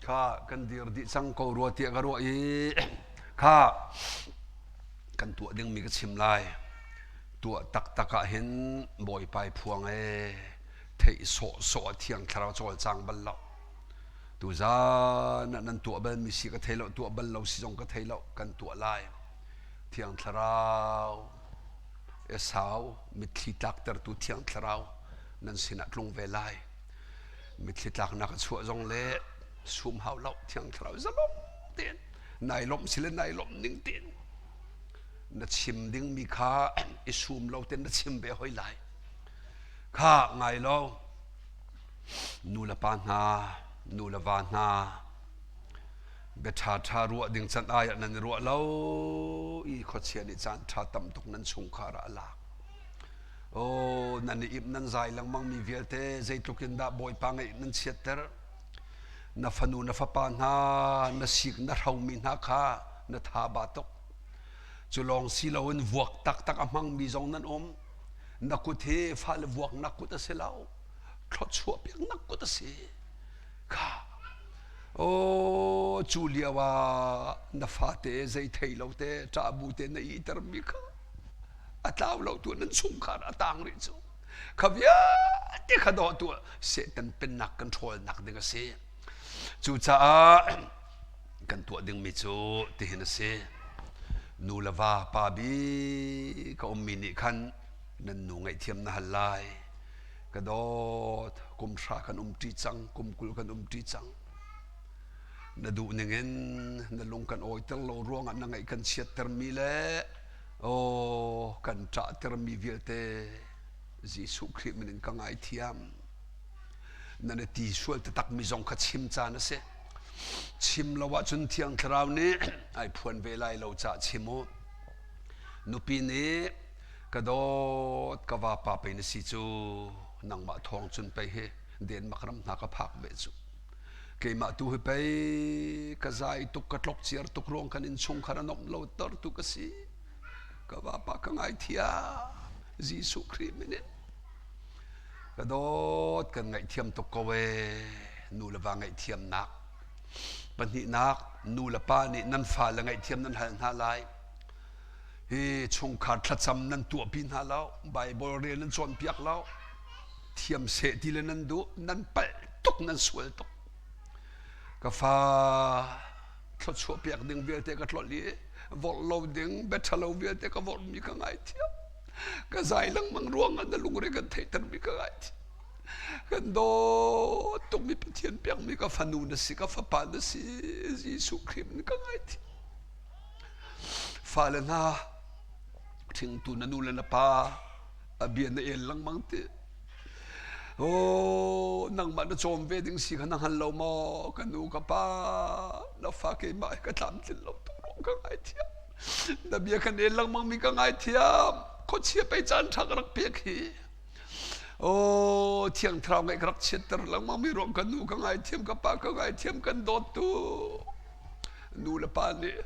kha kan dir dih cang ko rua tiah ka ruah i kha kan tuah dingmi ka chim lai tuah taktak ah hin bawipa i phuang ee theih sawhsawh a thiang thlarau cawlcang bal lo tuzan ah nan tuah bal mi si ka thei lo tuah bal lo si zong ka thei lo kan tuah lai thiang thlarau Esau mitthli tlaktertu thiang thlarau nan sinah tlung ve lai mitthli tlaknak a chuah zong le sum hau lo thiang thlarau zalong tein nai lawmh si le nai lawmh ning tein na chim dingmi kha i sum lo tein na chim ve hoi lai Kha ngai lo. Nu le pa hna, nu le va hna, bia ṭha ruah ding can ai ah nan i ruah lo i khuachia nih caan ṭha tam tuk nan chungkhar ah a lak. Oh, nan i imh nan zai lengmang mi vialte zeitluk in dah Bawipa ngeih nan chiatter. Na fanu na fapa hna, na sik na hromi hna kha na tha ba tuk. Cu lawng si loin vuak taktak a hmangmi zong nan um. Na kut hi fale vuaknak kut a si lo thluachuah piaknak kut a si kha o cu lio ah na fate zei thei lo te ṭahbu te na iter mi kha a tlau lo tu nan chungkhar a tang rih cu kha vialte kha dawh tu Satan pennak kan ṭhawlnak ding a si cucaah kan tuah dingmi cu tihin a si nu le va pa bik a ummi nih khan nan nu ngaihthiam na hal lai ka dawt kum hra kan umṭi cang kum 20 kan umṭi cang na duh ningin na lung kan awiter lo ruangah na ngaih kan chiattermi le aw kan ṭahtermi vialte Jesuh Khrih min in ka ngaithiam nan i ti sual taktak mi zong kha chim caan a si chim lo ahcun thiang thlarau nih ai phuan ve lai lo cah chim u nupi nih ka dawt ka vapa pei na si cu nangmah thawng cun pei hi Denmark ram hna ka phak ve cu keimah tu hi pei ka zai tuk ka tlok ciar tuk ruang kan innchungkhar a nomh lo tor tu ka si ka vapa ka ngaithiam Jesuh Khrih min in Ka dawt kan ngaihthiam tuk ko ee. Nu le va ngaihthiamnak. Pahnihnak, nu le pa nih nan fale ngaihthiam nan hal hna lai. Hi chungkhar thlacam nan tuahpi hna lo. Bible rel nan cawnpiak lo. Thiam seh ti le nan duh. Nan palh tuk, nan sual tuk. Ka fa thluachuah piak ding vialte ka tlolh i vorh lo ding, bia ṭhalo vialte ka vorhmi ka ngaithiam. Ka zai lengmang ruangah na lungre kan theihtermi ka ngaithiam. Kan dawt tuk. mi Pathian pekmi ka fanu na si, ka fapa na si, Jesuh Khrih in ka ngaithiam. Fale hna, ṭhingtu na nu le na pa a bia na el lengmang ti. Oh, nangmah na cawm ve ding si kha na hngal lo maw? Ka nu ka pa, na fa keimah hi ka tlamtlin lo tu ruang ka ngaithiam. Na bia kan el lengmang mi ka ngaithiam. Khuachia pei caan ṭha ka rak pek hi. Oh, thiang thlarau ngeih ka rak chiatter lengmang mi ruang ka nu ka ngaithiam, ka pa ka ngaithiam, kan dawt tu. Nu le pa nih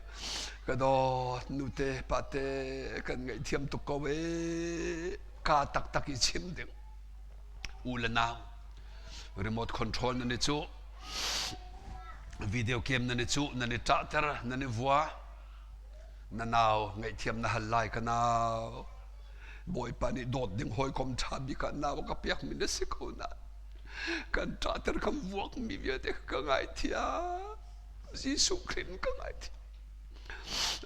ka dawt nute pate kan ngaihthiam tuk ko ee ka taktak i chim ding u le nau remote control nan i cuh video game nan i cuh nan i ṭahter nan i vua na nau ngaihthiam na hal lai ka nau Bawipa nih dawt ding hawikom ṭha bik ah nau ka pek mi na si ko na kan ṭahter kan vuak mi vialte ka ngaithiam Jesuh Khrih in ka ngaithiam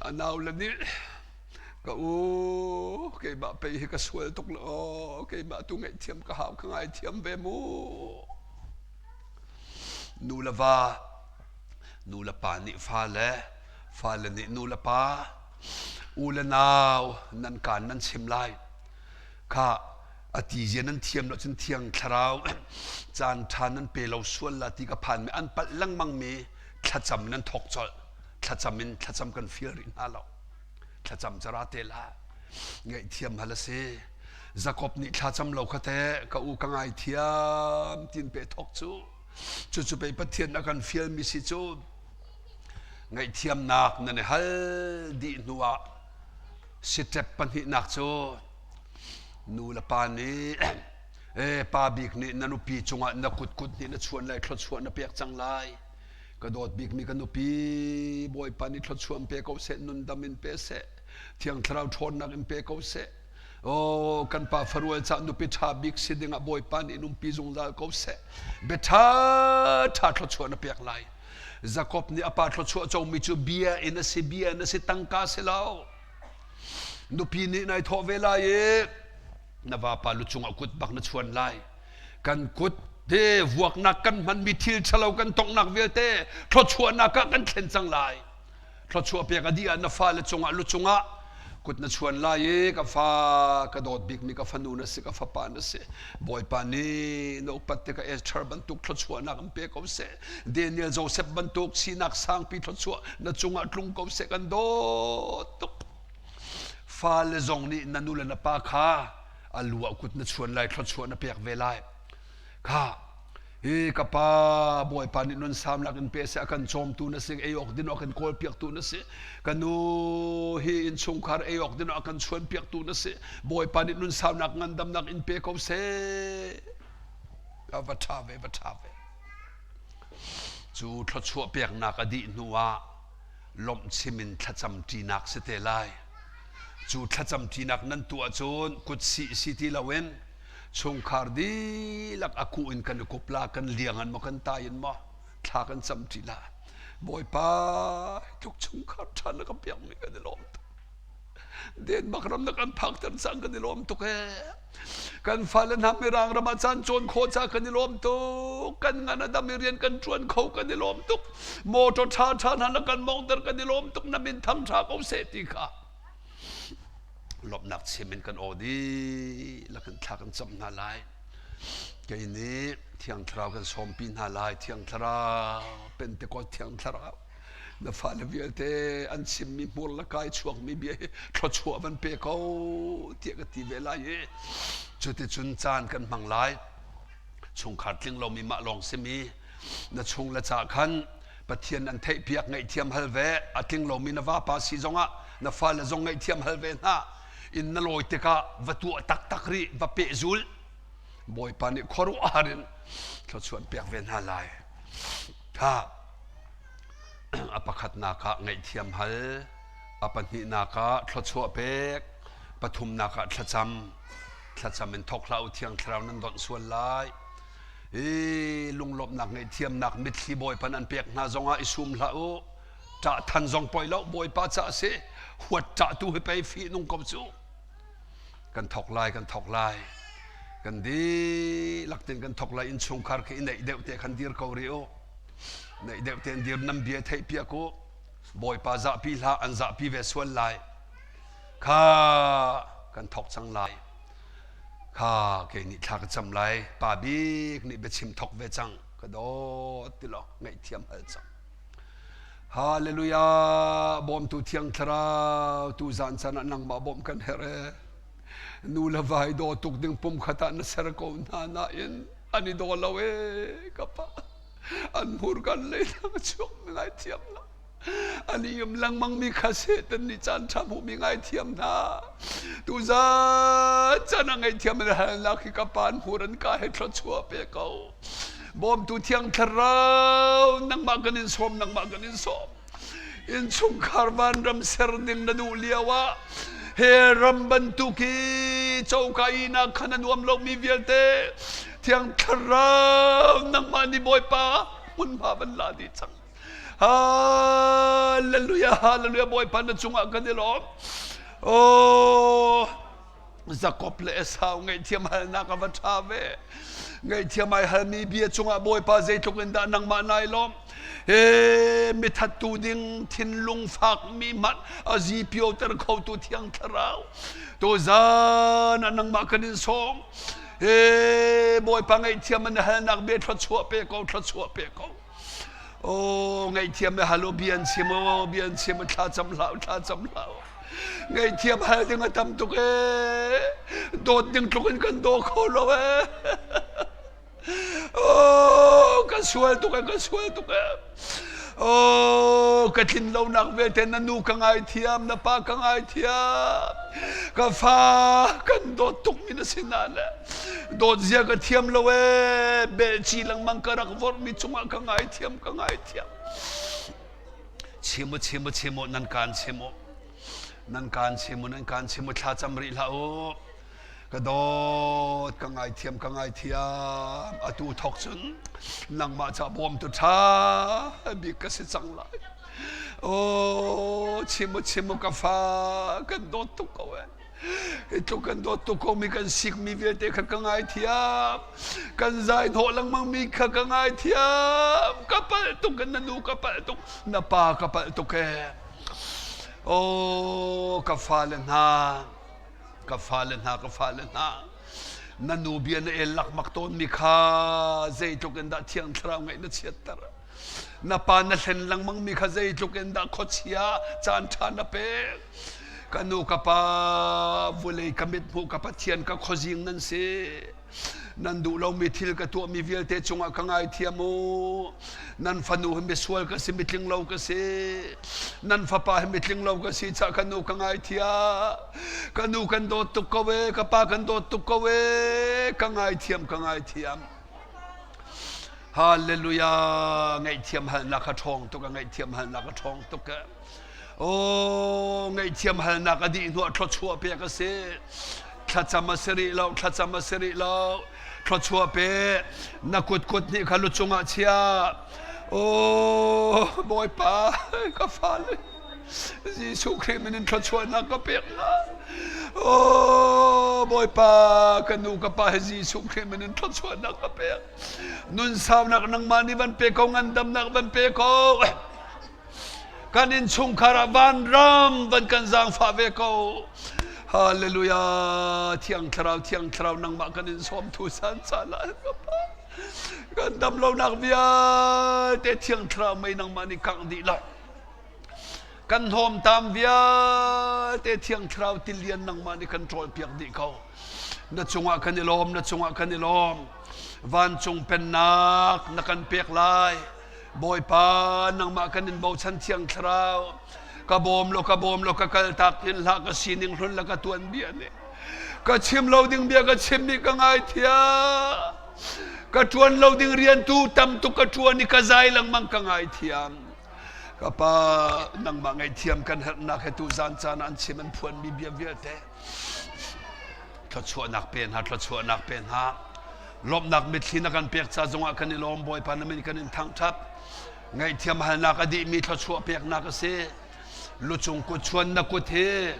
a nau le nih ka u keimah pei hi ka sual tuk lo keimah tu ngaihthiam ka hau ka ngaithiam ve mu nu le va nu le pa nih fa le fa le nih nu le pa u le nau nan kaan nan chim lai kha a ti zia nan thiam lo cun thiang thlarau caan ṭha nan pe lo sual la ti ka phan mi an palh lengmang mi thlacam nan thawk colh thlacam in thlacam kan feel rih hna lo thlacam cara te la ngaihthiam hal a si Jakob nih thlacam lo kha te ka u ka ngaithiam tin pe thawk cu cucu pei Pathian a kan fial mi si cu ngaihthiamnak nan i hal dih hnu ah step pahnihnak cu nu le pa nih e pa bik nih na nupi cungah na kut kut nih na chuan lai thluachuah na pek cang lai ka dawt bikmi ka nupi bawipa nih thluachuah in pe ko seh nundam in pe seh thiang thlarau ṭhawnnak in pe ko seh Oh, kan pa farual ca nupi ṭha bik si dingah Bawipa nih in umpi zungzal ko seh. Bia ṭha ṭha thluachuah na pek lai. Jakob nih a pa thluachuah comi cu bia in a si, bia in a si, tangka si lo. Nupi nih nai thawh ve lai i na vapa lu cungah kut bak na chuan lai. Kan kut te vuaknak kan hmanmi thil ṭhalo kan tonghnak vialte thluachuahnak ah kan thlen cang lai. Thluachuah pek a dih ah na fale cungah lu cungah kut na chuan lai i ka fa ka dawt bikmi ka fanu na si ka fapa na si Bawipa nih na upat tikah Esther bantuk thluachuahnak in pe ko seh Daniel Joseph bantuk sinak sangpi thluachuah na cungah tlung ko seh kan dawt tuk fale zong nih na nu le na pa kha a lu ah kut na chuan lai thluachuah na pek ve lai Kha hi ka pa Bawipa nih nun samnak in pe seh a kan cawmtu na si ei awk din awk kan kawl piaktu na si ka nu hi innchungkhar ei awk din awk kan chuan piaktu na si Bawipa nih nun saunak ngandamnak in pe ko seh va ṭha ve va ṭha ve cu thluachuah peknak a dih hnu ah lawmh chim in thlacam ṭinak si te lai cu thlacam ṭinak nan tuah cun kut sih si ti loin Chungkhar dihlak a kuh in kan i kup la, kan liang an maw kan tai in maw thla kan cam ṭi la. Bawipa, tluk chungkhar ṭha na ka piakmi kan i lawm tuk. Denmark ram na kan phakter cang kan i lawm tuk ee. Kan fale hna Mirang ram ah caan cawn khawh ca kan i lawm tuk. Kan ngan a dam i rian kan ṭuan kho kan i lawm tuk. Motor ṭha ṭha hna na kan mawngter kan i lawm tuk. Na min thang ṭha ko seh ti kha. lawmhnak chim in kan aw dihlak in thla kan cam hna lai. Kei nih Thiang Thlarau kan sawmpi hna lai. Thiang Thlarau, Pentecost Thiang Thlarau, na fale vialte an chimmi hmur le kai chuakmi bia hi thluachuah van pe ko tiah ka ti ve lai i cuticun caan kan hmang lai. Chungkhar tling lomi mah lawng simi na chung le ca khan Pathian an theihpiak ngaihthiam hal ve a tling lomi na vapa si zongah na fale zong ngaihthiam hal ve hna inn na lawi tikah va tuah taktak rih va pehzul Bawipa nih khuaruahhar in thluachuah pek ve hna lai tha a pakhatnak ah ngaihthiam hal a pahnihnak ah thluachuah pek pathumnak ah thlacam thlacam in thok hlah u thiang thlarau nan donh sual lai i lunglawmhnak ngaihthiamnak mitthli Bawipa an pek hna zongah i sum hlah u ṭah than zong poi lo Bawipa ca a si huat ṭah tu hi pei fih nung ko cu kan thok lai kan thok lai. Kan dihlak tein kan thok lai innchungkhar khi i neih deuh te khan dir ko rih u. Neih deuh tein dir nan bia theih piak u. Bawipa zahpi hlah an zahpi ve sual lai. Kha kan thok cang lai. Kha kei nih thla ka cam lai. Pa bik nih biachim thok ve cang. Ka dawt ti lo ngaihthiam hal cang. Hallelujah bawmtu thiang thlarau tu zan caan ah nangmah bawmh kan herh ee. Nu le vai daw tuk ding pum khat ah na ser ko hna nain an i daw lo ee ka pa. An hmur kan lei nang chuak mi ngai thiam lo. An i um lengmang mi kha Satan nih caan ṭha hmuh mi ngai thiam hna. Tu zan caan a ngaihthiam an halnak hi ka pa an hmur an ka he thluachuah pe ko. Bawmtu thiang thlarau nangmah kan in sawm nangmah kan in sawm. Innchungkhar vanram ser ding na duh lio ah he ram bantuk i coka ihnak khan a nuam lomi vialte thiang thlarau nangmah nih Bawipa hmunhma van la dih cang. Hallelujah, hallelujah, Bawipa na cungah kan i lawm. Oh, Jakob le Esau ngaihthiam halnak a va ṭha ve. Ngaihthiam ai halmi bia cungah Bawipa zeitluk in dah nangmah nai lawm. He mithattu ding thinlung fakmi hmanh a zipioter khotu Thiang Thlarau. Tuzan ah nangmah kan in sawm. He Bawipa ngaihthiam an halnak bia thluachuah pe ko, thluachuah pe ko. Oh, ngaihthiam le hal u, bia an chim o, bia an chim thla cam hlah u, thla cam hlah u. Ngaihthiam hal ding a tam tuk ee. Dawt ding tluk in kan daw kho lo ee. Oh, ka sual tuk ee, ka sual tuk ee. Oh, ka tlin lonak vialte na nu ka ngaithiam, na pa ka ngaithiam. Ka fa kan dawt tuk mi na si na le. Dawt zia ka thiam lo ee belci lengmang ka rak vorhmi cungah ka ngaithiam ka ngaithiam chim u chim u chim u nan kaan chim u nan kaan chim u nan kaan chim u thla cam rih hlah u ka dawt ka ngaithiam ka ngaithiam atu thok cun nangmah ca bawmtu ṭha bik ka si cang lai oh chim u chim u ka fa kan dawt tuk ko ee Hi tluk kan dawt tuk komi kan sikmi vialte kha ka ngaithiam. Kan zai hnawh lengmangmi kha ka ngaithiam. Ka palh tuk na nu ka palh tuk, na pa ka palh tuk ee. Oh, ka fale hna, ka fale hna, ka fale hna. Na nu bia na el lakmak tawnmi kha zeitluk in dah Thiang Thlarau ngaih na chiatter. Na pa na hlen lengmangmi kha zeitluk in dah khuachia caan ṭha na pek. Ka nu ka pa vulei ka mithmuh ka Pathian ka khuazing nan si. Nan duh lomi thil ka tuahmi vialte cungah ka ngaithiam u. Nan fanu hi misual ka si, mitling lo ka si. Nan fapa hi mitling lo ka si cah ka nu ka ngaithiam. Ka nu kan dawt tuk ko ee, ka pa kan dawt tuk ko ee. Ka ngaithiam, ka ngaithiam. Hallelujah. Ngaihthiam halnak a ṭhawng tuk, a ngaihthiam halnak a ṭhawng tuk. Oh, ngaihthiam halnak a dih hnuah thluachuah pek a si. Thlacam a si rih lo, thlacam a si rih lo. Thluachuah pe, na kut kut nih kha lu cungah chia. Oh, Bawipa, ka fale. Jesuh Khrih min in thluachuahnak ka pek hna. Oh, Bawipa, ka nu ka pa he Jesuh Khrih min in thluachuahnak ka pek. Nun saunak nangmah nih van pe ko, ngandamnak van pe ko. Kan innchungkhar ah vanram van kan zaangfah ve ko. Hallelujah. Thiang Thlarau, Thiang Thlarau nangmah kan in sawm thu san ca la ka pa. Kan dam lonak vialte Thiang Thlarau mei nangmah nih kangh dih lo. Kan hnawmtam vialte Thiang Thlarau tilian nangmah nih kan ṭawl piak dih ko. Na cungah kan i lawm, na cungah kan i lawm. Vancung pennak na kan pek lai. Bawipa, nangmah kan in bochan Thiang Thlarau. Ka bawm law, ka bawm law, ka kaltak hin hlah, ka sining hlun la ka tuan bia nih. Ka chim lo ding bia ka chimmi ka ngaithiam. Ka ṭuan lo ding rian tu tam tuk ka ṭuan i ka zai lengmang ka ngaithiam. Ka pa, nangmah ngaihthiam kan herhnak he tu zan caan ah an chim an phuanmi bia vialte. Thluachuahnak pe hna, thluachuahnak pe hna. Lawmhnak mitthli na kan pek ca zongah kan i lawm Bawipa na min kan in thangṭhat. Ngaihthiam halnak a dihmi thluachuah peknak a si. Lucung kut chuan na kut hi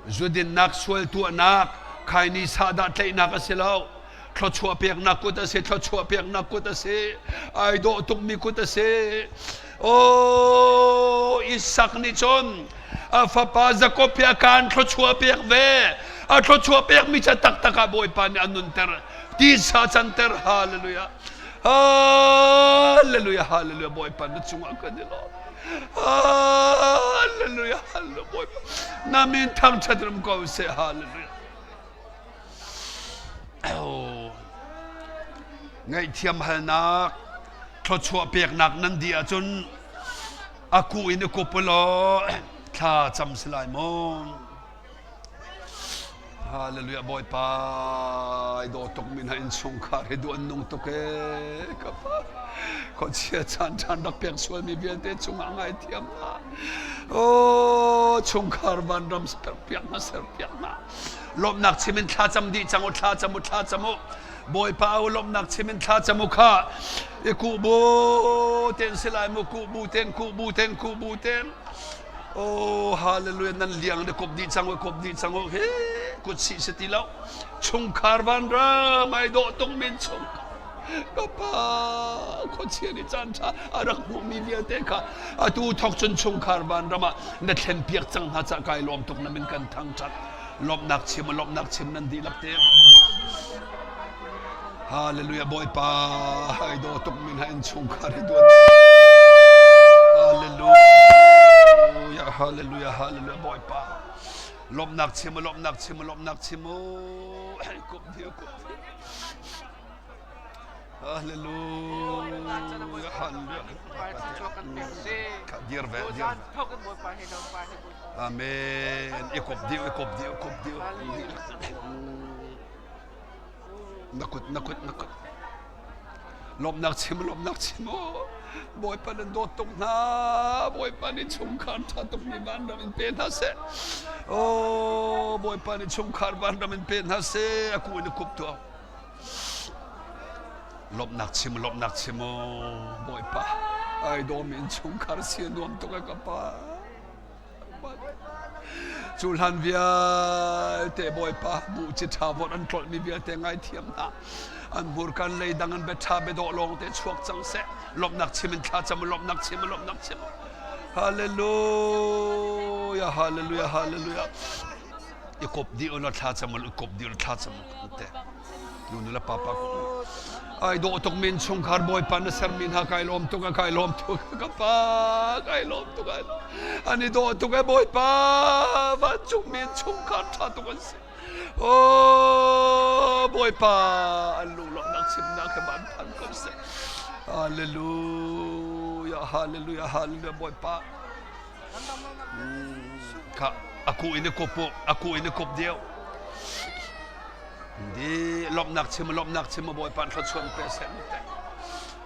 zudinnak sual tuahnak khaini sahdah tlaihnak a si lo. Thluachuah peknak kut a si, thluachuah peknak kut a si. Ai dawh tukmi kut a si. Oh, Isak nih cun a fapa Jakob hi a kaan thluachuah pek ve. A thluachuah pekmi ca taktak ah Bawipa nih a nunter. Tisa canter. Hallelujah. Hallelujah. Hallelujah. Bawipa na cungah kan i lawm. Hallelujah. Hallelujah. Bawipa na min thangṭhat rum ko seh. Hallelujah. Oh. Ngaihthiam halnak thluachuah peknak nan dih ahcun a ku in i kup u law thla cam si lai maw? Hallelujah Bawipa i dawh tuk mi hna innchungkhar hi duh an nung tuk ee ka pa khuachia caan ṭhan rak pek sual mi vialte cungah ngaithiam hna oh chungkhar vanram piak hna ser piak hna lawmhnak chim in thla cam dih cang u thla cam u thla cam u Bawipa u lawmhnak chim in thla cam u kha i kuh bu ten si lai mu kuh bu ten kuh bu ten kuh bu ten Oh hallelujah nan liang na kop dih cang u kop dih cang u he kut si si ti lo chungkhar vanram ai dawh tuk min chung ka pa khuachia nih caan ṭha a rak hmuhmi vialte kha atu thawk cun chungkhar vanram ah na thlen piak cang hna ca kai lawm tuk na min kan thangṭhat lawmhnak chim lawmhnak chim nan dihlak te Hallelujah Bawipa ai dawh tuk min ha in chungkhar hi duan Hallelujah Hallelujah Hallelujah Bawipa lawmhnak chim lawmhnak chim lawmhnak chim hei kup dia kup dia Hallelujah Hallelujah dir ve dir ve Amen ikop diu ikop diu ikop diu Na kut, na kut, na kut. Lawmhnak chim, lawmhnak chim aw. Bawipa nan dawt tuk hna. Bawipa nih chungkhar ṭha tuk mi vanram in pe hna seh. Oh, Bawipa nih chungkhar vanram in pe hna seh. A ku in a kup tuah. Lawmhnak chim, lawmhnak chim aw. Bawipa, ai dawmi in chungkhar si a nuam tuk e ka pa. Cu hlan vialte Bawipa buhci ṭha vawt an tlolhmi vialte ngaithiam hna. An hmurkan lei dang an biaṭha biadawh lawng te chuak cang seh. Lawmhnak chim in thla cam u, lawmhnak chim u, lawmhnak chim u. Hallelujah, hallelujah, hallelujah. I kop dih u law thla cam u, i kop dih u law thla cam u. Te. Nu le papa ai dawh tuk min chungkhar bawipa na sermi hna kai lawm tuk kai lawm tuk ka pa kai lawm tuk ai an i dawh tuk e bawipa vancung min chungkhar ṭha tuk an si oh bawipa an lunglawmhnak chimnak he van phan ko seh hallelujah hallelujah hallelujah bawipa kha aku in i kop aku in i kop deu Di lawmhnak chim lawmhnak chim Bawipa thluachuah pe seh te.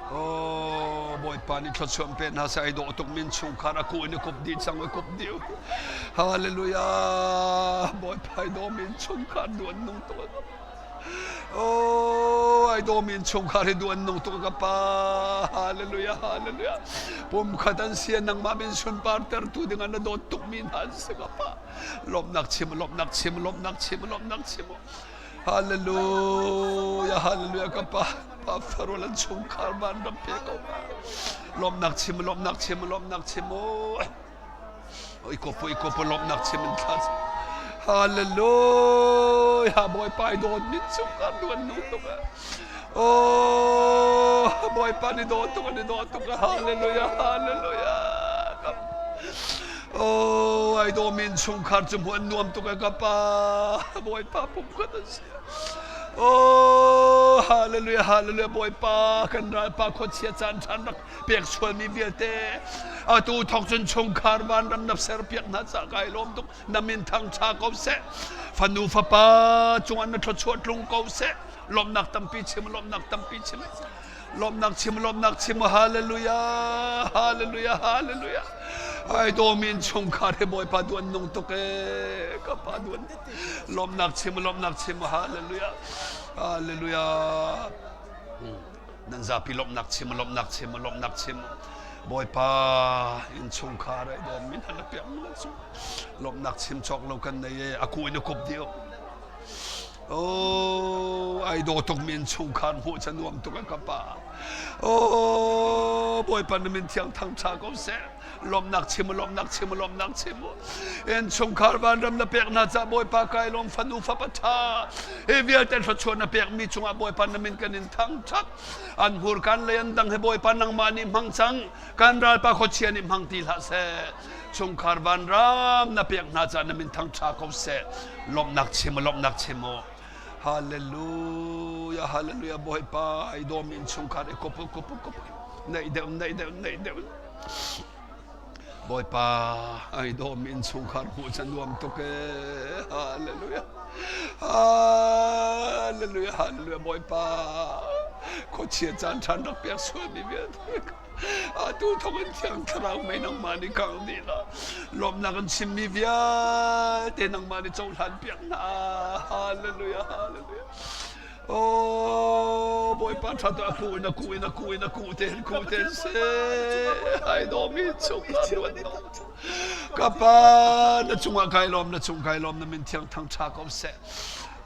Oh Bawipa nih thluachuah pe hna seh ai dawh tuk min chungkhar a ku in a kup dih cang a kup dih. Hallelujah Bawipa ai daw min chungkhar duan nung tuk. Oh ai daw min chungkhar hi duan nung tuk ka pa. Hallelujah hallelujah. Pum khat an sia nangmah min sunpar ter tu ding an na dawt tuk mi hna an si ka pa. Lawmhnak chim lawmhnak chim lawmhnak chim lawmhnak chim Hallelujah hallelujah ka pa pa farol an chungkhar van ram pe ko lawmhnak chim lawmhnak chim lawmhnak chim o oi ko pu ko pu lawmhnak chim in thla Hallelujah Bawipa i dawt min chungkhar duan nu tuk Oh Bawipa ni dawt tuk ni dawt tuk Hallelujah Hallelujah Oh, ai dawmi innchungkhar cu hmuh an nuam tuk e ka pa. Bawipa pumkhat an si. Oh, hallelujah, hallelujah, Bawipa kan ralpa khuachia caan ṭhan rak pek sualmi vialte. Atu thawk cun chungkhar vanram na ser piak hna ca kai lawm tuk. Na min thang ṭha ko seh. Fanu fapa cungah na thluachuah tlung ko seh. Lawmhnak tampi chim, lawmhnak tampi chim. Lawmhnak chim lawmhnak chim hallelujah hallelujah hallelujah ai dawmi in chungkhar he Bawipa duan nung tuk e ka pa duan lawmhnak chim lawmhnak chim hallelujah hallelujah nan zapi lawmhnak chim lawmhnak chim lawmhnak chim Bawipa in chungkhar ai dawmi hna na piak mi nan cung lawmhnak chim cawk lo kan nei e aku in a kup dio. Oh, ai daw tuk mi innchungkhar hmuh ca nuam tuk a ka pa. Oh, Bawipa na min thiang thang ṭha ko seh. Lawmhnak chim u, lawmhnak chim u, lawmhnak chim u. Innchungkhar vanram na pek hna ca Bawipa kai lawm fanu fapa ṭha. Hi vialte thluachuah na pek mi cungah Bawipa na min kan in thangṭhat. An hmurkan lei an dang he Bawipa nangmah nih hmang cang. Kan ralpa khuachia nih hmang ti hlah seh. Chungkhar vanram na pek hna caah na min thangṭha ko seh. Lawmhnak chim u, lawmhnak chim u. Hallelujah, hallelujah, Bawipa, ai dawm in chungkhar i kop u, kop u, kop u. Naih deuh, naih deuh, naih deuh. Bawipa, ai dawm in chungkhar hmuh ca nuam tuk ee. Hallelujah. Hallelujah, hallelujah, Bawipa. Khuachia caan ṭhan rak pek sualmi vialte. Atu thawk in Thiang Thlarau mei nangmah nih kang dih la. Lawmhnak an chimmi vialte nangmah nih cohlan piak hna. Hallelujah, hallelujah. Oh, Bawipa ṭha tuah ku in a ku in a ku in a ku ten ku ten se. Ai dawmi chung ka duan Ka pa na cungah kai lawm na cung kai lawm na min thiang thang ṭha ko seh.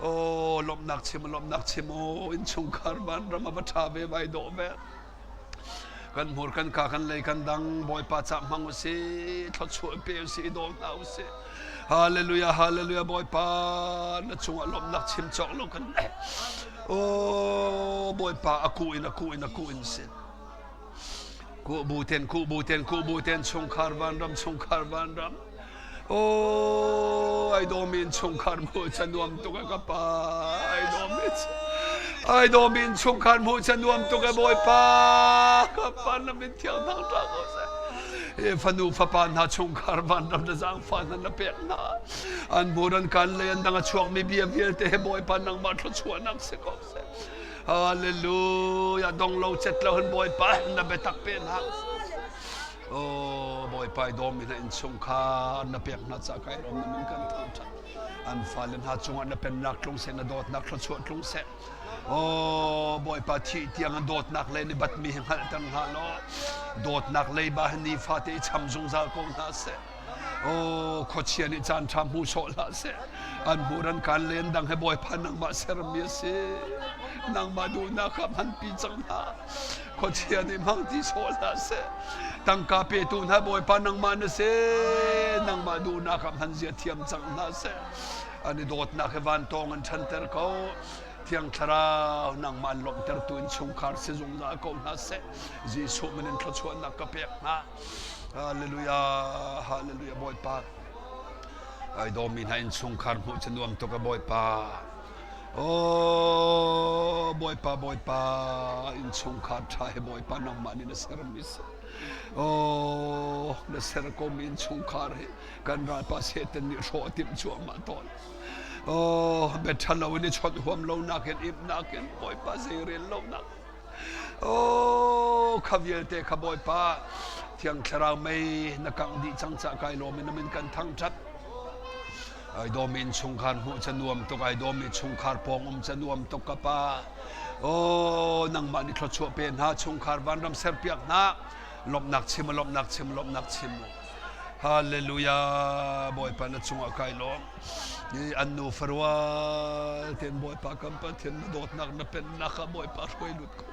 Oh, lawmhnak chim lawmhnak chim oh innchungkhar van ram a va ṭha ve vai dawh ve. Kan hmur kan ka kan lei kan dang Bawipa ca hmang u si thluachuah pe u si daw hna u si Hallelujah hallelujah Bawipa na cungah lawmhnak chim cawk lo kan nei Oh Bawipa a ku in a ku in a ku in si ku bu ten ku bu ten ku bu ten chungkhar vanram chungkhar vanram Oh, ai dawmi innchungkhar hmuh ca nuam tuk a ka pa. Ai dawmi ai dawmi innchungkhar hmuh ca nuam tuk a Bawipa. Ka pa na min thiang thang ṭha ko seh. E fanu fapa hna chungkhar vanram na zaangfah hna na pek hna. An hmur an kan lei an dang a chuakmi bia vialte he Bawipa nangmah thluachuahnak si ko seh. Hallelujah. Dong lo cet lo hin Bawipa na biatak pe hna. Oh, Bawipa i dawmi hna innchungkhar na pek hna ca kai lawm na min kan thangṭhat. An fale hna cungah na pennak tlung seh, na dawtnak thluachuah tlung seh. Oh, Bawipa thih tiang an dawtnak le ni batmi hi hngalhter hna law, dawtnak leiba hi nifate i cham zungzal ko hna seh. Oh, khuachia nih caan ṭha hmu sawh hlah seh. An hmur an kaan len dang he Bawipa nangmah sermi a si. Nangmah duhnak kha hmanpi cang hna. Khuachia nih hmang ti sawh hlah seh. Tangka petu hna Bawipa nangmah na si. Nangmah duhnak ah hman zia thiam cang hna seh. An i dawtnak he vantawng an ṭhanter ko. Thiang Thlarau nangmah an lawmhtertu in chungkhar si zungzal ko hna seh. Jesuh min in thluachuahnak ka pek hna. Hallelujah, hallelujah Bawipa. Ai dawmi hna innchungkhar hmuh cu nuam tuk a Bawipa. Oh, Bawipa, Bawipa, innchungkhar ṭha he Bawipa nangmah nih na sermi si. Oh, na ser komi innchungkhar hi kan ralpa Satan nih hrawh a timh cuahmah tawn. Oh, bia ṭhalo in i chawnh huam lonak in imnak in Bawipa zeirel lonak Oh, kha vialte kha Bawipa Thiang Thlarau mei na kangh dih cang ca kai lawm in na min kan thangṭhat. Ai dawmi innchungkhar hmuh ca nuam tuk, ai dawmi chungkhar pawng um ca nuam tuk ka pa. Oh, nangmah nih thluachuah pe hna, chungkhar vanram serpiak hna. Lawmhnak chim, lawmhnak chim, lawmhnak chim. Hallelujah. Bawipa na cungah kai lawm. I an nu farual ten Bawipa kan Pathian na dawtnak na pennak ah Bawipa hruai lut ko.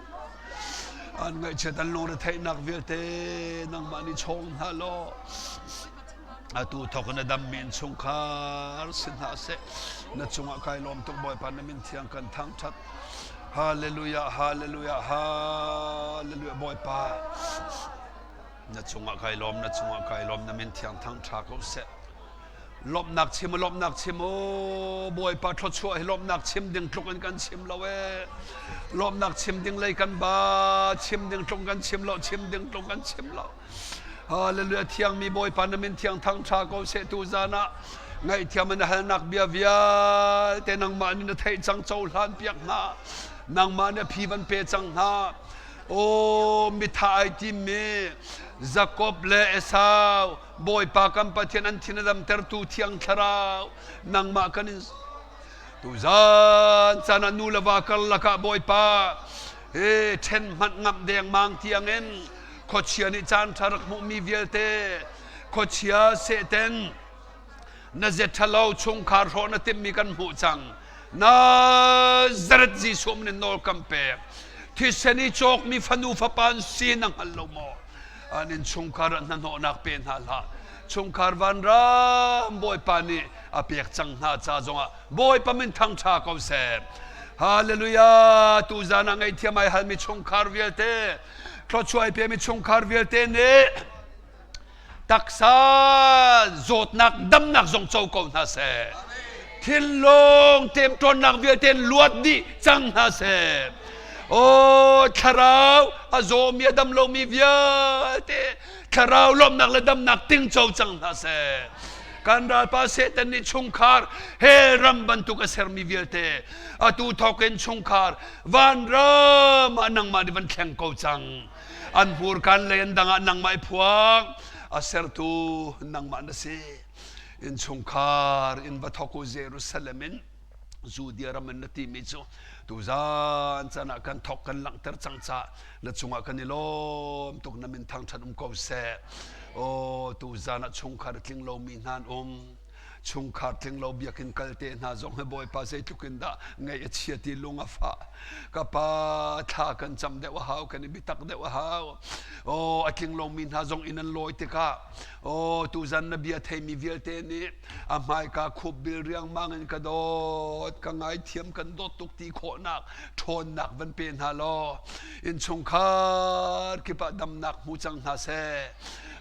An ngaihchiat an lungretheihnak vialte nangmah nih chawng hna law atu thawk in a dammi innchungkhar si hna seh na cungah kai lawm tuk Bawipa na min thiang kan thangṭhat Hallelujah Hallelujah Hallelujah Bawipa Na cungah kai lawm, na cungah kai lawm, na min thiang thang ṭha ko seh. Lawmhnak chim lawmhnak chim o Bawipa thluachuah hi lawmhnak chim ding tluk in kan chim lo ee. Lawmhnak chim ding lei kan ba, chim ding tluk kan chim lo, chim ding tluk kan chim lo. Hallelujah thiangmi Bawipa na min thiang thang ṭha ko seh tu zan ah ngaihthiam in halnak bia vialte nangmah nih na theih cang cohlan piak hna nangmah nih a phi van pe cang hna Aw mitha ai timmi Jakob le Esau Bawipa kan Pathian an thin a damtertu Thiang Thlarau nangmah kan in tuzan caan ah nu le va karlak ah Bawipa he ṭhen hmanh ngamh dengmang tiangin khuachia nih caan ṭha rak hmuhmi vialte khuachia Satan na zet ṭhalo chungkhar hrawh na timhmi kan hmuh cang. Nazareth Jesuh min in nawl kan pek. Thisen i cawkmi fanu fapa an si na hngal lo maw? An innchungkhar ah hnahnawhnak pe hna hlah. Chungkhar vanram Bawipa nih a pek cang hna ca zongah Bawipa min thangṭha ko seh. Hallelujah! Tuzan ah ngaihthiam ai halmi chungkhar vialte, thluachuah ai pemi chungkhar vialte nih taksa zawtnak damnak zong co ko hna seh. Thinlung temṭawnnak vialte luat dih cang hna seh. Aw thlarau a zawmi a dam lomi vialte thlarau lawmhnak le damnak tingco cang hna seh. Kan ralpa Satan nih chungkhar hell ram bantuk a sermi vialte atu thawk in chungkhar vanram ah nangmah nih van thleng ko cang. An hmurkan lei an dang ah nangmah i phuang a sertu nangmah na si. Innchungkhar in va thawk u Jerusalem in Judea ram in na timi cu tuzan caan ah kan thawk kan langhter cang ca na cungah kan i lawm tuk na min thangṭhat um ko seh. Aw tuzan ah chungkhar tling lomi hna an um. Chungkhar tling lo biakinn kal te hna zong hi Bawipa zeitluk in dah ngaih a chia ti lung a fah. Ka pa thla kan cam deuh a hau, kan i biatak deuh a hau. Aw a tling lomi hna zong inn an lawi tikah aw tuzan na bia theimi vialte nih a hmaika khup bil riangmang in ka dawt ka ngaithiam kan dawt tuk ti khawhnak ṭhawnnak van pe hna law innchungkhar kip ah damnak hmu cang hna seh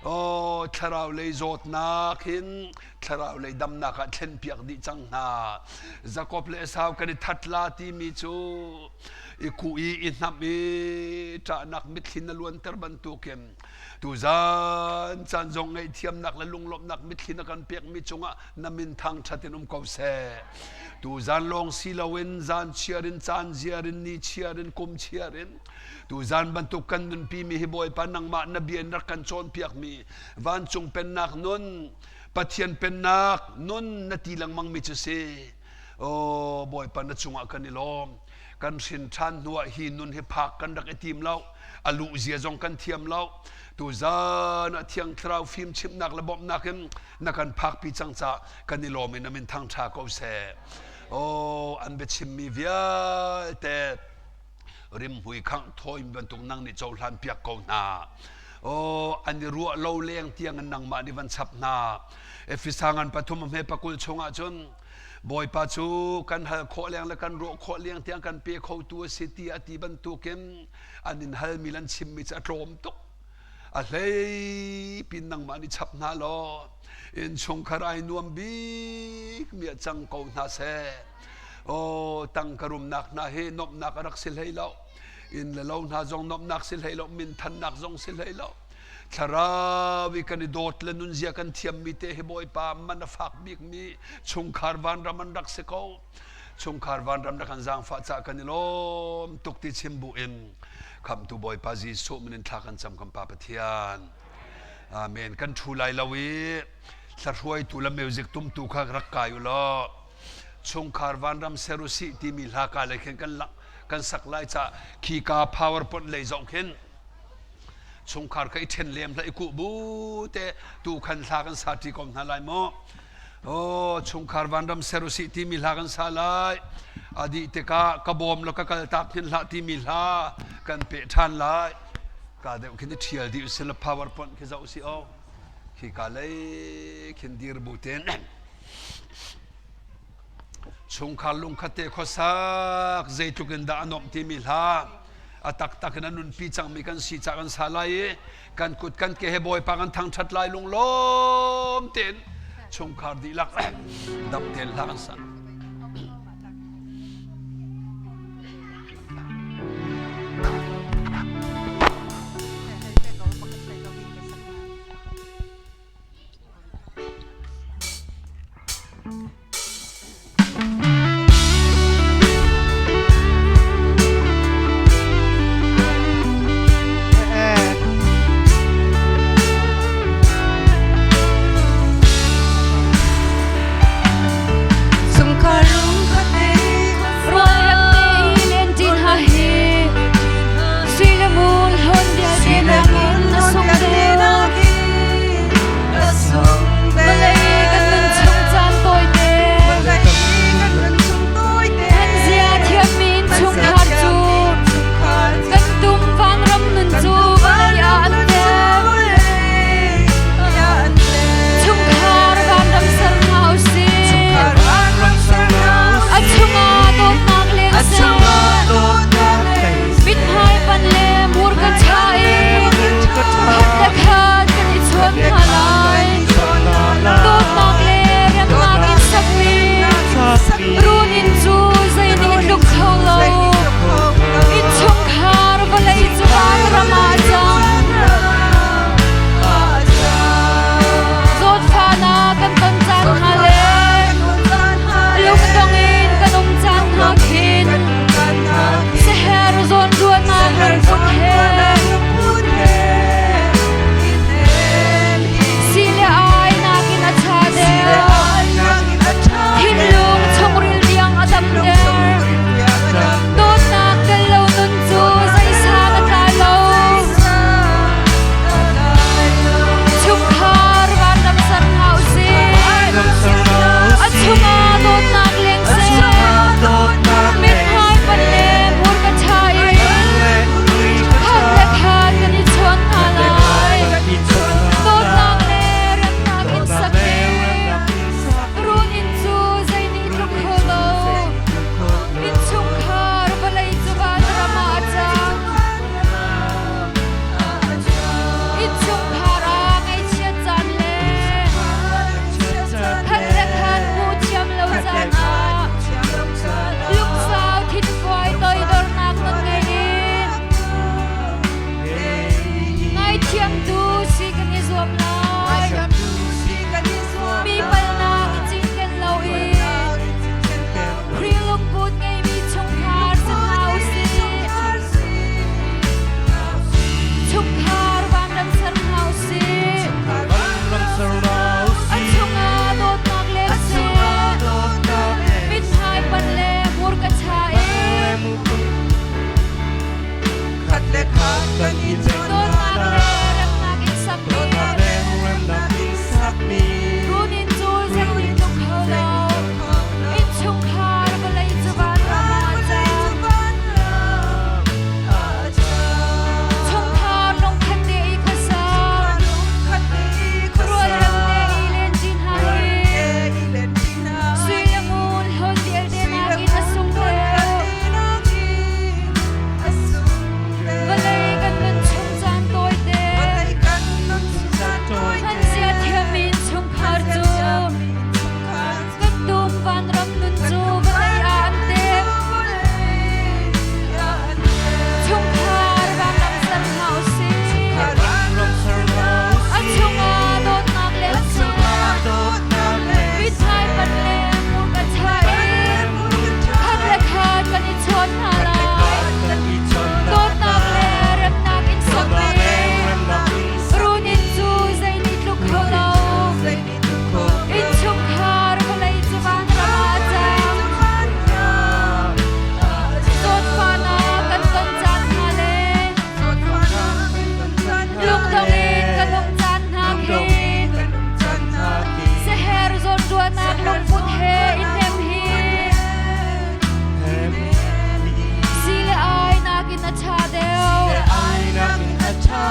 aw thlarau lei zawtnak hin thlarau lei damnak ah thlen piak dih cang hna Jakob le Esau kan i that la timi cu i kuh i i hnamh i ṭahnak mitthli na luanter bantukin Tuzan caan zong ngaihthiamnak le lunglawmhnak mitthli na kan pekmi cungah na min thangṭhat in um ko seh. Tuzan lawng si loin zan chiar in caan ziar in ni chiar in kum chiar in tuzan bantuk kan nunpi mi hi Bawipa nangmah na bia in rak kan cawnpiakmi vancung pennak nun Pathian pennak nun na ti lengmang mi cu si. Oh Bawipa na cungah kan i lawm. Kan hrin ṭhan hnuah hi nun hi phak kan rak i tim lo a luh zia zong kan thiam lo tuzan ah thiang thlarau fim chimhnak le bawmhnak in na kan phakpi cang ca kan i lawm in na min thangṭha ko seh oh an biachimmi vialte rimhmui khangh thawi bantuk nang nih cohlan piak ko hna oh an i ruah lo leng tiang in nangmah nih van chap hna Efesa ngan pathum a hme pakul chungah cun Bawipa cu kan hal khawh leng le kan ruah khawh leng tiang kan pe khotu a si ti a ti bantukin an in halmi le an chimmi cu a tlawm tuk. A hlei pin nangmah nih chap hna law innchungkhar ai nuam bik mi ah cang ko hna seh. Aw tangka rumnak hna hi nuamhnak a rak si hlei lo. Inn le lo hna zong nuamhnak si hlei lo, minthannak zong si hlei lo. Thlarau i kan i dawt le nunzia kan thiammi te hi Bawipa man a fak bikmi chungkhar vanram an rak si ko. Chungkhar vanram rak kan zaangfah cah kan i lawm tuk ti chim bu in khamtu Bawipa Jesuh min in thla kan cam kan Pa Pathian. Amen. Kan thu lai lo i hlahruaitu le music tumtu kha rak kai u law chungkhar vanram ser u sih timi hla ka lei khin kan kan sak lai ca khi ka powerpoint lei zong khin chungkhar kha i ṭhen lem hlah i kuh bu te tu khan hla kan sa ṭi ko hna lai mu oh chungkhar vanram ser usih timi hla kan sa lai a dih tikah ka bawm lo ka kal tak hin hlah timi hla kan pe ṭhan lai ka deuh khin i ṭhial dih usih la powerpoint khi zoh usih oh khi ka lei khin dir bu ten Chungkhar lungkhat te khuasak zeitluk in dah a nuamh timi hla a taktak in a nunpi cangmi kan si ca kan sa lai i kan kut kan ke he Bawipa kan thangṭhat lai lunglawm tein chungkhar dihlak dam tein hla kan sa.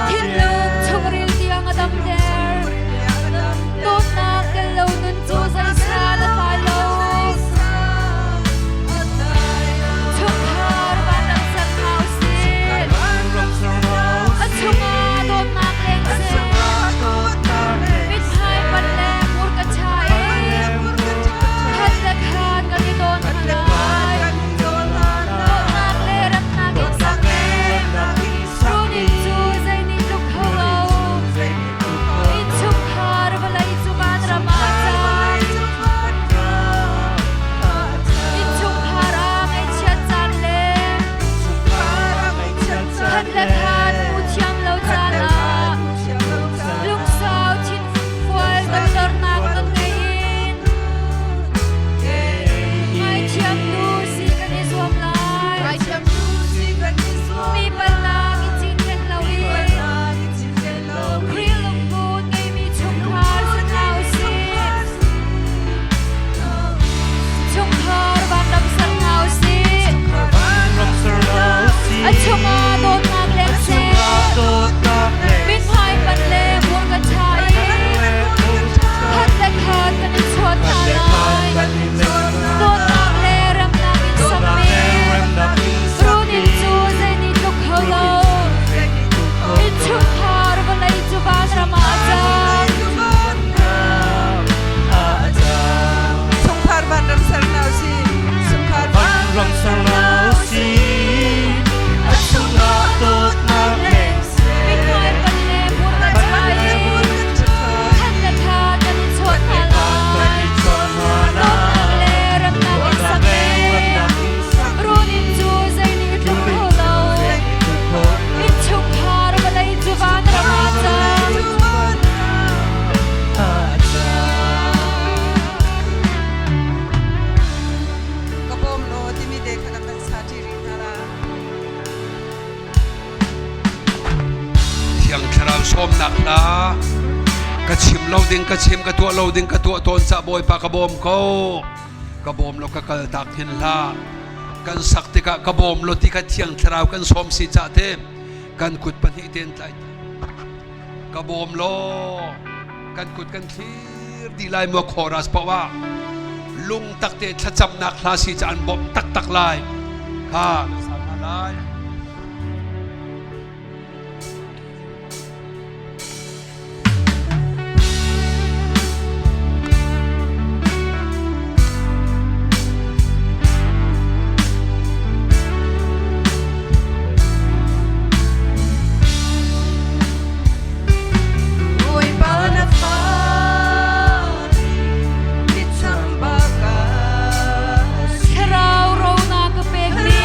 Thinlung chungril tiang a damter. Dawtnak tel lo nun cu zeisan a tlai lo. Chungkhar vanram ser hna usih. A chungah dawtnak leng seh. Mithmai pan le hmurka ṭha in khat le khat kan i dawn hna lai. Dawtnak le remnak in sak Runin cu zei nih tluk kho lo. Innchungkhar vawlei cu vanram ah a cang. Innchungkhar ah ngaihchiat caan le khat le khat hmu thiam lo caan ah lungsau thinfual toidornak non ngei in ngaithiamtu si kan i zuam lai. Mi palnak i cinken loin Khrih lungput ngeimi chungkhar si hna usih. Chungkhar vanram ser hna usih. A chungah dawtnak leng seh. Mithmai pan le hmurka ṭha in khat le khat kan i chawn hna lai. Dawtnak le remnak in sakmi Runin cu zei nih tluk kho lo. Innchungkhar vawlei cu vanram ah a cang. Chungkhar vanram ser hna usih. Chungkhar vanram ser hna usih. A chungah dawtnak leng seh. Mithmai pan le hmurka ṭha in khat le khat kan i chawn hna lai. Dawtnak le remnak in sakmi Runin cu zei nih tluk kho lo. Innchungkhar vawlei cu vanram ah cang. Ka bawm law timi te kha kan van sa ṭi rih hna la. Thiang Thlarau sawmnak hla ka chim lo ding ka chim ka tuah lo ding ka tuah tawn ca Bawipa ka bawm ko ka bawm lo ka kal tak hin hlah kan sak tikah ka bawm lo ti kha Thiang Thlarau kan sawm si ca te kan kut pahnih ten tlai ka bawm law kan kut kan thlir dih lai maw chorus poah lung tak te thlacamnak hla si ca an bawmh taktak lai kha kan sa hna lai. Bawipa na fa ni chamba ka Thlarau ro na ka pekmi.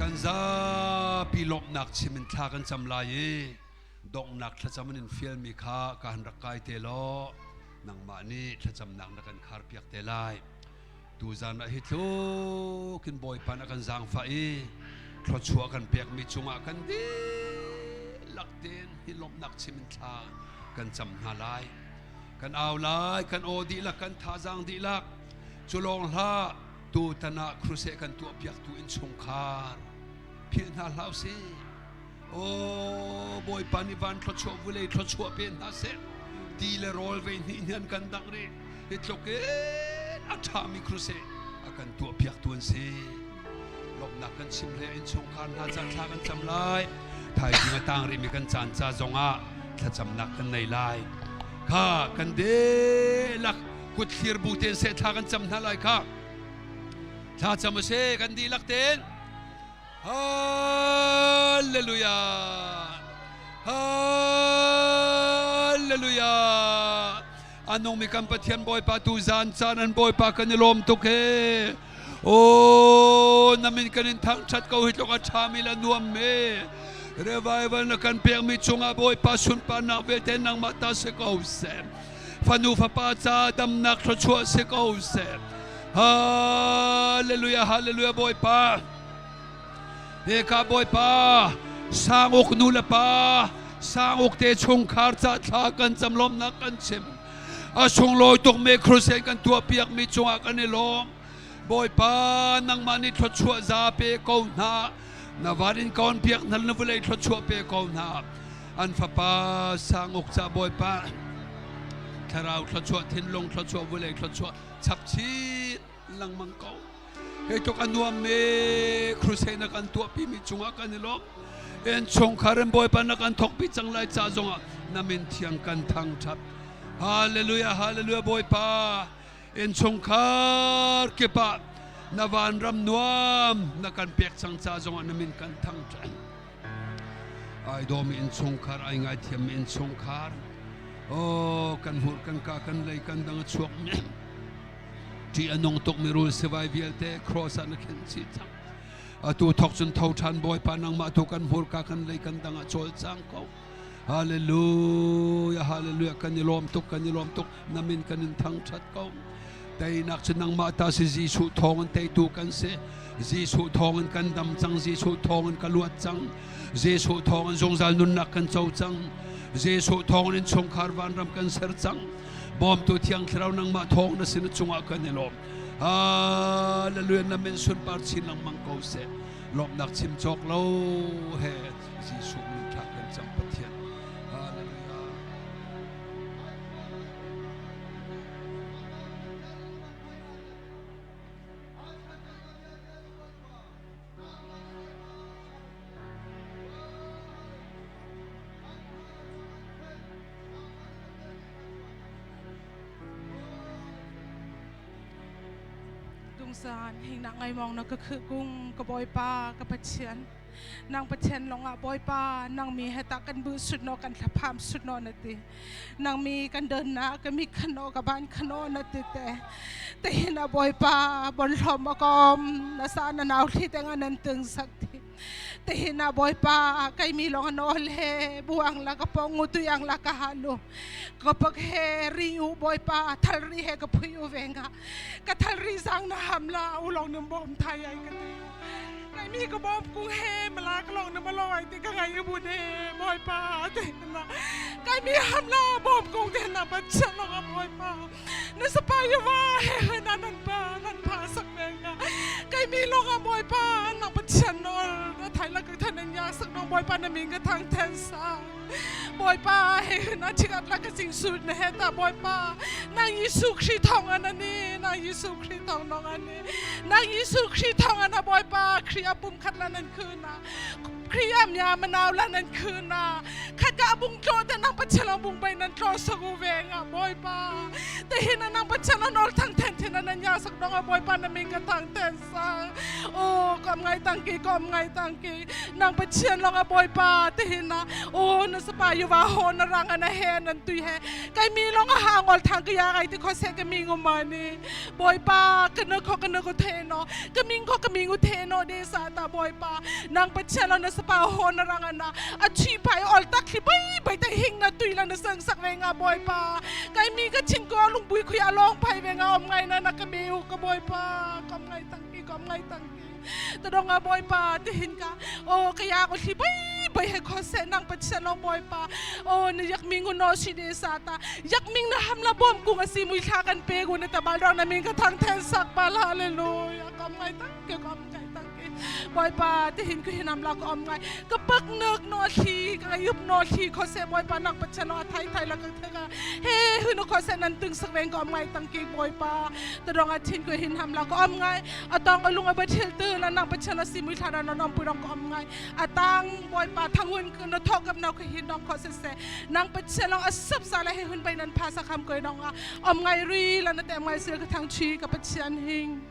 Kan zapi lawmhnak chim in thla kan cam lai i donghnak thlacam in fialmi kha ka han rak kai te law nangmah nih thlacamnak na kan khar piak te lai. Tuzan ah hi tluk in Bawipa na kan zaangfah i thluachuah kan pekmi cungah kan dihlak tein hi lawmhnak chim in thla kan cam hna lai. Kan au lai, kan aw dihlak, kan thazaang dihlak. Cu lawng hlah, tutan ah crusade kan tuahpiaktu innchungkhar philh hna hlah usih. Aw Bawipa nih van thluachuah vulei thluachuah pe hna seh. Ti le rawl vei hnih hnian kan dang rih. Hi tluk in a ṭhami crusade a kan tuahpiaktu an si. Lawmhnak kan chim hle innchungkhar hna ca thla kan cam lai. Thaizing a tang rihmi kan caan ca zongah thlacamnak kan nei lai. Kha kan dihlak kut thlir bu tein seh thla kan cam hna lai kha. Thla cam u sih kan dihlak tein. Hallelujah. Hallelujah. A nungmi kan Pathian Bawipa tu zan caan an Bawipa kan i lawm tuk he. Oh, na min kan in thangṭhat ko hi tluk a ṭhami le nuam me. Revival na kan pekmi cungah Bawipa sunparnak vialte nangmah ta si ko seh. Fanu fapa ca damnak thluachuah si ko seh. Hallelujah, hallelujah Bawipa. Hika Bawipa, sanguk nu le pa, sanguk te chungkhar ca thla kan cam lawmnak kan chim. A sunglawi tukmi crusade kan tuahpiakmi cungah kan i lawm. Bawipa, nangmah nih thluachuah za pe ko hna. Na van in kawn piak hna na vawlei thluachuah pe ko hna. An fapa sanguk ca Bawipa, thlarau thluachuah, thinlung thluachuah, vawlei thluachuah chap chin lengmang ko. Hei tluk a nuam me crusade na kan tuahpi mi cungah kan i lawm. En chungkhar in Bawipa na kan thawkpi cang lai ca zongah na min thiang kan thangṭhat. Hallelujah, hallelujah Bawipa. In chungkhar kip ah na vanram nuam na kan pek cang ca zongah na min kan thangṭhat. Ai dawmi innchungkhar, ai ngaithiammi innchungkhar. Oh, kan hmur, kan ka, kan lei, kan dang a chuak mi. Ṭih a nung tukmi rul sivai vialte cross ah na khenh chih cang. Atu thok cun tho ṭhan Bawipa nangmah tu kan hmurka kan lei kan dang ah cawlcang ko. Hallelujah, hallelujah. Kan i lawm tuk, kan i lawm tuk. Na min kan in thangṭhat ko. Teinak cu nangmah ta si Jesuh thawng in teitu kan si. Jesuh thawng in kan dam cang. Jesuh thawng in ka luat cang. Jesuh thawng in zungzal nunnak kan co cang. Jesuh thawng in chungkhar vanram kan ser cang. Bawmtu Thiang Thlarau nangmah thawng na sin cungah kan i lawm. Hallelujah na min sunpar chin lengmang ko seh. Lawmhnak chim cawk lo he Jesuh min tha kan cam Pathian. Hallelujah. Tungsan hinak ngai mong na ka khukung ka bawipa ka Pathian nang Pathian longah bawipa nang mi heta kan bu sut no kan thlapham sut no na ti nang mi kan don na ka mi khano ka ban khano na ti te te hin a bawipa bon hlom akom na sa na nau thli te nga nan tung sak thi te hin a bawipa kai mi long an ol he buang la ka pong ngu tuyang la ka halu ka pak he ri u bawipa thal ri he ka phui u venga ka thal ri sang na ham la ulong num bom thai ai ka ti kai mi ka bom kung he mala ka long na malo ai ti ka ngai bu de bawipa te na kai mi ham la bom kung te na ba chan long a bawipa na sapa yawa he na nan pa nan pha sak venga kai mi long a bawipa na pathian nol na thai la ka than ya sak nong bawipa na min ka thang then sa Bawipa he na chikat la ka sing sut na he ta Bawipa nang Jesuh Khrih thawng an ani nang Jesuh Khrih thawng nong ani nang Jesuh Khrih thawng an Bawipa Khrih a pum khat la nan khu na Khrih a mya manau la nan khu na khat ka bung tlo te nang pachela bung bai nan tlo sagu ve nga Bawipa te hin nang pachela nol thang then then nan ya sak dong Bawipa na ming ka thang then sa o ka. Kom ngai tangki kom ngai tangki nang Pathian long a Bawipa te hin na o na sapa yuwa ho na rang ana he nan tui he kai mi long a ha ngol thang ka ya ngai ti kho se ka mi ngumani Bawipa ka na kho ka na ko the no ka ming kho ka ming u the no de sa ta Bawipa nang Pathian long na sapa ho na rang ana a chi phai ol tak thli bai bai ta hing na tui la na sang sak ve nga Bawipa kai mi ka ching ko lung bui khui along phai ve nga om ngai na na ka me u ka Bawipa kom ngai tang ki kom ngai tang ki ta dong a Bawipa ti hin ka o ka ya ko thli bai bai he kho se nang Pathian long Bawipa o na yak ming no si de sa ta yak ming na ham la bom kung asi mui thla kan pe gu na ta bal rang na ming ka thang then sak bal hallelujah kom ngai tang ke kom ngai tang ke Bawipa ti hin ku hinam la ko om ngai ka pak nak no thli ka yup no thli kho se Bawipa nak Pathian no thai thai la ka thaka he hu no kho se nan tung sak veng ko om ngai tang ke Bawipa ta dong a thin ku hin ham la ko om ngai atong alung a bathil tu la nang Pathian asi mui thla na nom pui rong ko om ngai atang Bawipa thangun na thok gap nau ka hin dong kho se se nang Pathian long asap sa la he hun bai nan pha sa kham koi dong a om ngai ri la na te ngai sel ka thang chi ka Pathian hing.